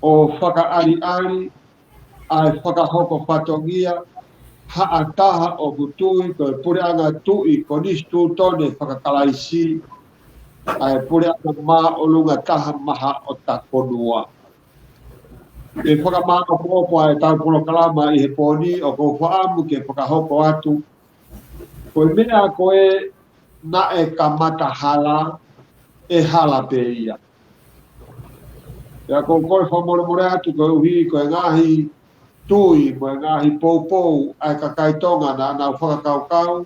ʻo fakaʻaliʻali ʻa e fakahoko fatongia ha taha ʻoku tui ko e puleʻanga tuʻi konisitūtone fakakalaisi, ʻa e puleʻanga māʻolunga taha maha ʻo ta fonua. ʻI he fakamāʻopoʻopo ʻa ʻetau polokalama ʻi he pō ni, ʻoku ou fakaʻamu ke fakahoko atu, ko e meʻa ko ē naʻe kamata hala, ʻe hala pē ia. Pea ʻoku ou kole fakamolemole atu koeʻuhi ko e ngaahi tui mo e ngaahi poupou ʻa e kakai Tonga naʻa nau fakakaukau,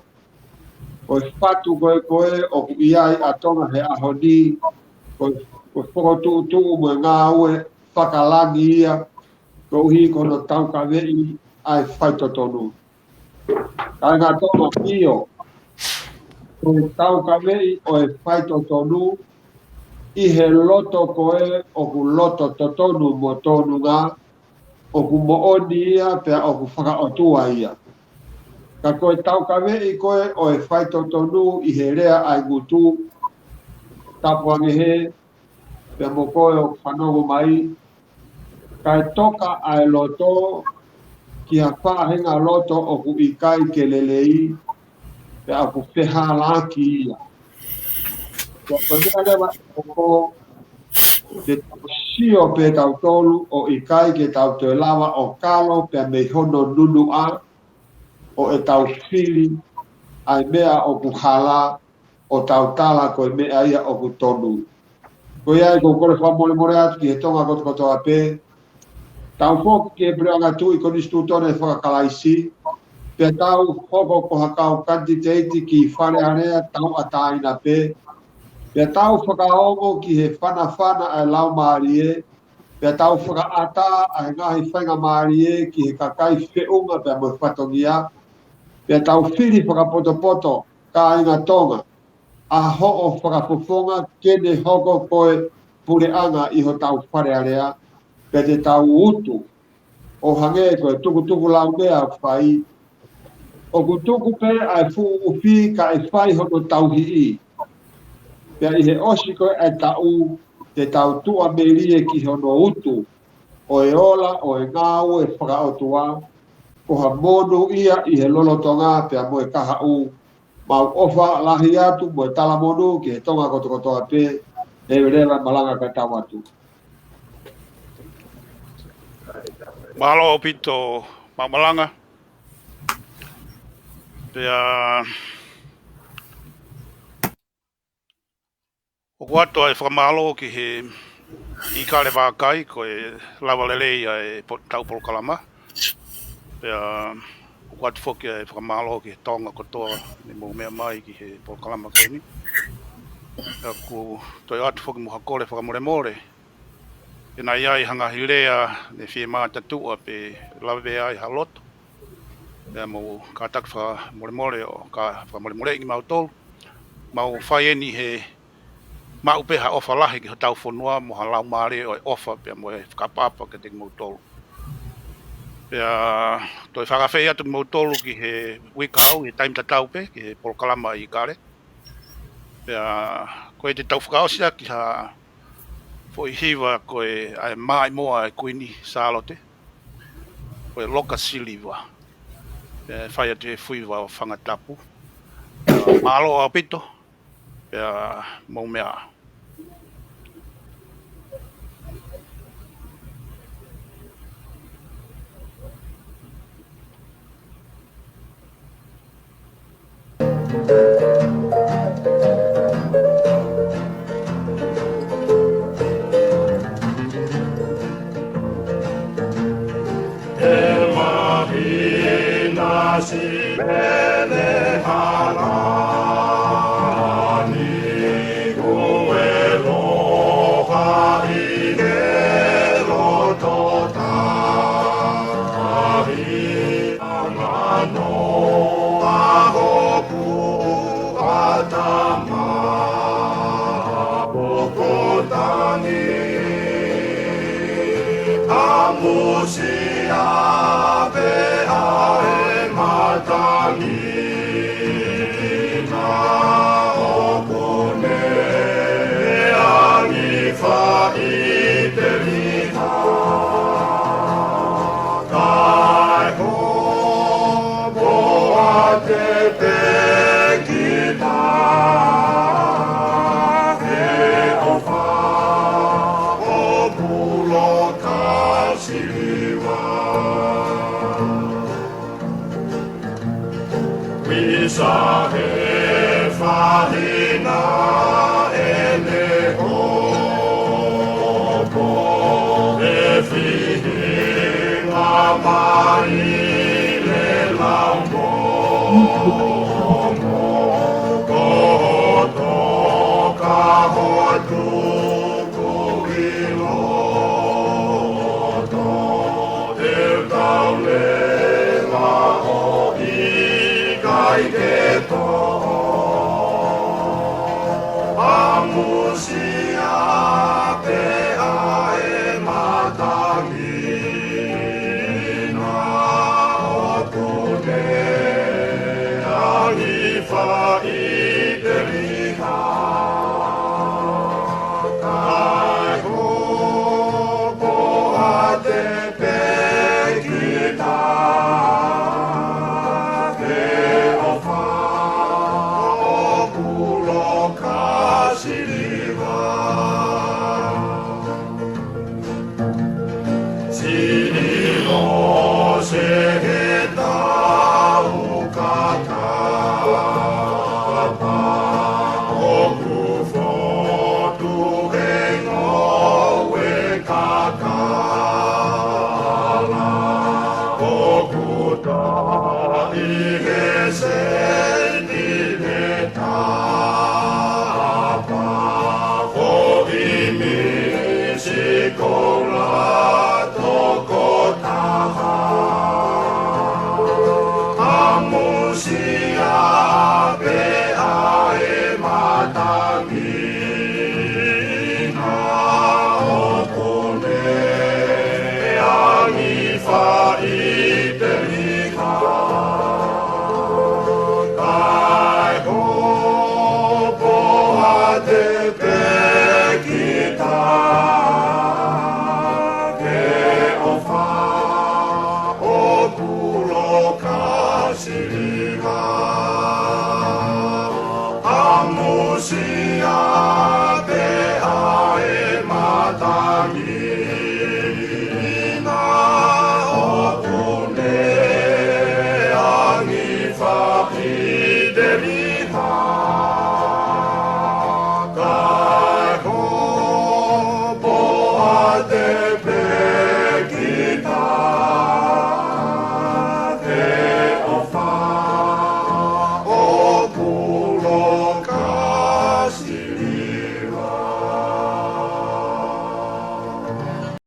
ko e fatu ko ē ko ē ʻoku ʻi ai ʻa Tonga he ʻaho ni, ko e, ko e fokotuʻutuʻu mo e ngāue fakalangi ia, koeʻuhi ko hono taukaveʻi ʻa e faitotonu. Kāinga Tonga, ʻio, ko e taukaveʻi ʻo e faitotonu ʻi he loto ko ē ʻoku loto totonu mo tōnunga, ʻoku moʻoni ia pea ʻoku fakaʻotua ia. Ka ko e taukaveʻi ko ē ʻo e faitotonu ʻi he lea ʻa e ngutu, tapu ange hē, pea mo koe ʻoku fanongo mai, kae toka ʻa e loto ki ha faʻahinga loto ʻoku ʻikai ke lelei, pea ʻoku fehālaaki ia. Ko e meʻa leva ʻoku ke tau sio pē tautolu ʻo ʻikai ke tau toe lava ʻo kalo pea mei hono nunuʻa, ʻo ʻetau fili ʻa e meʻa ʻoku hala, ʻo tau tala ko e meʻa ia ʻoku tonu. Ko ia ai ʻoku ou kole fakamolemole atu ki he Tonga kotokotoa pē. Tau foki ki he puleʻanga tuʻi konisitūtone fakakalaisi. Pea tau hoko ko ha kau kanititeiti ki Fale Alea tauʻatāina pē. Pea tau fakaongo ki he fanafana ʻa e laumālie. Pea tau fakaʻatā ʻa e ngaahi faingamālie ki he kakai feʻunga pea mo e fatongia. Pea tau fili fakapotopoto, kāinga Tonga, ʻa hoʻo fakafofonga ke ne hoko ko e puleʻanga ʻi hotau Fale Alea, pea te tau utu ʻo hangē ko e tukutuku laumea ʻoku fai, ʻoku tuku pē ʻa e fuʻu ʻufi kae fai hono tauhiʻi. Pea ʻi he ʻosi ko ē ʻa e taʻu, te tau tuʻamelie ki hono utu ʻo e ola ʻo e ngāue fakaʻotua, ko ha monūʻia ʻi he lolotonga pea mo e kahaʻu. Mau ʻofa lahi atu mo e talamonū ki he Tonga kotokotoa pē. Lelei leva e malanga kae tau atu. Mālō ʻaupito, Maʻu Malanga. Pea ʻoku ʻoatu ʻa e fakamālō ki he ʻIkale Vākai, ko e lava lelei ʻa e po-, tau polokalama. Pea ʻoku ʻoatu foki ʻa e fakamālō ki he Tonga kotoa ne mou meʻa mai ki he polokalama ko eni. Pea ʻoku toe ʻoatu foki mo ha kole fakamolemole. He naʻe ʻi ai ha ngaahi lea ne fiemātatuʻa pe lavea ai ha loto. Pea mou kātaki fakamolemole ʻo ka fakamolemoleʻi kimautolu. Mau fai eni he maʻu pē ha ʻofa lahi ki hotau fonua mo ha laumālie ʻo e ʻofa pea mo e fakaʻapaʻapa kiate kimoutolu. Pea toe fakaafeʻi atu kimoutolu ki he uike kahaʻu he taimi tatau pē ki he polokalama ʻIkale. Pea ko e te tau fakaʻosi ʻaki ha foʻi hiva ko e ʻa e maʻimoa ʻa e Kuini Sālote, ko e Loka Siliva. Pea fai atu he fuiva ʻo Fangatapu. Mālō ʻaupito, pea mou meʻa ā. He māhina si mene hana ni, kuo e loha ʻi he loto tahi. Mano ʻa hoku ʻatama, ʻoku tangi, ʻamusia pē ʻa e matangi. Ina ʻoku ne angi faʻiteliha. Kae hoko ʻa e tepekina he ʻofa ʻo Puloka Siliva. Visa he fahina ʻene hopo, he fihinga mai le lau momo, ko hoto ka hotu ko ʻi loto. Te u tau leva ʻo ʻikai ke toʻo, ʻamusia pē ʻa e matangi. Ina ʻoku ne angi faʻiteliha. Kae hoko ʻa e tepekina he ʻofa ʻo Puloka Siliva. Ina o kone angi faʻiteliha, kae hopo ate pē kita ke ʻofa ʻo pulo ka siliva. ʻAmusi